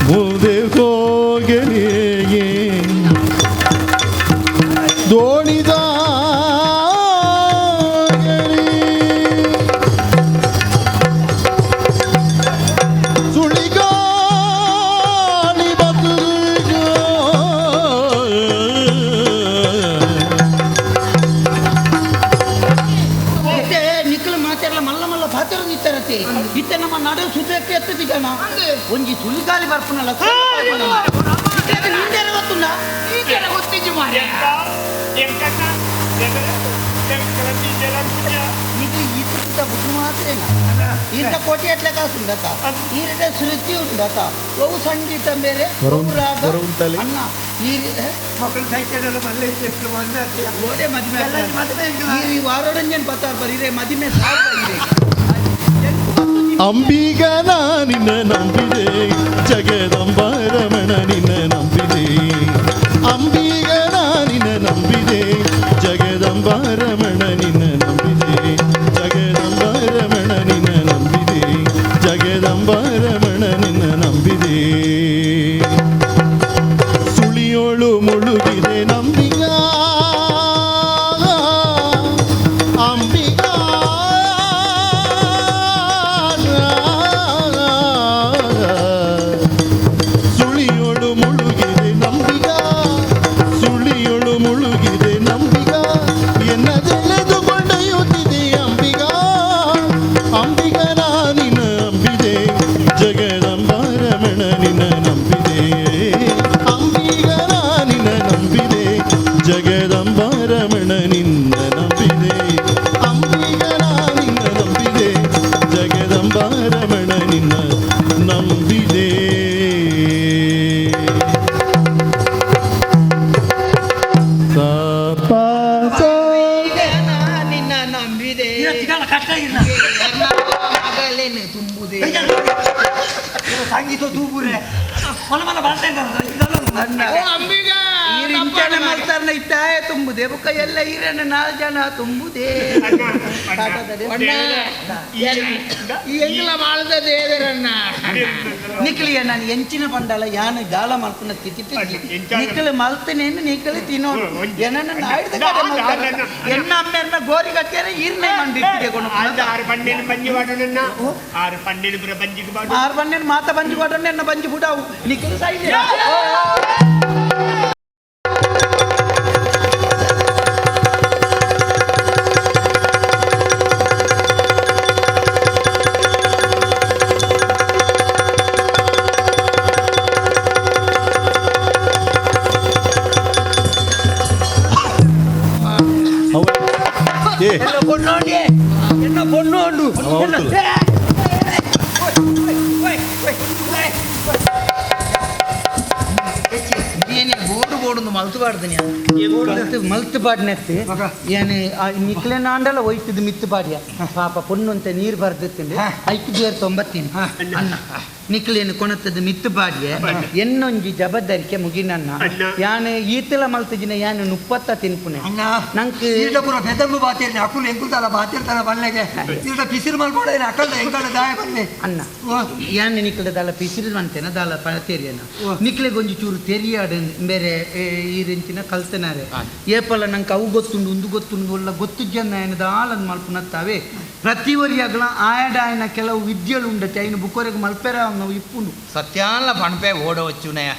ಮುಂದೆ ಹೋಗಲಿ ದೋಣಿ ಸಾಗಲಿ ಸುಳಿಗಾಳಿ ಬದುಕ. ಇತ್ತೆ ನಿಕ್ಕಲು ಮಾತೆಲ್ಲ ಮಲ್ಲ ಮಲ್ಲ ಪಾತ್ರ ಇತ್ತಾರತಿ. ಇತ್ತೆ ನಮ್ಮ ನಡು ಸುದ್ದಕ್ಕೆ ಎತ್ತತಿ ಜನ ಒಂಜಿ ಸುಳಿಗಾಲಿ ಬರ್ಪುನಲ್ಲ. ನಿಂದೆಲ್ಲ ಗೊತ್ತುಂಡ? ಗೊತ್ತಿಜ್ಜು ಮಾರ್ರೆ. ಎಂಕಣ್ಣ నీకు ఈత బుద్ధి మాత్రేనా? ఈత కోటి ఎట్లా కాసుండత, ఈరిట శృతి ఉండత, ಒವು ಸಂಗೀತ ಬೇರೆ, ಒವು ರಾಗ. ಅಣ್ಣ ಈ ಮಕ್ಕಳು ಸೈಕಲ್ ಮಲ್ಲೆ ಎತ್ತು ಮದುವೆ ಆಗ್ತೀಯ. ಓಡೆ ಮದುವೆ. ಮದುವೆ. ಈ ವಾರೋಡಂಜನ್ ಪತ್ತಾರ್ ಬರೀರೆ ಮದುವೆ ಸಾವು ಇದೆ. ಅಂಬಿಗ ನಿನ್ನ ನಂಬಿದೆ, ಜಗದಂಬ ರಮಣ ನಿನ್ನ ನಂಬಿದೆ. ಅಂಬಿಗ ನಿನ್ನ ನಂಬಿದೆ, ಜಗದಂಬ ರಮಣ ನಿನ್ನ ನಂಬಿದೆ. ಜಗದಂಬ ರಮಣ ನಿನ್ನ ನಂಬಿದೆ, ಜಗದಂಬ ರಮಣ ನಿನ್ನ ನಂಬಿದೆ. ಸುಳಿಯೋಳು ಮುಳುಗಿದೆ ನಂಬಿಗ, ಅಂಬಿಗ. ಸುಳಿಯೋಳು ಮುಳುಗಿದೆ ನಂಬಿಗ, ಸುಳಿಯೋಳು ಮುಳುಗಿದೆ ನಂಬಿಗ. ಎನ್ನ ಸೆಳೆದುಕೊಂಡೊಯ್ಯುತ್ತಿದೆ ಅಂಬಿಗ. ಅಂಬಿಗ ನಿನ್ನ ನಂಬಿದೆ, ಜಗದಂಬ ರಮಣ ನಿನ್ನ ನಂಬಿದೆ. ಅಂಬಿಗ ನಿನ್ನ ನಂಬಿದೆ, ಜಗದಂಬ ರಮಣ ನಿನ್ನ ನಂಬಿದೆ. ಅಂಬಿಗ ನಿನ್ನ ನಂಬಿದೆ, ಜಗದಂಬ ರಮಣ ನಿನ್ನ ನಂಬಿದೆ. ಸ ಪ ಸ. ನಿನ್ನ ನಂಬಿದೆ. ಕಷ್ಟ ಇಲ್ಲ. ಮಗಳೇನು ತುಂಬುದೆ. ಸಂಗೀತ ತೂಬುರೆ ಮನ ಮನ ಬರ್ತಾ ಇದ್ದಾರೆ. ಓ ಅಂಬಿಗ. ಇಂಚನೆ ಮಲ್ತಾರ್ನ ಇತ್ತಾಯ ತುಂಬುದೆ, ಬೊಕ್ಕ ಎಲ್ಲ ಈರನ್ನ ನಾಲ್ ಜನ ತುಂಬುದೆ. ಅಣ್ಣ, ಈ ಎಂಗ್ಲ ಬಾಳ್ದ ದೇವರನ್ನ. ನಿಕ್ಲಿಯ ನಾನು ಎಂಚಿನ ಪಂಡಲ ಯಾನ ಗಾಲ ಮಲ್ಪುನ ಸ್ಥಿತಿ. ನಿಕ್ಕಲು ಮಲ್ತನೇನು ನಿಕ್ಕಲು ತಿನ್ನೋಡು ಏನನ್ನ ನಾಯ್ದ ಕಡೆ ಮಲ್ತಾರ. ಎನ್ನ ಅಮ್ಮೆರ್ನ ಗೋರಿ ಕಟ್ಟ್ಯಾರ ಈರ್ನೆ ಮಂಡಿಟ್ಟಿಗೆ ಕೊನು. ಆರು ಪಣ್ಣೆನು ಬಂಜಿ ವಾಡೋಣ, ಆರು ಪಣ್ಣೆನು ಪುರ ಬಂಜಿಗೆ ಬಾಡು. ಆರು ಬನ್ನೇನು ಮಾತ ಬಂಜಿ ಕೊಡೋಣ, ಎನ್ನ ಬಂಜಿ ಬುಡಾವು ನಿಕ್ಕಲು ಸೈಲೆ. ಏ ಎನ್ನ ಪೊಣ್ಣು, ಎನ್ನ ಪೊಣ್ಣು ಉಂಡು. ಅವ ಹೊರ್ಟು. ಏನೇ ಬೋರ್ಡು ಬೋರ್ಡು ಮಲ್ತು ಬಾಡ್ದು ನಾನು. ಮಲ್ತು ಪಾಡ್ನೆತ್ತಿ ಏನು ನಿಕ್ಲೆ ನಾಂಡಲ ಒಯ್ತದ ಮಿತ್ತು ಪಾಡ್ಯ. ಪಾಪ ಪೊಣ್ಣುಂತೆ ನೀರು ಬರ್ದಿತ್ತಿಂದು ಐಕ್ ಬೇರ್ ತೊಂಬತ್ತೀನಿ. ಅಣ್ಣ ನಿಕ್ಲೇನು ಕೊಣತದ ಮಿತ್ತು ಪಾಡ್ಯ ಎನ್ನೊಂಜಿ ಜಬದ್ದರಿಕೆ ಮುಗಿನನ್ನ. ಯಾನು ಈತಲ ಮಲ್ತಜಿನ ಯಾನು ನುಪ್ಪತ್ತ ತಿನ್ಪುನೆ. ಅಣ್ಣ ನಂಕ್ ಈಟ ಪೂರ ಬೆದಮ್ಮು ಬಾತೇರ್ನಿ ಅಕುಲು ಎಂಕುಲ್ತಾಲ ಬಾತಿರ್ತಾನ ಬನ್ನೆಗೆ ಈಟ ಪಿಸಿರು ಮಲ್ಪೋಡ ಅಕ್ಕಲ್ದ ಎಂಕಲ್ದ ದಾಯ ಬನ್ನಿ. ಅಣ್ಣ ಯಾನ್ ನಿಕ್ಲೆ ದಾಲ ಪಿಸಿರು ಅಂತೇನ ದಾಲ ತೆರಿಯನ. ನಿಕ್ಲೆಗೊಂಜಿ ಚೂರು ತೆರಿಯಾಡು ಬೇರೆ ಈ ರೀತಿನ ಕಲ್ತನಾರೆ ಏಪಲ್ಲ. ನಂಗೆ ಅವು ಗೊತ್ತುಂಡು, ಉಂದು ಗೊತ್ತುಂಡು ಒಲ್ಲ ಗೊತ್ತು ಜನ ಏನು ದಾಲನ್ ಮಲ್ಪುನತ್ತಾವೆ. ಪ್ರತಿ ಒರಿಯಾಗಲ ಆಯಡ ಆಯನ ಕೆಲವು ವಿದ್ಯೆಲು ಉಂಡತೆ ಐನು ಬುಕ್ಕೊರೆಗ್ ಮಲ್ಪೆರ ನಾವು ಇಪ್ಪುಂಡು. ಸತ್ಯಾನ್ಲ ಪಣಪೆ ಓಡ ವಚ್ಚುನಯ.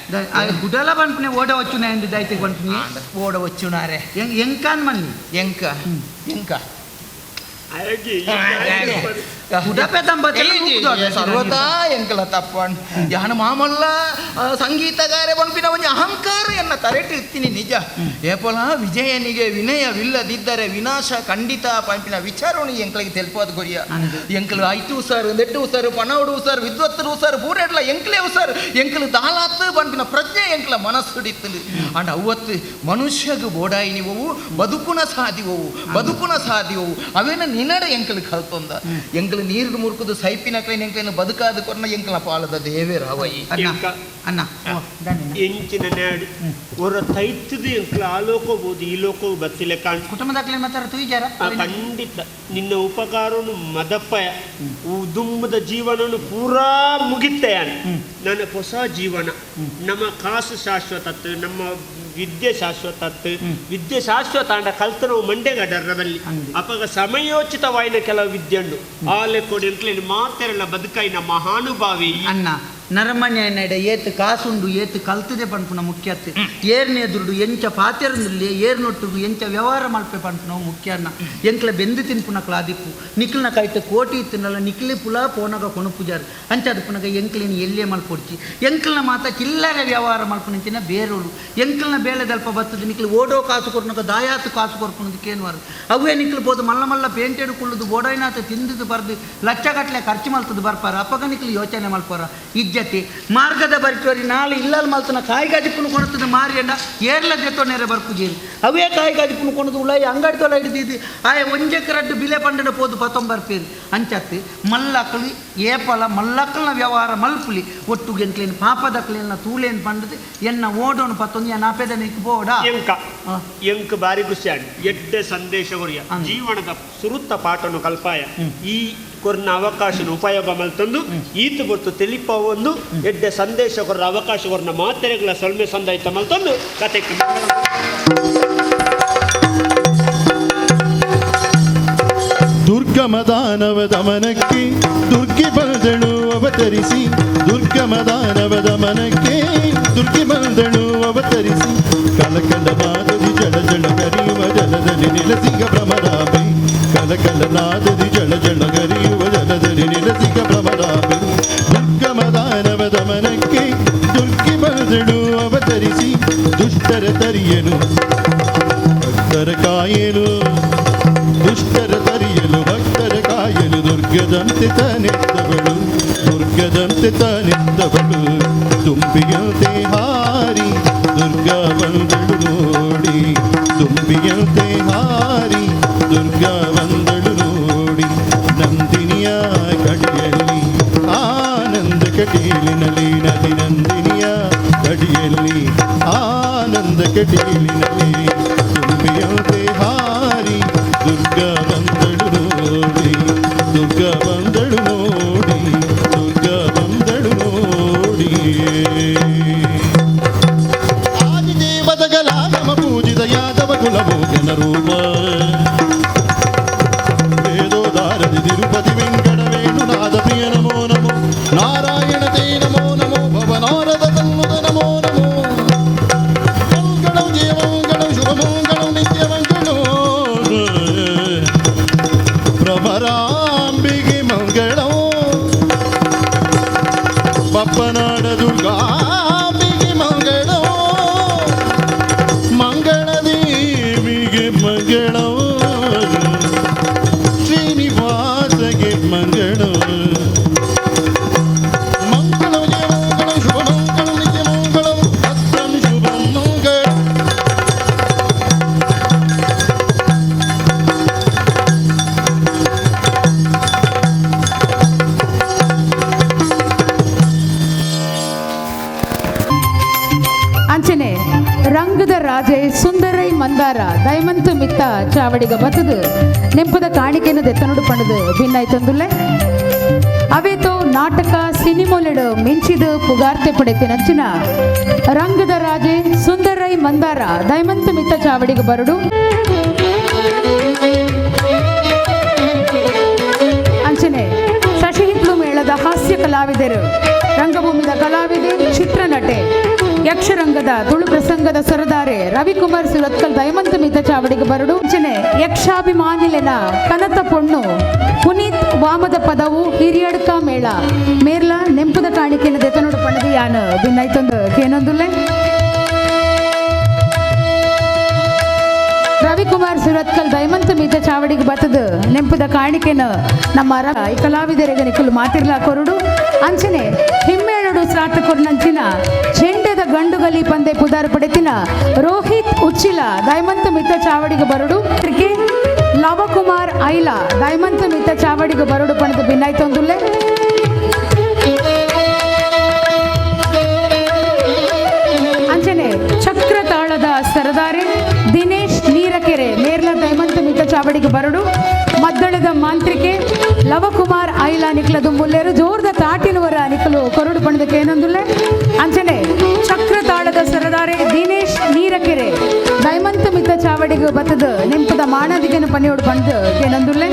ಗುಡಲ ಪನ್ಪುನೆ ಓಡ ವಚ್ಚುನ ಎಂದು ದೈತೆ ಪನ್ಪುನಿ. ಓಡ ವಚ್ಚುನಾರೆ. ಎಂಕಾನ್ ಮನ್ನಿ. ಎಂಕ ಎಂಕ ಗುಡಪೆ ತಂಬತ್ತೆ. ಸರ್ವತಾ ಎಂಕಲ ತಪ್ಪಣ್ ಯಾನ ಮಾಮಲ್ಲ ಸಂಗೀತಗಾರೆ ಪನ್ಪಿನ ಒಂಜಿ ಅಹಂಕಾರ ಎನ್ನ ತರೆಟ್ ಇತ್ತೀನಿ ನಿಜ. ಏಪಲ ವಿಜಯನಿಗೆ ವಿನಯವಿಲ್ಲದಿದ್ದರೆ ವಿನಾಶ ಖಂಡಿತ ಪಂಪಿನ ವಿಚಾರವನ್ನು ಎಂಕ್ಲಿಗೆ ತೆಲ್ಪೋದು ಕೊರಿಯ. ಎಂಕಲು ಐತು ಸರ್ ನೆಟ್ಟು ಸರ್ ಪಣವಡು ಸರ್ ವಿದ್ವತ್ತರು ಸರ್ ಪೂರೆಡ್ಲ ಎಂಕ್ಲೆ ಸರ್ ಎಂಕಲು ದಾಲಾತ್ ಪಂಪಿನ ಪ್ರಜ್ಞೆ ಎಂಕ್ಲ ಮನಸ್ಸುಡಿತ್ತು. ಅಂಡ್ ಅವತ್ತು ಮನುಷ್ಯಗ್ ಬೋಡಾಯಿನಿ ಒವು ಬದುಕುನ ಸಾದಿವವು, ಬದುಕುನ ಸಾದಿವವು ಅವೇನ ನಿನಡ ಎಂಕಲು ಕಲ್ತೊಂದ ಎಂಕಲು. ಎಂಕಲು ನೀರು ಮುರುಕುದು ಸೈಪಿನಕ್ಲೆ ಎಂಕಲು ಬದುಕಾದ ಕೊರ್ನ ಎಂಕಲ ಪಾಲದ ದೇವೇರ ಅವಯಿ. ಅಣ್ಣ ಅಣ್ಣ ಎಂಚಿನ ನ್ಯಾಡು ಒರ ತೈತದು ಎಂಕಲ ಆ ಲೋಕಬಹುದು ಈ ಲೋಕವು ಬತ್ತಿಲೆ ಕಾಣ್ ಕುಟುಂಬದಾಕ್ಲೆ ಮಾತ್ರ ತುಯಿಜಾರ ಖಂಡಿತ ನಿನ್ನ ಉಪಕಾರನು ಮದಪ್ಪಯ ದುಂಬದ ಜೀವನನು ಪೂರಾ ಮುಗಿತ್ತಯ. ನನ್ನ ಹೊಸ ಜೀವನ ನಮ್ಮ ಕಾಸು ಶಾಶ್ವತತ್ತು, ನಮ್ಮ ವಿದ್ಯೆ ಶಾಶ್ವತತ್ತು, ವಿದ್ಯೆ ಶಾಶ್ವತ ಅಂಡ ಕಲ್ತನವು ಮಂಡೆಗಡರಬಲ್ಲಿ ಅಪಗ ಸಮಯೋಚಿತವಾಯಿನ ಕೆಲವು ವಿದ್ಯೆಂಡು ಆ ಲೆಕ್ಕೋಡಿ ಎಂಕ್ಲೇನು ಮಾತೆರಲ್ಲ ಬದುಕೈನ ಮಹಾನುಭಾವಿ. ಅಣ್ಣ ನರಮನೆ ನಡೆ ಏತು ಕಾಸುಂಡು ಏತು ಕಲ್ತದೆ ಪನ್ಪುನ ಮುಖ್ಯತ್ತೆ ಏರ್ನೇ ದುಡ್ಡು ಎಂಚ ಪಾತೆರಂದುಲ್ಲೆ ಏರ್ನೊಟ್ಟುಗು ಎಂಚ ವ್ಯವಹಾರ ಮಲ್ಪೆ ಪನ್ಪುನವು ಮುಖ್ಯ ಅಣ್ಣ. ಎಂಕ್ಲ ಬೆಂದು ತಿನ್ಪುನ ಕ್ಲಾದಿಪ್ಪು ನಿಕ್ಲಿನ ಕೈತ ಕೋಟಿ ಇತ್ತಿನಲ್ಲ ನಿಕ್ಲಿ ಪುಲ ಪೋನಗ ಕೊಣಪುಜಾರು ಅಂಚಾದ ಪುನಗ ಎಂಕ್ಲಿನ ಎಲ್ಲೇ ಮಲ್ಪೊಡ್ಚಿ ಎಂಕ್ಲನ ಮಾತ ಚಿಲ್ಲರೆ ವ್ಯವಹಾರ ಮಲ್ಪುನಂಚಿನ ಬೇರೋಳು ಎಂಕ್ಲನ ಬೇಳೆ ದಲ್ಪ ಬತ್ತದ ನಿಕ್ಲಿ ಓಡೋ ಕಾಸು ಕೊರ್ನಗ ದಾಯಾತು ಕಾಸು ಕೊರ್ಪುನದಕ್ಕೇನುವಾರು ಅವೇ ನಿಕ್ಲು ಪೋದು ಮಲ್ಲ ಮಲ್ಲ ಪೇಂಟೆಡ್ ಕುಳ್ಳುದು ಬೋಡೈನಾತ ತಿಂದಿದ್ದು ಬರ್ದು ಲಕ್ಷಗಟ್ಟಲೆ ಖರ್ಚು ಮಲ್ತದ್ದು ಬರ್ಪಾರ ಅಪ್ಪಗ ನಿಕ್ಲು ಯೋಚನೆ ಮಲ್ಪಾರ ಇಜ್ಜತಿ ಮಾರ್ಗದ ಬರ್ಚೋರಿ ನಾಳೆ ಇಲ್ಲಲ್ ಮಲ್ತನ ಕಾಯಿಗಾಜಿಪ್ಪುನು ಕೊಣತದ ಮಾರಿಯಂಡ ಏರ್ಲ ಜೊತೆ ಬರ್ಪುಜೇರಿ ಅವೇ ಕಾಯಿಗಾಜಿಪ್ಪುನು ಕೊಣದು ಉಳಾಯಿ ಅಂಗಡಿ ತೊಲ ಹಿಡಿದಿದ್ದು ಆಯ ಒಂಜಕ್ಕೆ ರಡ್ಡು ಬಿಲೆ ಪಂಡನ ಪೋದು ಪತ್ತೊಂಬರ್ಪೇರು ಅಂಚತ್ತಿ ಮಲ್ಲಕ್ಕಲು ಏಪಲ ಮಲ್ಲಕ್ಕಲ್ನ ವ್ಯವಹಾರ ಮಲ್ಪುಲಿ ಒಟ್ಟು ಎಂಕ್ಲೇನು ಪಾಪದಕ್ಲೇನ ತೂಲೇನು ಪಂಡದು ಎನ್ನ ಓಡೋನು ಪತ್ತೊಂದು ಎನ್ನ ಆಪೆದ ನಿಕ್ ಬೋಡ ಎಂಕ ಎಂಕ್ ಬಾರಿ ಖುಷಿಯಾಗಿ ಎಡ್ಡೆ ಸಂದೇಶ ಕೊರಿಯ ಜೀವನದ ಸುರುತ್ತ ಪಾಠನು ಕಲ್ಪಾಯ ಈ ಕೊರ್ನ ಅವಕಾಶನ ಉಪಯೋಗ ಮಲ್ತಂದು ಈತ ಗೊತ್ತು ತಿಳಿಪ ಒಂದು ಎಡ್ಡೆ ಸಂದೇಶ ಕೊರ್ರ ಅವಕಾಶ ಕೊರ್ನ ಮಾತೆರೆಗಳ ಸೊಲ್ಮೆ ಸಂದಾಯ್ತ ಮಲ್ತಂದು ಕತೆ. ದುರ್ಗಮ ದಾನವ ದಮನಕ್ಕೆ ದುರ್ಗಿ ಬಂದಳು ಅವತರಿಸಿ, ದುರ್ಗಮ ದಾನವ ದಮನಕ್ಕೆ ದುರ್ಗಿ ಬಂದಳು ಅವತರಿಸಿ, ಕಲಕಲ ನಾದದಿ ಜಳ ಜಳ ಕರಿಯುವ ಜಲದಲ್ಲಿ ನೆಲಸಿಗ ಭ್ರಮರಾಬೆ, ಕಲಕಲ ನಾದದಿ ಜಳ ಜಳ ಕರಿಯುವ ಜಲದಲ್ಲಿ ನೆಲಸಿಗ ಭ್ರಮರಾಬೆ, ದುರ್ಗಮ ದಾನವ ದಮನಕ್ಕೆ ದುರ್ಗಿ ಬಂದಳು ಅವತರಿಸಿ, ದುಷ್ಟರ ತರಿಯನು ಭಕ್ತರ ಕಾಯಲು, ದುಷ್ಟರ ತರಿಯಲು ಭಕ್ತರ ಕಾಯಲು, ದುರ್ಗದಂತೆ ತಾನೆತ್ತವಳು, ದುರ್ಗದಂತೆ ತಾನೆತ್ತವಳು, ತುಂಬಿಯಂತೆ ಹಾರಿ ದುರ್ಗಾ ಬಂದಳು ನೋಡಿ, ತುಂಬಿಯಂತೆ ಹಾರಿ ದುರ್ಗಾ ಬಂದಳು ನೋಡಿ, ನಂದಿನಿಯ ಕಡಿಯಲ್ಲಿ ಆನಂದ ಕಟೀಲಿನಲ್ಲಿ, ನದಿ ನಂದಿನಿಯ ಕಡಿಯಲ್ಲಿ ಆನಂದ ಕಟೀಲಿನಲ್ಲಿ, ತುಂಬಿಯಂತೆ ಹಾರಿ ದುರ್ಗಾ ಬಂದಳು ನೋಡಿ, ದುರ್ಗಾ ಬಂದಳು ನೋಡಿ, ದುರ್ಗಾ ಬಂದಳು ನೋಡಿ. ಆದಿದೇವದಗಲಾಗಮ ಪೂಜಿತ ಯಾದವ ಕುಲಭೋಜನ ರೂಪ, ವೇದೋದಾರದಿ ತಿರುಪತಿ ವೆಂಕಟ ವೇಣುನಾಥ ಪ್ರಿಯ ನಮೋ ನಮೋ, ನಾರಾಯಣ ತೇ ನಮೋ ನಮೋ, ಭವನಾರದ ತನ್ನುತ ನಮೋ ನಮೋ, ಮಂಗಳಂ ಜಯಮಂಗಳಂ ಶುಭಮಂಗಳಂ ನಿತ್ಯಮಂಗಳಂ, ಭ್ರಮರಾಂಬಿಗೆ ಮಂಗಳಂ, ಬಪ್ಪನಾಡ ದುರ್ಗಾಂಬಿಗೆ ಮಂಗಳಂ, ಮಂಗಳದೇವಿಗೆ ಮಂಗಳಂ, ಶ್ರೀನಿವಾಸಗೆ ಮಂಗಳಂ, ಮಂಗಳಂ ಜಯಮಂಗಳಂ ಶುಭಮಂಗಳಂ ನಿತ್ಯಮಂಗಳಂ, ಭದ್ರಂ ಶುಭಂ ಮಂಗಳಂ. ಅಂಚನೆ ರಂಗದ ರಾಜೆ ಸುಂದರೈ ಮಂದಾರ ದಯಮಂತು ಮಿತ್ತ ಚಾವಡಿಗ ಬತ್ತದು ನೆಂಪದ ಕಾಣಿಕೆಯನ್ನು ದೆತ್ತನುಡು ಪಣದು ಭಿನ್ನಾಯ್ತಂದುಲ್ಲೆ ಅವೇತೋ ನಾಟಕ ಸಿನಿಮೊಲೆಡು ಮಿಂಚಿದು ಪುಗಾರ್ತೆ ಪಡೆತಿನಂಚಿನ ರಂಗದ ರಾಜೆ ಸುಂದರೈ ಮಂದಾರ ದಯಮಂತು ಮಿತ್ತ ಚಾವಡಿಗ ಬರಡು. ಅಂಚನೆ ಶಶಿಹಿತ್ಲು ಮೇಳದ ಹಾಸ್ಯ ಕಲಾವಿದರು, ರಂಗಭೂಮಿದ ಕಲಾವಿದೆ, ಚಿತ್ರನಟೆ, ಯಕ್ಷರಂಗದ ತುಳು ಪ್ರಸಂಗದ ಸರದಾರೆ ರವಿಕುಮಾರ್ ಸುರತ್ಕಲ್ ದಯಮಂತ ಮಿತ ಚಾವಡಿಗೆ ಬರಡು. ಅಂಚನೆ ಯಕ್ಷಾಭಿಮಾನಿಲೆನ ಕನತ ಪೊಣ್ಣು ಪುನೀತ್ ವಾಮದ ಪದವು ಹಿರಿಯಡ್ಕ ಮೇಳ ಮೇರ್ಲ ನೆಂಪುದ ಕಾಣಿಕೆನ ದೆತನೋಡು ಪಣದು ಯಾನ ಭಿನ್ನೈತೊಂದು ಕೇನೊಂದುಲ್ಲೆ. ರವಿಕುಮಾರ್ ಸುರತ್ಕಲ್ ದಯಮಂತ ಮಿತ ಚಾವಡಿಗೆ ಬತ್ತದು ನೆಂಪುದ ಕಾಣಿಕೆನ ನಮ್ಮ ಈ ಕಲಾವಿದರಿಗೆ ನಿಕ್ಕಲು ಮಾತಿರ್ಲಾ ಕೊರಡು. ಅಂಚನೆ ಹಿಮ್ಮೇಳಡು ಶ್ರಾತ ಕೊರ್ನಂಚಿನ ಚೆಂಡದ ಗಂಡುಗಲಿ ಪಂದೆ ಪುದಾರು ಪಡೆತಿನ ರೋಹಿತ್ ಉಚ್ಚಿಲ ದಯಮಂತ ಮಿತ್ತ ಚಾವಡಿಗೆ ಬರಡು. ಲವಕುಮಾರ್ ಐಲ ದಯಮಂತ ಮಿತ್ತ ಚಾವಡಿಗೆ ಬರಡು ಪಣದ ಭಿನ್ನಾಯ್ತೊಂದುಲ್ಲೆ. ಅಂಚನೆ ಚಕ್ರತಾಳದ ಸರದಾರೆ ದಿನೇಶ್ ನೀರಕೆರೆ ಮೇರ್ಲ ದಯಮಂತ ಮಿತ್ತ ಚಾವಡಿಗೆ ಬರಡು. ಮದ್ದಳದ ಮಾಂತ್ರಿಕೆ ಲವಕುಮಾರ್ ಐಲ ನಿಕ್ಲ ದುಂಬುಲ್ಲೇರು ಜೋರ್ದ ತಾಟಿನವರ ನಿಕಲು ಕೊರಡು ಪಣದಕ್ಕೆ ಏನೊಂದುಲ್ಲೆ. ಅಂಚನೆ ಚಕ್ರತಾಳದ ಸರದಾರೆ ದಿನೇಶ್ ನೀರಕೆರೆ ದಯಮಂತ ಮಿತ್ತ ಚಾವಡಿಗೆ ಬತ್ತದ ನೆಂಪದ ಮಾಣಾದಿಗೆನ ಪನಿಯೋಡು ಪಣದು ಏನೊಂದುಲ್ಲೆ.